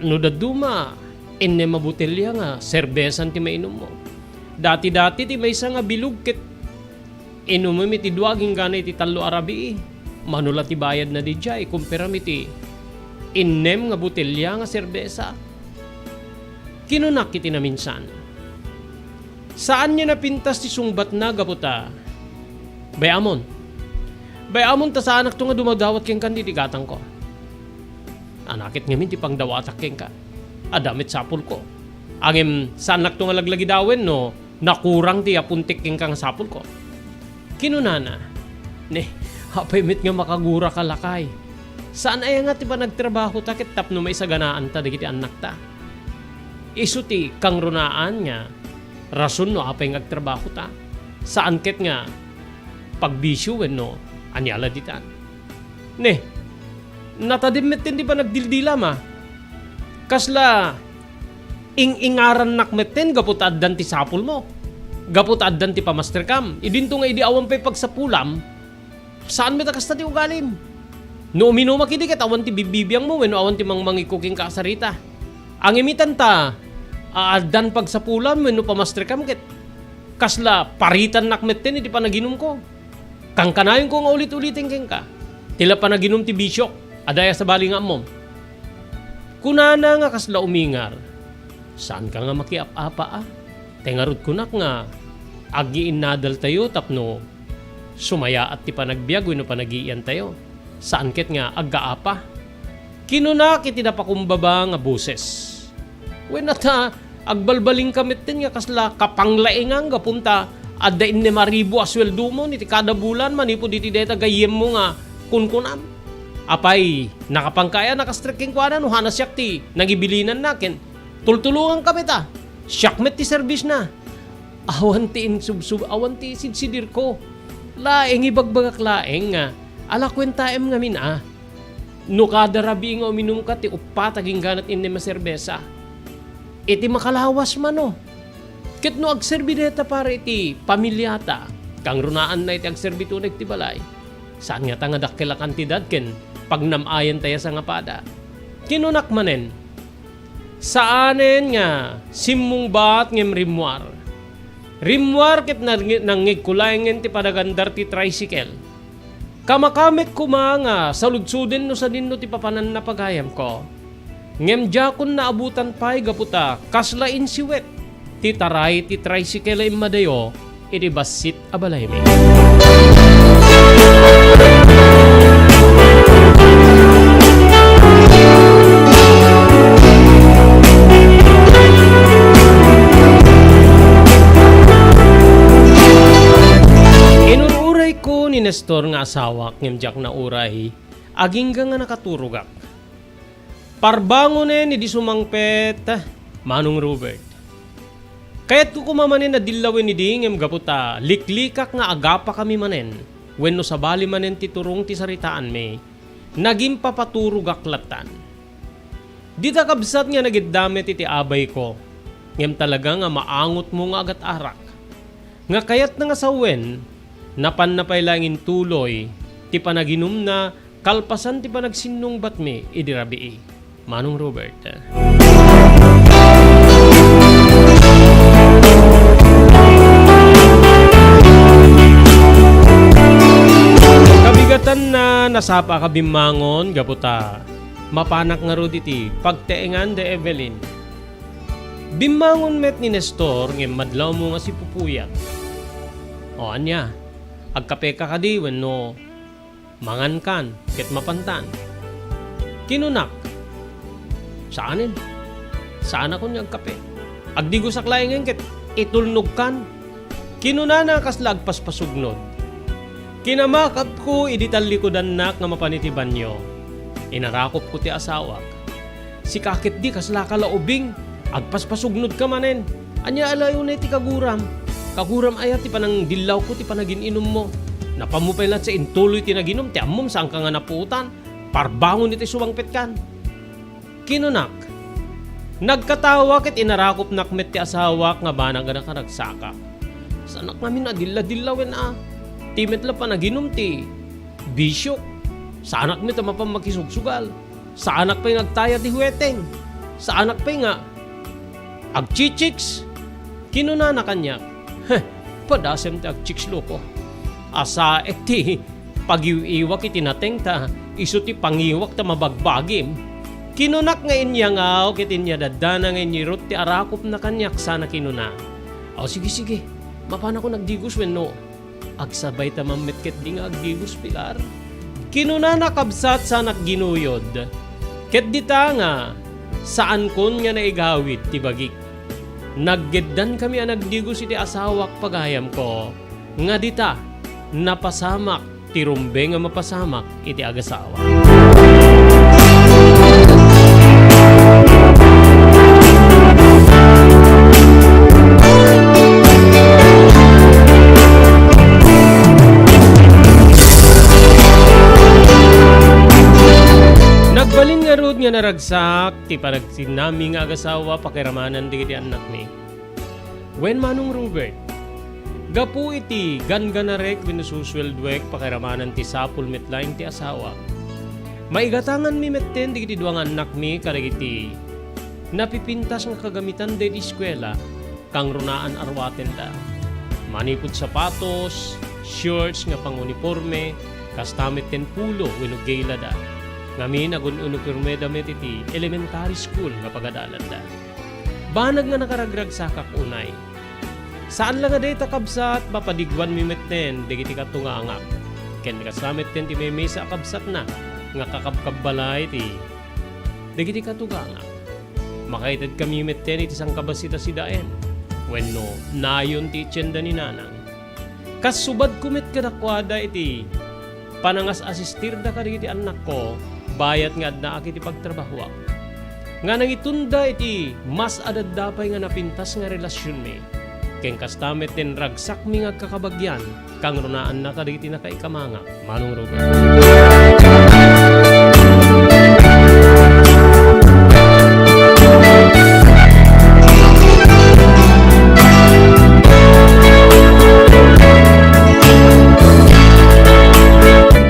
No dadduma, innem a botelia nga serbesan ti mainummo. Dati-dati ti maysa nga bilog ket inumem iti dua agingga iti tallo a rabii. Mano la ti bayadna idiay, kumperam iti innem nga botelia nga serbesa?" Kinunak iti naminsan. Saan nga napintas ti sungbatna gapu ta, "Bay-amon. Bay-amon ta saanakto nga dumadawat kenka ditoy gatangko. Ania ket ngamin ti pangdawatak kenka? Adda met sapulko. Ngem saannakto nga laglagidawen no nakurang ti apuntek kenka nga sapulko." Kinunana, "Ne, apay met nga makaguraka, lakay? Saan aya nga ti panagtrabahota ket tapno maisaganaanta dagiti annakta? Isu ti kangrunaan nga rason no apay nga agtrabahota. Saan ket nga pagbisio wenno ania la ditan." Ne, natadem metten ti panagdildilam, a. Kasla ing-ingarannak metten gapu ta addan ti sapulmo, gapu ta addan ti pamasterkam. Idinto nga idi awan pay pagsapulam, saan met a kasta ti ugalim. No uminumak idi ket awan ti bibbibiangmo wenno awan ti mangmangikko kenka a sarita. Ngem itan ta, a, addan pagsapulam wenno pamasterkam ket kasla paritannak metten iti panaginumko. Kankanayonko nga ulit-uliten kenka ti la panaginum ti bisiok a dayta sabali nga ammom. Kunana nga kasla umingar, "Saanka nga makiap-apa, a? Tay ngarud kunak nga agiinnadaltayo tapno sumayaat ti panagbiag wenno panagiiantayo. Saan ket nga aggaapa." Kinunak iti napakumbaba nga boses, "Wen, ata, agbalbalinka metten nga kasla kapanglaengan gapu ta adda innem a ribu a sueldomon iti kada bulan manipud iti dayta gayyemmo nga kunkunam. Apay, nakapanka aya a nakastrek kenkuana no haanna siak ti nangibilinanna ken tultulonganka met, a. Siak met ti serbisna. Awan ti insubsub-, awan ti sidsidirko. Laeng, ibagbagak laeng nga ala kuentaem ngamin, a. No kada rabii nga uminumka ti uppat agingga ti innem a serbesa, iti makalawas mano. Ket no agserbi dayta para iti pamiliata, kangrunaanna iti agserbi uneg ti balay. Saan ngata nga dakkel a kantidad ken pagnam-ayantaya sangapada?" Kinunak manen, "Saanen nga simmungbat ngem rimmuar. Rimmuar ket nang-, nangngegko laengen ti panagandar ti tricycle. Kamaka met koma nga saludsoden no sadinno ti papananna pagayamko. Ngem diakon naabutan pay gapu ta kasla insiwet ti taray ti tricycle a immadayo iti bassit a balaymi." Inur-urayko ni Nestor nga asawak ngem diak nauray, agingga nga nakaturogak. Parbangonen idi sumangpet, Manong Robert. Kayatko koma manen a dillawen idi ngem gapu ta liklikak nga agapakami manen wenno sabali manen ti turong ti saritaanmi, nagimpapaturogak lattan. Dita kabsat nga nagidda met iti abayko, ngem talaga nga maangotmo nga agat-arak. Nga kayatna nga sawen, napanna pay laeng intuloy ti panaginumna kalpasan ti panagsinnungbatmi idi rabii, Manong Robert. Kabigatanna Nasapa ka bimmangon gapu ta mapanak ngarud iti pagteengan da Evelyn. Bimmangon met ni Nestor ngem madlawmo nga sipupuyat. O ania, agkapeka kadi wenno mangankan ket mapantan? Kinunak, saanen. Saanakon nga agkape. Agdigosak laengen ket itulnogkan. Kinunana kasla agpaspasugnod. Kinamakapko idi tallikudannak nga mapan iti banio. Inarakopko ti asawak. Sika ketdi kasla ka la ubing, agpaspasugnodka manen. Ania a layo na iti kaguram? Kaguram aya ti panangdillawko ti panagin-inummo? Napammo pay laeng sa intuloy ti naginum, ti ammom saanka nga napuotan. Parbangon iti sumangpetkan. Kinunak, nagkatawa ket inarakopnak met ti asawak nga banag a nakaragsakak. Saanak ngamin a dilla-dillawen a. Ti met la panaginum ti bisiok. Saanak met a mapan makisugsugal. Saanak pay nga agtaya ti huweteng. Saanak pay nga agchichiks. Kinunana kaniak, "Heh, padasem ti agchiks, loko. Asaek ti pagiw-iwak iti nateng ta isu ti pangiwak ta mabagbagim." Kinunak nga inyangaw ket inyadaddana nga inyirut ti arakopna kaniak sana kinuna, "Aw, sige, sige. Mapanakon agdigos wenno agsabay ta mammet ketdi nga agdigos, Pilar?" Kinunana kabsat sanak ginuyod. Ket dita nga saankon nga naigawid ti bagik. Naggeddankami a nagdigos iti asawak pagayamko, nga dita napasamak ti rumbeng a mapasamak iti agasawa. Nagbalin ngarud nga naragsak ti panagsinnami nga agasawa pakiramanan dagiti annakmi. Wen, Manong Robert, gapu iti gangganarek wenno susueldoek pakiramanan ti sapul met laeng ti asawak. Maigatanganmi metten dagiti dua nga annakmi kadagiti napipintas nga kagamidanda iti eskuela, kangrunaan a ruatenda. Manipud sapatos, shorts nga panguniporme, kasta metten polo wenno gaylada. Ngamin, agun-unipormeda met iti elementary school nga pagadalanda. Banag nga nakaragragsakak unay. Saan la nga dayta, kabsat, mapadiguanmi metten dagiti katungangak. Ken kasta metten ti maymaysa a kabsatna nga kakabkabbalay ti dagiti katungangak. Makaitedkami metten iti sangkabassit a sidaen wenno nayon ti itienda ni nanang. Kas subadko met kadakuada iti panangas-asistirda kadagiti annakko, bayat nga addaak iti pagtrabahoak, nga nangitunda iti mas adda pay nga napintas nga relasionmi. Ken kasta met ti ragsakmi nga agkakabagian, kangrunaanna kadagiti nakaikamangak. Manong Robert.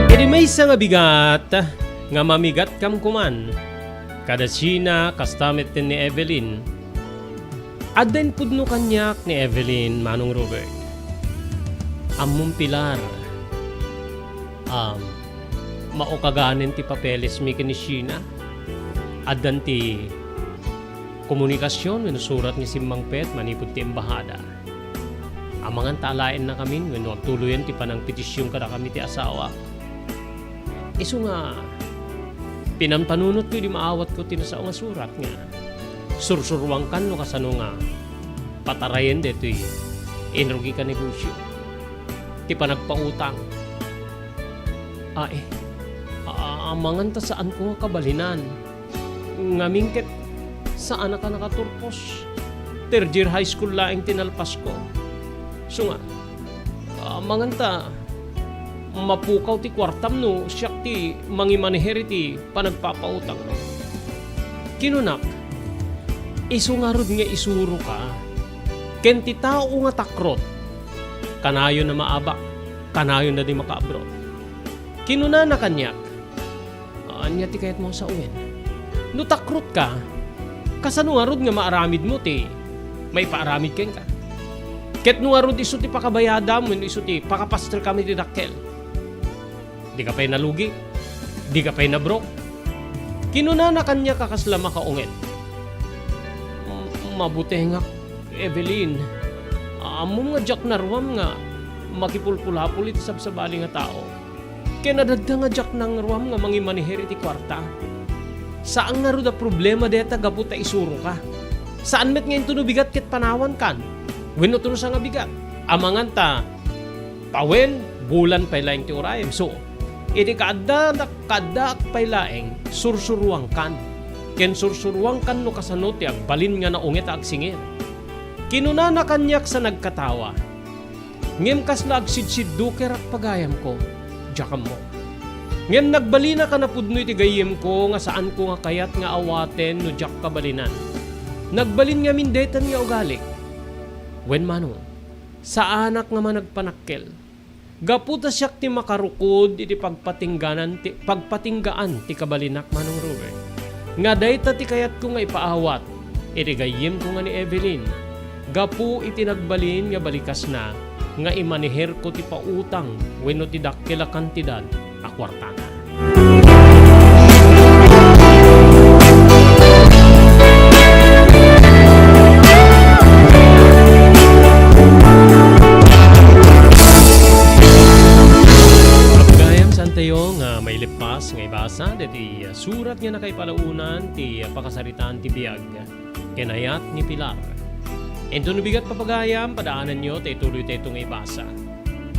Idi maysa nga bigat nga mamigatkam koman, kada Sheena, kasta met ken ni Evelyn, adda impudno kaniak ni Evelyn, Manong Robert. Ammom, Pilar, um, maukaganen ti papelesmi ken ni Sheena. Addan ti komunikasion wenno surat nga simmangpet manipud ti embahada. Amangan ta alaennakamin wenno agtuloyen ti panangpetision kadakami ti asawa. Isu nga, pinampanunotko idi maawatko ti nasao nga surat nga sursuruankan no kasano nga patarayen daytoy inrugik a negosio, ti panagpautang. Ai, a-, amangan ta saanko nga kabalinan. Ngamin ket saanak a nakaturpos. Third year high school laeng ti nalpasko. Isu nga, amangan ta mapukaw ti kuartam no siak ti mangimaneher iti panagpapautang. Kinunak, isu ngarud nga isuroka, ken ti tao nga takrot, kanayon a maabak, kanayon a di makaabroad. Kinunana kaniak, "Ania ti kayatmo a sawen? No takrotka, kasano ngarud nga maaramidmo ti maipaaramid kenka? Ket no ngarud isu ti pakabayadam wenno isu ti pakapasterkam iti dakkel, dika pay nalugi. Dika pay nabrok? Kinunana kaniak a kasla makaunget. "M-, mabutengak, Evelyn. Ammom nga diak naruam nga makipulpulapol iti sabsabali nga tao. Ken adda nga diak nangruam nga mangimaniher iti kuarta. Saan ngarud a problema dayta gapu ta isuroka. Saan met nga intono bigat ket panawankan. Wenno tono sa nga bigat. Amangan ta, pawen, bulan pay laeng ti urayem." So, iti kaadda, kaaddaak pay laeng, sursuruangkan. Ken sursuruangkan no kasano ti agbalin nga naunget a agsingir. Kinunana kaniak sa nagkatawa, "Ngem kasla agsidsiddukerak, pagayamko, diak ammo. Ngem nagbalinaka napudno iti gayyemko nga saanko nga kayat nga awaten no diak kabalinan. Nagbalin ngamin daytan nga ugalik. Wen, manong, saanak nga managpanakkel. Gapu ta siak ti makarukod iti pagpatingganan ti, pagpatinggaan ti kabalinak, Manong Robert, nga dayta ti kayatko nga ipaawat iti gayyemko nga ni Evelyn, gapu iti nagbalin nga balikasna nga imaniherko ti pautang wenno ti dakkel a kantidad a kuartana." Gayam, saantayo nga maileppas nga ibasa daytoy surat nga nakaipalaonan ti pakasaritaan ti biag ken ayat ni Pilar. Intono bigat, papagayam, padaananyo ta ituloytayo nga ibasa.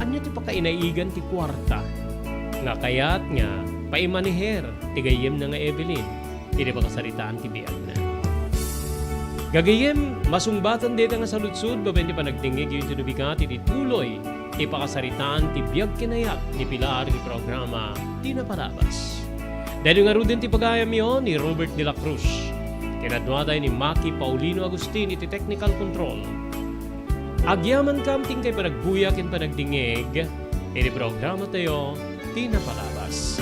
Ania ti pakainaigan ti kuarta nga kayat nga paimaniher ti gayyemna nga Evelyn iti pakasaritaan ti biagna? Gagayyem, masungbatan dayta nga saludsod babaen ti panagdengngegyo intono bigat iti tuloy ti pakasaritaan ti biag ken ayat ni Pilar iti programa Ti Napalabas. Daytoy ngaruden ti pagayamyo ni Robert de la Cruz. Kinaduatayo ni Maki Paulino Agustin iti technical control. Agyamankam ti inkay panagbuya ken panagdingngeg iti programatayo, Ti Napalabas.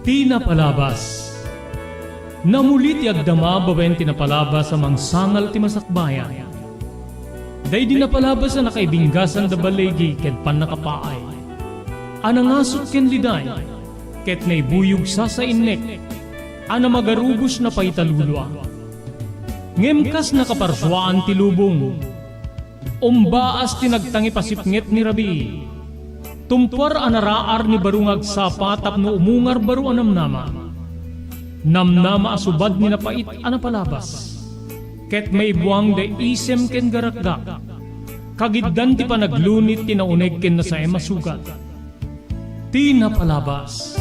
Ti Napalabas. Namuli ti agdama babaen ti napalabas a mangsangal ti masakbayan. Daydi napalabas a nakaibinggasan da baligi ken pannakapaay, a nangasut ken liday, ket naibuyog sasainnek, a namagarubos napaitalulua. Ngem kas nakaparsuaan ti lubong, umbaas ti nagtangipasipnget ni rabii. Tumpuar a naraar ni baro nga agsapa tapno umungar baro a namnama. Namnama a subad ni napait a napalabas. Ket maibuang da isem ken garakgak. Kagiddan ti panaglunit ti nauneg ken nasaem a sugat. Ti Napalabas.